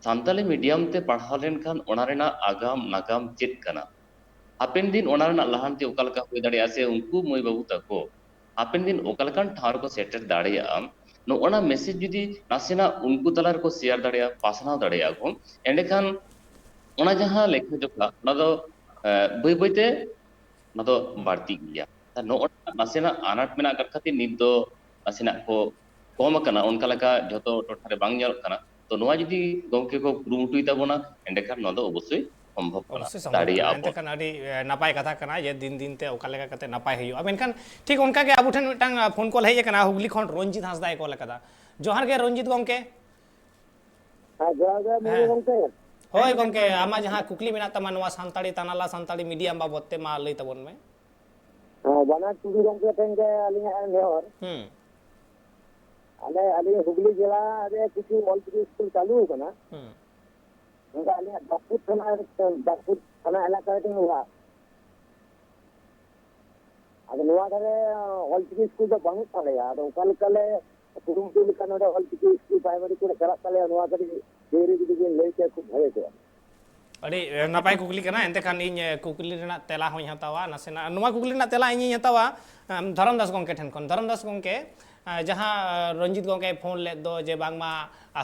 ᱥᱟᱱᱛᱟᱞᱤ ᱢᱤᱰᱤᱭᱟᱢ ᱛᱮ ᱯᱟᱲᱦᱟᱣ ᱞᱮᱱᱠᱷᱟᱱ ᱚᱱᱟ ᱨᱮᱱᱟᱜ ᱟᱜᱟᱢ ᱱᱟᱜᱟᱢ ᱪᱮᱫ ᱠᱟᱱᱟ? ᱦᱟᱯᱮᱱ ᱫᱤᱱ ᱚᱱᱟ ᱨᱮᱱᱟᱜ ᱞᱟᱦᱟᱱᱛᱤ ᱚᱠᱟ ᱞᱮᱠᱟ ᱦᱩᱭ ᱫᱟᱲᱮᱭᱟᱜᱼᱟ, ᱥᱮ ᱩᱱᱠᱩ ᱢᱟᱹᱭ ᱵᱟᱹᱵᱩ ᱛᱟᱠᱚ ᱦᱟᱯᱮᱱ ᱫᱤᱱ ᱚᱠᱟ ᱞᱮᱠᱟᱱ ᱴᱷᱟᱶ ᱨᱮᱠᱚ ᱥᱮᱴᱮᱨ ᱫᱟᱲᱮᱭᱟᱜᱼᱟ, ᱱᱚᱜᱼᱚ ᱱᱟ ᱢᱮᱥᱮᱡᱽ ᱡᱩᱫᱤ ᱱᱟᱥᱮᱱᱟᱜ ᱩᱱᱠᱩ ᱛᱟᱞᱟ ᱨᱮᱠᱚ ᱥᱮᱭᱟᱨ ᱫᱟᱲᱮᱭᱟᱜᱼᱟ, ᱯᱟᱥᱱᱟᱣ ᱫᱟᱲᱮᱭᱟᱜᱼᱟ ᱠᱚ, ᱮᱸᱰᱮᱠᱷᱟᱱ ᱚᱱᱟ ᱡᱟᱦᱟᱸ ᱞᱮᱠᱷᱟ ᱡᱚᱠᱷᱟ, ᱚᱱᱟ ᱫᱚ, ᱮ, ᱵᱟᱹᱭ ᱵᱟᱹᱭᱛᱮ ᱚᱱᱟ ᱫᱚ ᱦᱩᱸ᱾ ᱵᱟᱹᱲᱛᱤᱜ ᱜᱮᱭᱟ᱾ ᱱᱚᱜᱼᱚ ᱱᱟ ᱱᱟᱥᱮᱱᱟᱜ ᱟᱱᱟᱴ ᱢᱮᱱᱟᱜ ᱟᱠᱟᱫ ᱠᱷᱟᱹᱛᱤᱨ ᱱᱤᱛ ᱫᱚ ᱱᱟᱥᱮᱱᱟᱜ ᱠᱚ ᱠᱚᱢ ᱟᱠᱟᱱᱟ, ᱚᱱᱠᱟ ᱞᱮᱠᱟ ᱡᱷᱚᱛᱚ ᱴᱚᱴᱷᱟ ᱨᱮ ᱵᱟᱝ ᱧᱮᱞᱚᱜ ᱠᱟᱱᱟ᱾ ᱛᱚ, ᱱᱚᱣᱟ ᱡᱩᱫᱤ ᱜᱚᱢᱠᱮ ᱠᱚ ᱠᱩᱨᱩᱢᱩᱴᱩᱭ ᱛᱟᱵᱚᱱᱟ, ᱮᱸᱰᱮᱠᱷᱟᱱ ᱱᱚᱣᱟ ᱫᱚ ᱚᱵᱚᱥᱥᱳᱭ ᱥᱚᱢᱵᱷᱚᱵ ᱠᱟᱱᱟ, ᱚᱵᱚᱥᱥᱳᱭ ᱥᱚᱢᱵᱷᱚᱵ ᱠᱟᱱᱟ᱾ ᱫᱟᱲᱮᱭᱟᱜᱼᱟ ᱮᱱᱛᱮ ᱵᱚᱱ᱾ ᱠᱷᱟᱱ ᱟᱹᱰᱤ, ᱮ, ᱱᱟᱯᱟᱭ ᱠᱟᱛᱷᱟ ᱠᱟᱱᱟ ᱡᱮ ᱫᱤᱱ ᱫᱤᱱ ᱛᱮ ᱚᱠᱟ ᱞᱮᱠᱟ ᱠᱟᱛᱮ ᱱᱟᱯᱟᱭ ᱦᱩᱭᱩᱜᱼᱟ᱾ ᱢᱮᱱᱠᱷᱟᱱ ᱴᱷᱤᱠ ᱚᱱᱠᱟ ᱜᱮ ᱟᱵᱚ ᱴᱷᱮᱱ ᱢᱤᱫᱴᱟᱝ, ᱟ, ᱯᱷᱳᱱ ᱠᱚᱞ ᱦᱮᱡ ᱟᱠᱟᱱᱟ, ᱦᱩᱜᱽᱞᱤ ᱠᱷᱚᱱ ᱨᱚᱧᱡᱤᱛ ᱦᱟᱸᱥᱫᱟᱭ ᱠᱚᱞ ᱟᱠᱟᱫᱟ᱾ ᱡᱚᱦᱟᱨ ᱜᱮ ᱨᱚᱧᱡᱤᱛ ᱜᱚᱢᱠᱮ᱾ ᱦᱮᱸ, ᱡᱚᱦᱟᱨ ᱜᱮ ᱢᱩᱨᱢᱩ ᱦᱮᱸ᱾ ᱜᱚᱢᱠᱮ᱾ ᱦᱳᱭ ᱜᱚᱢᱠᱮ, ᱟᱢᱟᱜ ᱡᱟᱦᱟᱸ ᱠᱩᱠᱞᱤ ᱢᱮᱱᱟᱜ ᱛᱟᱢᱟ ᱱᱚᱣᱟ ᱥᱟᱱᱛᱟᱲᱤ ᱛᱟᱱᱟᱞᱟ ᱥᱟᱱᱛᱟᱲᱤ ᱢᱤᱰᱤᱭᱟᱢ ᱵᱟᱵᱚᱫ ᱛᱮ, ᱢᱟ ᱞᱟᱹᱭ ᱛᱟᱵᱚᱱ ᱢᱮ᱾ ᱦᱮᱸ, ᱵᱟᱱᱟᱨ ᱴᱩᱰᱩ ᱜᱚᱢᱠᱮ ᱴᱷᱮᱱ ᱜᱮ ᱟᱹᱞᱤᱧᱟᱜ ᱱᱮᱦᱚᱨ᱾ ᱦᱩᱸ᱾ ᱟᱞᱮ, ᱟᱹᱞᱤᱧ ᱦᱩᱜᱽᱞᱤ ᱡᱮᱞᱟ ᱨᱮ ᱠᱤᱪᱷᱩ ᱚᱞᱪᱤᱠᱤ ᱥᱠᱩᱞ ᱪᱟᱹᱞᱩ ᱟᱠᱟᱱᱟ᱾ ᱦᱩᱸ᱾ ᱱᱚᱝᱠᱟ ᱟᱞᱮᱭᱟᱜ ᱫᱟᱥᱯᱩᱨ ᱛᱷᱟᱱᱟ, ᱫᱟᱥᱯᱩᱨ ᱛᱷᱟᱱᱟ ᱮᱞᱟᱠᱟ ᱨᱮᱜᱮ ᱚᱲᱟᱜ᱾ ᱟᱫᱚ ᱱᱚᱣᱟ ᱫᱷᱟᱨᱮ ᱚᱞᱪᱤᱠᱤ ᱥᱠᱩᱞ ᱫᱚ ᱵᱟᱹᱱᱩᱜ ᱛᱟᱞᱮᱭᱟ᱾ ᱟᱫᱚ ᱚᱠᱟ ᱞᱮᱠᱟ ᱞᱮ ᱠᱩᱨᱩᱢᱩᱴᱩ ᱞᱮᱠᱷᱟᱱ ᱱᱚᱰᱮ ᱚᱞᱪᱤᱠᱤ ᱥᱠᱩᱞ ᱯᱨᱟᱭᱢᱟᱨᱤ ᱠᱚᱨᱮ ᱪᱟᱞᱟᱜ ᱛᱟᱞᱮᱭᱟ, ᱱᱚᱣᱟ ᱠᱟᱹᱴᱤᱡ ᱰᱮᱨᱤ ᱡᱩᱫᱤ ᱵᱤᱱ ᱞᱟᱹᱭ ᱠᱮᱭᱟ, ᱠᱷᱩᱵ ᱵᱷᱟᱜᱮ ᱠᱚᱜᱼᱟ᱾ ᱟᱹᱰᱤ, ᱮ, ᱱᱟᱯᱟᱭ ᱠᱩᱠᱞᱤ ᱠᱟᱱᱟ᱾ ᱮᱱᱛᱮ ᱠᱷᱟᱱ ᱤᱧ, ᱮ, ᱠᱩᱠᱞᱤ ᱨᱮᱱᱟᱜ ᱛᱮᱞᱟ ᱦᱚᱸᱧ ᱦᱟᱛᱟᱣᱟ ᱱᱟᱥᱮᱱᱟᱜ᱾ ᱱᱚᱣᱟ ᱠᱩᱠᱞᱤ ᱨᱮᱱᱟᱜ ᱛᱮᱞᱟ ᱤᱧᱤᱧ ᱦᱟᱛᱟᱣᱟ, ᱮᱢ, ᱫᱷᱚᱨᱚᱢ ᱫᱟᱥ ᱜᱚᱢᱠᱮ ᱴᱷᱮᱱ ᱠᱷᱚᱱ᱾ ᱫᱷᱚᱨᱚᱢ ᱫᱟᱥ ᱜᱚᱢᱠᱮ, ᱟᱨ ᱡᱟᱦᱟᱸ ᱨᱚᱧᱡᱤᱛ ᱜᱚᱢᱠᱮᱭ ᱯᱷᱳᱱ ᱞᱮᱫ ᱫᱚ ᱡᱮ ᱵᱟᱝᱢᱟ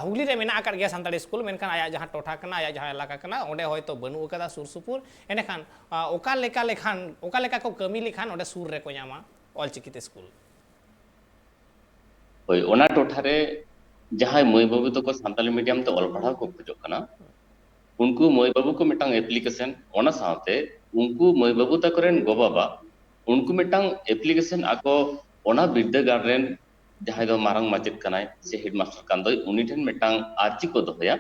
ᱦᱩᱜᱽᱞᱤ ᱨᱮ ᱢᱮᱱᱟᱜ ᱟᱠᱟᱫ ᱜᱮᱭᱟ ᱥᱟᱱᱛᱟᱲᱤ ᱥᱠᱩᱞ, ᱢᱮᱱᱠᱷᱟᱱ ᱟᱭᱟᱜ ᱡᱟᱦᱟᱸ ᱴᱚᱴᱷᱟ ᱠᱟᱱᱟ, ᱟᱭᱟᱜ ᱡᱟᱦᱟᱸ ᱮᱞᱟᱠᱟ ᱠᱟᱱᱟ, ᱚᱸᱰᱮ ᱦᱚᱭᱛᱳ ᱵᱟᱹᱱᱩᱜ ᱟᱠᱟᱫᱟ ᱥᱩᱨ ᱥᱩᱯᱩᱨ, ᱮᱸᱰᱮᱠᱷᱟᱱ ᱚᱠᱟ ᱞᱮᱠᱟ ᱞᱮᱠᱷᱟᱱ, ᱚᱠᱟ ᱞᱮᱠᱟ ᱠᱚ ᱠᱟᱹᱢᱤ ᱞᱮᱠᱷᱟᱱ ᱚᱸᱰᱮ ᱥᱩᱨ ᱨᱮᱠᱚ ᱧᱟᱢᱟ ᱚᱞᱪᱤᱠᱤ ᱛᱮ ᱥᱠᱩᱞ? ᱦᱳᱭ, ᱚᱱᱟ ᱴᱚᱴᱷᱟ ᱨᱮ ᱡᱟᱦᱟᱸᱭ ᱢᱟᱹᱭ ᱵᱟᱹᱵᱩ ᱛᱟᱠᱚ ᱥᱟᱱᱛᱟᱲᱤ ᱢᱤᱰᱤᱭᱟᱢ ᱛᱮ ᱚᱞ ᱯᱟᱲᱦᱟᱣ ᱠᱚ ᱠᱷᱚᱡᱚᱜ ᱠᱟᱱᱟ, ᱩᱱᱠᱩ ᱢᱟᱹᱭ ᱵᱟᱹᱵᱩ ᱠᱚ ᱢᱤᱫᱴᱟᱝ ᱮᱯᱞᱤᱠᱮᱥᱚᱱ, ᱚᱱᱟ ᱥᱟᱶᱛᱮ ᱩᱱᱠᱩ ᱢᱟᱹᱭ ᱵᱟᱹᱵᱩ ᱛᱟᱠᱚ ᱨᱮᱱ ᱜᱚ ᱵᱟᱵᱟ ᱩᱱᱠᱩ ᱢᱤᱫᱴᱟᱝ ᱮᱯᱞᱤᱠᱮᱥᱚᱱ ᱟᱠᱚ ᱚᱱᱟ ᱵᱤᱨᱫᱟᱹᱜᱟᱲ ᱨᱮᱱ ᱡᱟᱦᱟᱸᱭ ᱫᱚ ᱢᱟᱨᱟᱝ ᱢᱟᱪᱮᱫ ᱠᱟᱱᱟᱭ ᱥᱮ ᱦᱮᱰᱢᱟᱥᱴᱟᱨ ᱠᱟᱱ ᱫᱚᱭ, ᱩᱱᱤ ᱴᱷᱮᱱ ᱢᱤᱫᱴᱟᱝ ᱟᱨᱡᱤ ᱠᱚ ᱫᱚᱦᱚᱭᱟ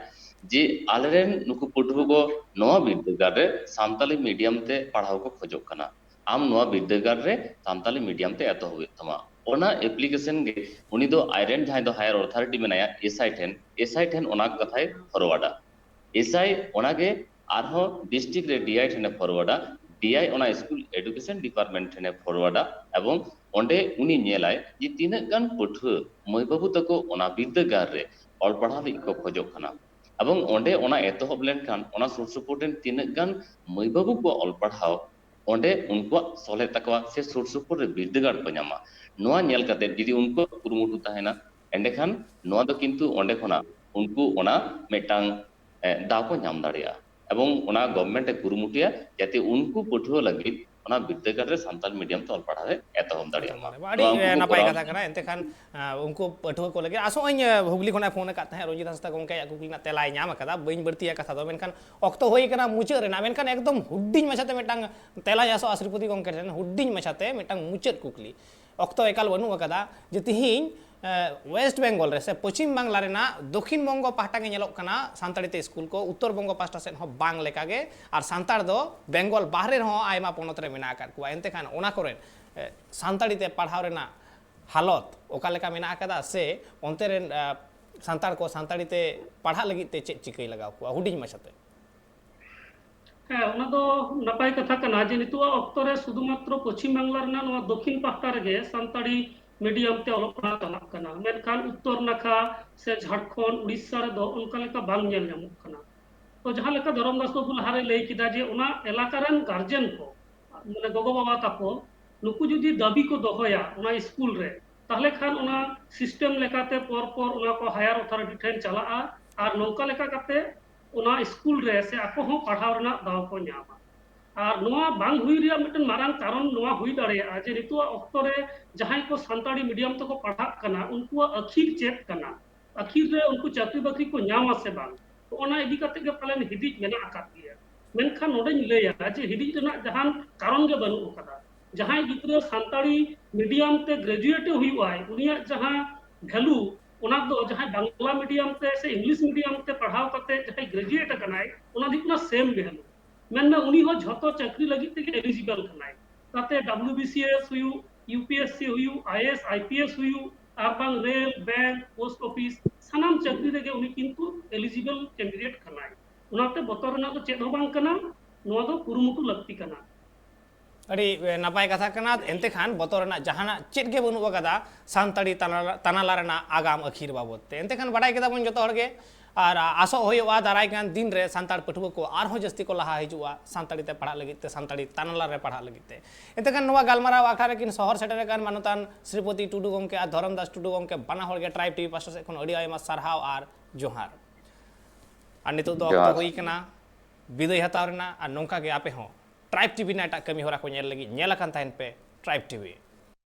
ᱡᱮ ᱟᱞᱮᱨᱮᱱ ᱱᱩᱠᱩ ᱯᱟᱹᱴᱷᱩᱣᱟᱹ ᱠᱚ ᱱᱚᱣᱟ ᱵᱤᱨᱫᱟᱹᱜᱟᱲ ᱨᱮ ᱥᱟᱱᱛᱟᱲᱤ ᱢᱤᱰᱤᱭᱟᱢ ᱛᱮ ᱯᱟᱲᱦᱟᱣ ᱠᱚ ᱠᱷᱚᱡᱚᱜ ᱠᱟᱱᱟ, ᱟᱢ ᱱᱚᱣᱟ ᱵᱤᱨᱫᱟᱹᱜᱟᱲ ᱨᱮ ᱥᱟᱱᱛᱟᱲᱤ ᱢᱤᱰᱤᱭᱟᱢ ᱛᱮ ᱮᱛᱚᱦᱚᱵ ᱦᱩᱭᱩᱜ ᱛᱟᱢᱟ᱾ ᱚᱱᱟ ᱮᱯᱞᱤᱠᱮᱥᱚᱱ ᱜᱮ ᱩᱱᱤ ᱫᱚ ᱟᱡᱨᱮᱱ ᱡᱟᱦᱟᱸᱭ ᱫᱚ ᱦᱟᱭᱟᱨ ᱚᱛᱷᱚᱨᱤᱴᱤ ᱢᱮᱱᱟᱭᱟ, ᱮᱥᱟᱭ ᱴᱷᱮᱱ, ᱮᱥᱟᱭ ᱴᱷᱮᱱ ᱚᱱᱟ ᱠᱟᱛᱷᱟᱭ ᱯᱷᱚᱨᱣᱟᱨᱰᱟ᱾ ᱮᱥᱟᱭ ᱚᱱᱟᱜᱮ ᱟᱨᱦᱚᱸ ᱰᱤᱥᱴᱨᱤᱠᱴ ᱨᱮ ᱰᱤᱟᱭ ᱴᱷᱮᱱᱮ ᱯᱷᱚᱨᱣᱟᱨᱰᱟ, ᱰᱤᱟᱭ ᱚᱱᱟ ᱥᱠᱩᱞ ᱮᱰᱩᱠᱮᱥᱚᱱ ᱰᱤᱯᱟᱨᱴᱢᱮᱱᱴ ᱴᱷᱮᱱᱮ ᱯᱷᱚᱨᱣᱟᱨᱰᱟ, ᱮᱵᱚᱝ ᱚᱸᱰᱮ ᱩᱱᱤ ᱧᱮᱞᱟᱭ ᱡᱮ ᱛᱤᱱᱟᱹᱜ ᱜᱟᱱ ᱯᱟᱹᱴᱷᱩᱣᱟᱹ ᱢᱟᱹᱭ ᱵᱟᱹᱵᱩ ᱛᱟᱠᱚ ᱚᱱᱟ ᱵᱤᱨᱫᱟᱹᱜᱟᱲ ᱨᱮ ᱚᱞ ᱯᱟᱲᱦᱟᱣ ᱞᱟᱹᱜᱤᱫ ᱠᱚ ᱠᱷᱚᱡᱚᱜ ᱠᱟᱱᱟ, ᱮᱵᱚᱝ ᱚᱸᱰᱮ ᱚᱱᱟ ᱮᱛᱚᱦᱚᱵ ᱞᱮᱱᱠᱷᱟᱱ ᱚᱱᱟ ᱥᱩᱨ ᱥᱩᱯᱩᱨ ᱨᱮᱱ ᱛᱤᱱᱟᱹᱜ ᱜᱟᱱ ᱢᱟᱹᱭ ᱵᱟᱹᱵᱩ ᱠᱚᱣᱟᱜ ᱚᱞ ᱯᱟᱲᱦᱟᱣ ᱚᱸᱰᱮ ᱩᱱᱠᱩᱣᱟᱜ ᱥᱚᱞᱦᱮ ᱛᱟᱠᱚᱣᱟ ᱥᱮ ᱥᱩᱨ ᱥᱩᱯᱩᱨ ᱨᱮ ᱵᱤᱨᱫᱟᱹᱜᱟᱲ ᱠᱚ ᱧᱟᱢᱟ᱾ ᱱᱚᱣᱟ ᱧᱮᱞ ᱠᱟᱛᱮ ᱡᱩᱫᱤ ᱩᱱᱠᱩᱣᱟᱜ ᱠᱩᱨᱩᱢᱩᱴᱩ ᱛᱟᱦᱮᱱᱟ, ᱮᱸᱰᱮᱠᱷᱟᱱ ᱱᱚᱣᱟ ᱫᱚ ᱠᱤᱱᱛᱩ ᱚᱸᱰᱮ ᱠᱷᱚᱱᱟᱜ ᱩᱱᱠᱩ ᱚᱱᱟ ᱢᱤᱫᱴᱟᱝ, ᱮ, ᱫᱟᱣ ᱠᱚ ᱧᱟᱢ ᱫᱟᱲᱮᱭᱟᱜᱼᱟ᱾ ᱮᱵᱚᱝ ᱚᱱᱟ ᱜᱚᱵᱷᱢᱮᱱᱴ ᱮ ᱠᱩᱨᱩᱢᱩᱴᱩᱭᱟ ᱡᱟᱛᱮ ᱩᱱᱠᱩ ᱯᱟᱹᱴᱷᱩᱣᱟᱹ ᱞᱟᱹᱜᱤᱫ ᱚᱱᱟ ᱵᱤᱨᱫᱟᱹᱜᱟᱲ ᱨᱮ ᱥᱟᱱᱛᱟᱲ ᱢᱤᱰᱤᱭᱟᱢ ᱛᱮ ᱚᱞ ᱯᱟᱲᱦᱟᱣ ᱮ ᱮᱛᱚᱦᱚᱵ ᱫᱟᱲᱮᱭᱟᱜ ᱢᱟ᱾ ᱟᱹᱰᱤ, ᱱᱚᱣᱟ ᱩᱱᱠᱩ ᱮ, ᱠᱚ ᱱᱟᱯᱟᱭ ᱠᱚᱨᱟᱣ ᱠᱟᱛᱷᱟ ᱠᱟᱱᱟ᱾ ᱮᱱᱛᱮ ᱠᱷᱟᱱ, ᱟ, ᱩᱱᱠᱩ ᱯᱟᱹᱴᱷᱩᱣᱟᱹ ᱠᱚ ᱞᱟᱹᱜᱤᱫ ᱟᱥᱚᱜ ᱟᱹᱧ, ᱮ, ᱦᱩᱜᱽᱞᱤ ᱠᱷᱚᱱᱟᱜ ᱯᱷᱳᱱ ᱟᱠᱟᱫ ᱛᱟᱦᱮᱸᱫ ᱨᱚᱧᱡᱤᱛ ᱦᱟᱸᱥᱫᱟ ᱜᱚᱢᱠᱮ, ᱟᱭᱟᱜ ᱠᱩᱠᱞᱤ ᱨᱮᱱᱟᱜ ᱛᱮᱞᱟᱭ ᱧᱟᱢ ᱟᱠᱟᱫᱟ᱾ ᱵᱟᱹᱧ ᱵᱟᱹᱲᱛᱤᱭᱟ ᱠᱟᱛᱷᱟ ᱫᱚ, ᱢᱮᱱᱠᱷᱟᱱ ᱚᱠᱛᱚ ᱦᱩᱭ ᱟᱠᱟᱱᱟ ᱢᱩᱪᱟᱹᱫ ᱨᱮᱱᱟᱜ, ᱢᱮᱱᱠᱷᱟᱱ ᱮᱠᱫᱚᱢ ᱦᱩᱰᱤᱧ ᱢᱟᱪᱷᱟᱛᱮ ᱢᱤᱫᱴᱟᱝ ᱛᱮᱞᱟᱧ ᱟᱥᱚᱜᱼᱟ ᱥᱨᱤᱯᱚᱛᱤ ᱜᱚᱢᱠᱮ ᱴᱷᱮᱱ, ᱦᱩᱰᱤᱧ ᱢᱟᱪᱷᱟᱛᱮ ᱢᱤᱫᱴᱟᱝ ᱢᱩᱪᱟᱹᱫ ᱠᱩᱠᱞᱤ᱾ ᱚᱠᱛᱚ ᱮᱠᱟᱞ ᱵᱟᱹᱱᱩᱜ ᱟᱠᱟᱫᱟ ᱡᱮ ᱛᱤᱦᱤᱧ, ᱮ, ᱳᱭᱮᱥᱴ ᱵᱮᱝᱜᱚᱞ ᱨᱮ ᱥᱮ ᱯᱚᱪᱷᱤᱢ ᱵᱟᱝᱞᱟ ᱨᱮᱱᱟᱜ ᱫᱚᱠᱷᱤᱱ ᱵᱚᱝᱜᱚ ᱯᱟᱦᱴᱟ ᱜᱮ ᱧᱮᱞᱚᱜ ᱠᱟᱱᱟ ᱥᱟᱱᱛᱟᱲᱤ ᱛᱮ ᱥᱠᱩᱞ ᱠᱚ, ᱩᱛᱛᱚᱨ ᱵᱚᱝᱜᱚ ᱯᱟᱦᱴᱟ ᱥᱮᱫ ᱦᱚᱸ ᱵᱟᱝ ᱞᱮᱠᱟᱜᱮ, ᱟᱨ ᱥᱟᱱᱛᱟᱲ ᱫᱚ ᱵᱮᱝᱜᱚᱞ ᱵᱟᱦᱨᱮ ᱨᱮᱦᱚᱸ ᱟᱭᱢᱟ ᱯᱚᱱᱚᱛ ᱨᱮ ᱢᱮᱱᱟᱜ ᱟᱠᱟᱫ ᱠᱚᱣᱟ᱾ ᱮᱱᱛᱮ ᱠᱷᱟᱱ ᱚᱱᱟ ᱠᱚᱨᱮ, ᱮ, ᱥᱟᱱᱛᱟᱲᱤ ᱛᱮ ᱯᱟᱲᱦᱟᱣ ᱨᱮᱱᱟᱜ ᱦᱟᱞᱚᱛ ᱚᱠᱟ ᱞᱮᱠᱟ ᱢᱮᱱᱟᱜ ᱟᱠᱟᱫᱟ, ᱥᱮ ᱚᱱᱛᱮ ᱨᱮᱱ, ᱮ, ᱥᱟᱱᱛᱟᱲ ᱠᱚ ᱥᱟᱱᱛᱟᱲᱤ ᱛᱮ ᱯᱟᱲᱦᱟᱜ ᱞᱟᱹᱜᱤᱫ ᱛᱮ ᱪᱮᱫ ᱪᱤᱠᱟᱹᱭ ᱞᱟᱜᱟᱣ ᱠᱚᱣᱟ, ᱦᱩᱰᱤᱧ ᱢᱟᱪᱷᱟᱛᱮ? ᱦᱮᱸ, ᱚᱱᱟ ᱫᱚ ᱱᱟᱯᱟᱭ ᱠᱟᱛᱷᱟ ᱠᱟᱱᱟ ᱡᱮ ᱱᱤᱛᱚᱜᱟᱜ ᱚᱠᱛᱚ ᱨᱮ ᱥᱩᱫᱷᱩ ᱢᱟᱛᱨᱚ ᱯᱚᱪᱷᱤᱢ ᱵᱟᱝᱞᱟ ᱨᱮᱱᱟᱜ ᱱᱚᱣᱟ ᱫᱚᱠᱷᱤᱱ ᱯᱟᱦᱴᱟ ᱨᱮᱜᱮ ᱥᱟᱱᱛᱟᱲᱤ ᱢᱤᱰᱤᱭᱟᱢ ᱛᱮ ᱚᱞᱚᱜ ᱯᱟᱲᱦᱟᱣ ᱪᱟᱞᱟᱜ ᱠᱟᱱᱟ, ᱢᱮᱱᱠᱷᱟᱱ ᱩᱛᱛᱚᱨ ᱱᱟᱠᱷᱟ ᱥᱮ ᱡᱷᱟᱲᱠᱷᱚᱸᱰ, ᱩᱲᱤᱥᱥᱟ ᱨᱮᱫᱚ ᱚᱱᱠᱟ ᱞᱮᱠᱟ ᱵᱟᱝ ᱧᱮᱞ ᱧᱟᱢᱚᱜ ᱠᱟᱱᱟ᱾ ᱛᱚ ᱡᱟᱦᱟᱸ ᱞᱮᱠᱟ ᱫᱷᱚᱨᱚᱢ ᱫᱟᱥ ᱵᱟᱹᱵᱩ ᱞᱟᱦᱟᱨᱮᱭ ᱞᱟᱹᱭ ᱠᱮᱫᱟ ᱡᱮ ᱚᱱᱟ ᱮᱞᱟᱠᱟ ᱨᱮᱱ ᱜᱟᱨᱡᱮᱱ ᱠᱚ, ᱢᱟᱱᱮ ᱜᱚᱜᱚ ᱵᱟᱵᱟ ᱛᱟᱠᱚ, ᱱᱩᱠᱩ ᱡᱩᱫᱤ ᱫᱟᱹᱵᱤ ᱠᱚ ᱫᱚᱦᱚᱭᱟ ᱚᱱᱟ ᱥᱠᱩᱞ ᱨᱮ ᱛᱟᱦᱚᱞᱮ ᱠᱷᱟᱱ ᱚᱱᱟ system ᱞᱮᱠᱟᱛᱮ ᱯᱚᱨ ᱯᱚᱨ ᱚᱱᱟ ᱠᱚ higher authority ᱴᱷᱮᱱ ᱪᱟᱞᱟᱜᱼᱟ, ᱟᱨ ᱱᱚᱝᱠᱟ ᱞᱮᱠᱟ ᱠᱟᱛᱮ ᱚᱱᱟ ᱥᱠᱩᱞ ᱨᱮ ᱥᱮ ᱟᱠᱚ ᱦᱚᱸ ᱯᱟᱲᱦᱟᱣ ᱨᱮᱱᱟᱜ ᱫᱟᱣ ᱠᱚ ᱧᱟᱢᱟ᱾ ᱟᱨ ᱱᱚᱣᱟ ᱵᱟᱝ ᱦᱩᱭ ᱨᱮᱭᱟᱜ ᱢᱤᱫᱴᱮᱱ ᱢᱟᱨᱟᱝ ᱠᱟᱨᱚᱱ ᱱᱚᱣᱟ ᱦᱩᱭ ᱫᱟᱲᱮᱭᱟᱜᱼᱟ ᱡᱮ ᱱᱤᱛᱚᱜᱟᱜ ᱚᱠᱛᱚ ᱨᱮ ᱡᱟᱦᱟᱸᱭ ᱠᱚ ᱥᱟᱱᱛᱟᱲᱤ medium ᱛᱮᱠᱚ ᱯᱟᱲᱦᱟᱜ ᱠᱟᱱᱟ, ᱩᱱᱠᱩᱣᱟᱜ ᱟᱹᱠᱷᱤᱨ ᱪᱮᱫ ᱠᱟᱱᱟ, ᱟᱹᱠᱷᱤᱨ ᱨᱮ ᱩᱱᱠᱩ ᱪᱟᱹᱠᱨᱤ ᱵᱟᱹᱠᱨᱤ ᱠᱚ ᱧᱟᱢᱟ ᱥᱮ ᱵᱟᱝ, ᱚᱱᱟ ᱤᱫᱤ ᱠᱟᱛᱮ ᱜᱮ ᱯᱟᱞᱮᱱ ᱦᱤᱫᱤᱡ ᱢᱮᱱᱟᱜ ᱟᱠᱟᱫ ᱜᱮᱭᱟ᱾ ᱢᱮᱱᱠᱷᱟᱱ ᱱᱚᱰᱮᱧ ᱞᱟᱹᱭᱟ ᱡᱮ ᱦᱤᱫᱤᱡ ᱨᱮᱱᱟᱜ ᱡᱟᱦᱟᱱ ᱠᱟᱨᱚᱱ ᱜᱮ ᱵᱟᱹᱱᱩᱜ ᱟᱠᱟᱫᱟ᱾ ᱡᱟᱦᱟᱸᱭ ᱜᱤᱫᱽᱨᱟᱹ ᱥᱟᱱᱛᱟᱲᱤ medium ᱛᱮ graduate ᱦᱩᱭᱩᱜᱼᱟᱭ, ᱩᱱᱤᱭᱟᱜ ᱡᱟᱦᱟᱸ value, ᱚᱱᱟ ᱫᱚ ᱡᱟᱦᱟᱸᱭ ᱵᱟᱝᱞᱟ medium ᱛᱮ ᱥᱮ English medium ᱛᱮ ᱯᱟᱲᱦᱟᱣ ᱠᱟᱛᱮ ᱡᱟᱦᱟᱸᱭ graduate ᱟᱠᱟᱱᱟᱭ, ᱚᱱᱟ ᱫᱚ ᱦᱩᱭᱩᱜ ᱠᱟᱱᱟ same value᱾ ᱢᱮᱱᱢᱮ ᱩᱱᱤ ᱦᱚᱸ ᱡᱷᱚᱛᱚ ᱪᱟᱹᱠᱨᱤ ᱞᱟᱹᱜᱤᱫ ᱛᱮᱜᱮ eligible ᱠᱟᱱᱟᱭ᱾ ᱛᱟᱛᱮ W B C S ᱦᱩᱭᱩᱜ, U P S C ᱦᱩᱭᱩᱜ, I A S, I P S ᱦᱩᱭᱩᱜ, ᱟᱨ ᱵᱟᱝ ᱨᱮᱞ, ᱵᱮᱝᱠ, ᱯᱳᱥᱴ ᱚᱯᱷᱤᱥ, ᱥᱟᱱᱟᱢ ᱪᱟᱹᱠᱨᱤ ᱨᱮᱜᱮ ᱩᱱᱤ ᱠᱤᱱᱛᱩ eligible candidate ᱠᱟᱱᱟᱭ᱾ ᱚᱱᱟᱛᱮ ᱵᱚᱛᱚᱨ ᱨᱮᱱᱟᱜ ᱫᱚ ᱪᱮᱫ ᱦᱚᱸ ᱵᱟᱝ ᱠᱟᱱᱟ, ᱱᱚᱣᱟ ᱫᱚ ᱠᱩᱨᱩᱢᱩᱴᱩ ᱞᱟᱹᱠᱛᱤ ᱠᱟᱱᱟ᱾ ᱟᱹᱰᱤ ᱮ, ᱱᱟᱯᱟᱭ ᱠᱟᱛᱷᱟ ᱠᱟᱱᱟ᱾ ᱮᱱᱛᱮ ᱠᱷᱟᱱ ᱵᱚᱛᱚᱨ ᱨᱮᱱᱟᱜ ᱡᱟᱦᱟᱱᱟᱜ ᱪᱮᱫ ᱜᱮ ᱵᱟᱹᱱᱩᱜ ᱟᱠᱟᱫᱟ ᱥᱟᱱᱛᱟᱲᱤ ᱛᱟᱱᱟᱞᱟ ᱛᱟᱱᱟᱞᱟ ᱨᱮᱱᱟᱜ ᱟᱜᱟᱢ ᱟᱹᱠᱷᱤᱨ ᱵᱟᱵᱚᱫ ᱛᱮ᱾ ᱮᱱᱛᱮ ᱠᱷᱟᱱ ᱵᱟᱰᱟᱭ ᱠᱮᱫᱟ ᱵᱚᱱ ᱡᱚᱛᱚ ᱦᱚᱲ ᱜᱮ, ᱟᱨ ᱟᱥᱚᱜ ᱦᱩᱭᱩᱜᱼᱟ ᱫᱟᱨᱟᱭ ᱠᱟᱱ ᱫᱤᱱ ᱨᱮ ᱥᱟᱱᱛᱟᱲ ᱯᱟᱹᱴᱷᱩᱣᱟᱹ ᱠᱚ ᱟᱨᱦᱚᱸ ᱡᱟᱹᱥᱛᱤ ᱠᱚ ᱞᱟᱦᱟ ᱦᱤᱡᱩᱜᱼᱟ ᱥᱟᱱᱛᱟᱲᱤ ᱛᱮ ᱯᱟᱲᱦᱟᱜ ᱞᱟᱹᱜᱤᱫ ᱛᱮ, ᱥᱟᱱᱛᱟᱲᱤ ᱛᱟᱱᱟᱞᱟ ᱨᱮ ᱯᱟᱲᱦᱟᱜ ᱞᱟᱹᱜᱤᱫ ᱛᱮ᱾ ᱮᱱᱛᱮ ᱠᱷᱟᱱ ᱱᱚᱣᱟ ᱜᱟᱞᱢᱟᱨᱟᱣ ᱟᱠᱷᱲᱟ ᱨᱮᱠᱤᱱ ᱥᱚᱦᱚᱨ ᱥᱮᱴᱮᱨ ᱟᱠᱟᱱ ᱢᱟᱱᱚᱛᱟᱱ ᱥᱨᱤᱯᱚᱛᱤ ᱴᱩᱰᱩ ᱜᱚᱢᱠᱮ ᱟᱨ ᱫᱷᱚᱨᱚᱢ ᱫᱟᱥ ᱴᱩᱰᱩ ᱜᱚᱢᱠᱮ, ᱵᱟᱱᱟ ᱦᱚᱲ ᱜᱮ Tribe T V ᱯᱟᱥᱴᱟ ᱥᱮᱫ ᱠᱷᱚᱱ ᱟᱹᱰᱤ ᱟᱭᱢᱟ ᱥᱟᱨᱦᱟᱣ ᱟᱨ ᱡᱚᱦᱟᱨ᱾ ᱟᱨ ᱱᱤᱛᱚᱜ ᱫᱚ ᱚᱠᱛᱚ ᱡᱚᱦᱟᱨ᱾ ᱦᱩᱭ ᱠᱟᱱᱟ ᱵᱤᱫᱟᱹᱭ ᱦᱟᱛᱟᱣ ᱨᱮᱱᱟᱜ, ᱟᱨ ᱱᱚᱝᱠᱟ ᱜᱮ ᱟᱯᱮ ᱦᱚᱸ Tribe T V ᱨᱮᱱᱟᱜ ᱮᱴᱟᱜ ᱠᱟᱹᱢᱤ ᱦᱚᱨᱟ ᱠᱚ ᱧᱮᱞ ᱞᱟᱹᱜᱤᱫ ᱧᱮᱞ ᱟᱠᱟᱱ ᱛᱟᱦᱮᱱ ᱯᱮ Tribe T V᱾